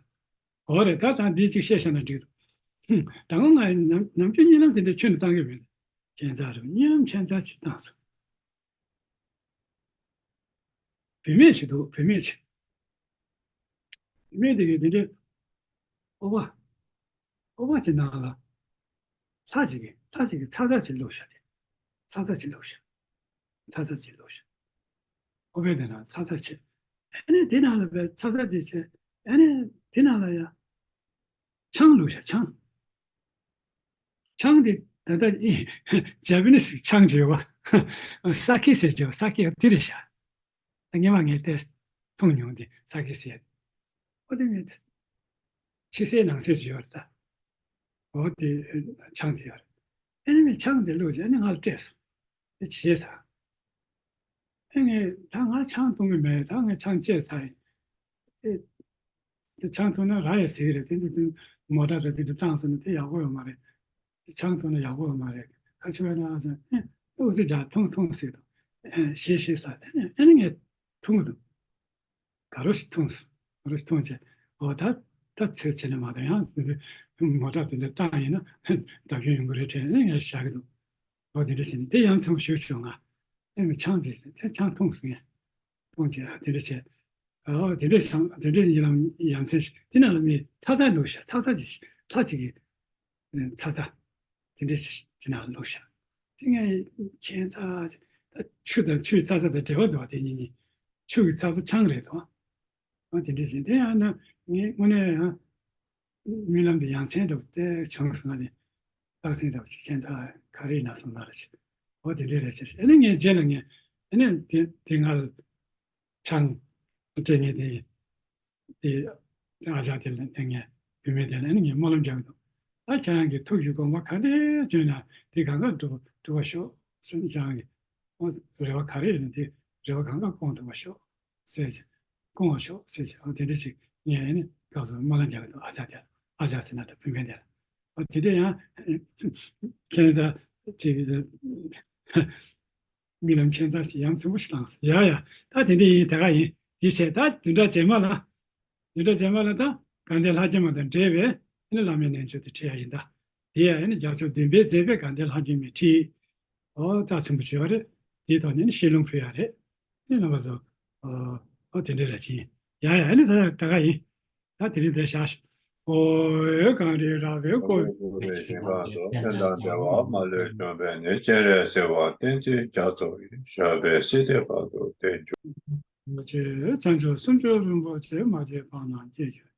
འོ་རེད་ད་ད་འདི་གཅིག་བཤད་བཞག་ན་འགྲིག་འདུག་ཧུམ། ད་ང་ང་ནམ་ནམ་རྒྱུན་གཉིད་ལམ་དེ་འདྲ་ཁྱོན་ནས་བཏང་གི་མེད། ཁྱད་མཚར་རེད་གཉིད་ལམ་ཁྱད་མཚར་ཅིག་བཏང་སོང་། བུད་མེད་ཞིག་འདུག་བུད་མེད་ཅིག་བུད་མེད་དེ་གིས་དེ་འདྲའི་ཨོ་བ། ཨོ་བ་ཅིག་ནང་ལ་ལྷ་ཅིག་གིས་ལྷ་ཅིག་གིས་ཚ་ཚ་ཅིག་བླུགས་ཤག་དེ། ཚ་ཚ་ཅིག་བླུགས་ཤག་ཚ་ཚ་ཅིག་བླུགས་ཤག་ཨོ་བས་དེ་ནང་ཚ་ཚ་ཅིག་ཨ་ནི་དེ་ནང་ལ་བས་ཚ་ཚ་དེ་ཅིག་ཨ་ནི་དེ་ནང་ལ་ཡ། ཆང་བླུགས་ཤག་ཆང་། ཆང་དེ་ད་ལྟ་ཨི་ཇ་པ་ནི་སི་ཆང་བརྗོད་པ། ས་ཁི་ཟེར་བརྗོད་པ་ས་ཁི་དེ་རེད་ཤག་ད་སྔོན་མ་ངས་དེ་འཐུང་མྱོང་དེ་ས་ཁི་ཟེར། ཨོ་དེ་མི་ཕྱི་གསལ་ནང་གསལ་བརྗོད་པ་རེད་ད། ཨོ་དེ་ཆང་དེ་ཡོད་རེད། ཨ་ནི་མི་ཆང་དེ་བླུགས་བྱས་ཨ་ནི་ང་ལ་སྤྲད་སོང་། དེ་བྱས་ཚར། ཨེ་ངས་ད་ང་ཆང་འཐུང་གི་མེད། ད་ངས་ཆང་བཅད་ཚར་ཡིན། ཨེ། དེ་ཆང་འཐུང་ན་རག་ཡ་ཟེར་གི་རེད། དེ་འདི་དུས་མོ་ཊ་དང་དེ་འདྲ་བཏང་སོང་ན་དེ་ཡག་པོ་ཡོད་མ་རེད། དེ་ཆང་འཐུང་ན་ཡག་པོ་ཡོད་མ་རེད། ག་ཅི་བས་ན་ཟེར། ཨེ་ཨུ་ཚུགས་རྒྱག་འཐུང་འཐུང་ཟེར་དང་། ཨེ་ཤེས་ཤེས་ཟེར། དེ་ནས་ཨེ་ནི་ངས་འཐུང་གི་འདུག་ག་རོ་ཞིག་འཐུང་སོང་། ག་རོ་ཞིག་འཐུང་བྱས། འོ་ད་ད་ཚོད་བྱས་ན་མ་གཏོགས་ཡང་དེ་འདྲ་མོ་ཊ་དེ་འདྲ་བཏང་ཡིན་ན་བརྡབ་སྐྱོན་ཡོང་གི་རེད་དྲན་ནས་ངས་བཞག་གི་འདུག་ཨོ་དེ་འདྲ་བྱས་ནས་དེ་ཡང་མཚམས་ཞུ་བྱུང་ང་། ཨེ་མི་ཆང་དེ་དེ་ཆང་འཐུང་སོང་ངས། འཐུང་བྱས་དེ་འདྲ་བྱས། ཨོ་དེ་འདྲ་བྱས་དེ་འདྲ་ཡིན་ལམ་ཡ་མཚན་ཞིག་དེ་ནང་ལ་མི་ཚ་ཚ་བླུགས་ཤག་ཚ་ཚ་ཅིག་ལྷ་ཅིག་གིས་ཚ་ཚ་དེ་འདྲ་ཞིག་དེ་ནང་བླུགས་ཤག་དེ་ངས་ཁྱད་མཚར་ཅིག་ད་ཆུ་དང་ཆུའི་ཚ་ཚ་དང་འབྲེལ་བ་འདུག་བ། དེ་གཉིས་གཉིས་ཆུ་གི་ཚ་པོ་ཆང་རེད་དོ། ཨོ་དེ་འདྲ་བྱས་དེ་ཡང་ན་ངས་དངོས་གནས་ཡང་། རྨི་ལམ་དེ་ཡ་མཚན་འདྲ་པོ་དེ་བྱུང་སོང་ང་། དེ་ རྟགས་མཚན་འདྲ་བ་ཅིག་གཞན་དག་ག་རེ་ཡིན་ན་བསམ་ས་རེ་བྱེད། འོ་དེ་འདྲས་རེ་བྱེད། ཨ་ནི་ངས་རྗེས་ལ་ངས་ཨ་ནི་དེ་དེ་སྔར་ཆང་སྤྲད་ངས་དེ་དེ་དེ་ཨ་ཅག་དེ་ལ་དེ་ངས་བུད་མེད་དེ་ལ་ཨ་ནི་ངས་སྨོན་ལམ་རྒྱག་གི་འདུག་ད་ཁྱེད་རང་གི་ཐུགས་ཀྱི་དགོངས་པ་ག་འདྲས་བྱུང་ན་དེ་གང་ག་འགྲུབ་འགྲུབ་པ་ཤོག་ཟེར་ནས་ཁྱེད་རང་གི་འོ་རེ་བ་ག་རེ་ཡོད་ན་དེ་རེ་བ་གང་ག་སྐོང་ཐུབ་པ་ཤོག་ཟེར་གྱི། སྐོང་བ་ཤོག་ཟེར་གྱི། འོ་དེ་འདྲ་ཞིག་ངས་ཨ་ནི་སྐབས་སུ་སྨོན་ལམ་རྒྱག་གི་འདུག་ཨ་ཅག་དེ་ལ། ཨ་ཅག་ཟེར་ན་ད་བུད་མེད་དེ་ལ། འོ་དེ་འདྲ་ཡང་ཁྱད་མཚར་ཅིག་རྨི་ལམ་ཁྱད་མཚར་ཞིག་ཡ་མཚན་པོ་ཞིག་བཏང་སོང་། ཡ་ཡ། ད་དེ་འདྲ་ཡིན། ད་ག་ཡིན། དེ་བྱས་ད་བདུན་ཕྲག་རྗེས་མ་ལ། བདུན་ཕྲག་རྗེས་མ་ལ་ད་དགའ་ལྡན་ལྷ་བརྒྱ་མ་དང་འབྲེལ་བའི་ཨ་ནི་བླ་མའི་རྣལ་འབྱོར་དེ་ཁྲིད་ཡ་ཡིན་ད། དེ་ཡང་ཨ་ནི་རྒྱ་མཚོ་བདུན་པས་མཛད་པའི་དགའ་ལྡན་ལྷ་བརྒྱ་མའི་ཁྲིད། ཨོ་རྩ་ཆེན་པོ་ཞེ་པོ་རེད། དེའི་ཐོག་ནས་ནི་ཤིས་ལུང་ཕུལ་ཡ་རེད། ཨ་ནི་རྣམ་པ་ཚོ། ཨོ་ཨོ་དེ་འདྲ་ར་ཅིག་ཡིན། ཡ་ཡ། ཨ་ནི་ད་ད་ག་ཡིན། ད་དེ་རིང་དེ་བཞག་ཞུ། ཨོ་ཡོད་གངས་རི་ར་བས་བསྐོར་བའི། བསྐོར་བའི་ཞིང་ཁམས་སུ། ཕན་དང་བདེ་བ་མ་ལུས་འབྱུང་བའི་གནས། སྤྱན་རས་གཟིགས་དབང་བསྟན་འཛིན་རྒྱ་མཚོ་ཡི། ཞབས་པད་སྲིད་མཐའི་བར་དུ་བརྟན་གྱུར་ཅིག་བྱང་ཆུབ་སེམས་མཆོག་རིན་པོ་ཆེ། མ་སྐྱེས་པ་རྣམས་སྐྱེ་གྱུར་ཅིག་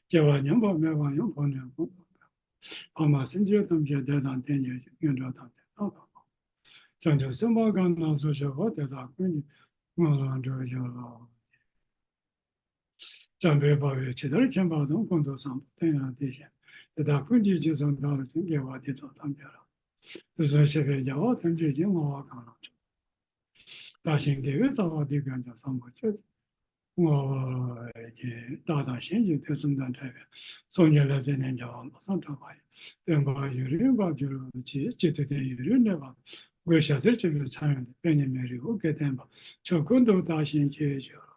སྐྱེ་བ་ཉམས་པ་མེད་པ་ཡང་། འཁོར་ལོའི་དགུང་ལ་ཕེབས། འཕགས་མ་སེམས་ཅན་ཐམས་ཅད་བདེ་དང་ལྡན་གྱུར་ཅིག་སྔོན་འགྲོ་ཐམས་ཅད་རྣམ་དག་པ། བྱང་ཆུབ་སེམས་དཔའ་གང་རྣམས་སུ་ཞུགས་པ། དེ་དག་ཀུན་གྱི་སྔོན་ལ་འགྲོ་བའི་ཕྱིར་རོ། འཇམ་དཔལ་དཔའ་བོས་ཇི་ལྟར་མཁྱེན་པ་དང་། ཀུན་ཏུ་བཟང་པོ་དེ་ཡང་དེ་བཞིན་ཏེ། དེ་དག་ཀུན་གྱི་རྗེས་སུ་བདག་སློབ་ཅིང་། དགེ་བ་འདི་དག་ཐམས་ཅད་རབ་ཏུ་བསྔོ། དུས་གསུམ་གཤེགས་པའི་རྒྱལ་བ་ཐམས་ཅད་ཀྱིས། བསྔོ་བ་གང་ལ་བརྗོད་པ་དག་བཞིན་དགེ་བའི་རྩ་བ་འདི་ཀུན་ཀྱང་། བཟང་པོ་སྤྱོད་ཅིང་བསྔོ་བར་བགྱི། བདག་དང་གཞན་གྱི་དོན་གསུམ་དང་བྲལ་བའི། སངས་རྒྱས་ལ་བརྩེ་ནས་བྱ་བ་མ་བསམ་དྲག་པ་ཡི། སྟོན་པ་ཡུན་རིང་དགའ་གྱུར་ཅིག་སྤྱི་མཐུས་དོན་ཡུན་རིང་གནས་པ། སྒོས་ཞྭ་སེར་ཆོས་ཀྱི་ཕྱྭ་གཡང་འདི། པད་ཉི་མེ་རི་དབུ་སྐད་ལྡན་པ། ཕྱོགས་ཀུན་ཏུ་དར་ཞིང་རྒྱས་གྱུར་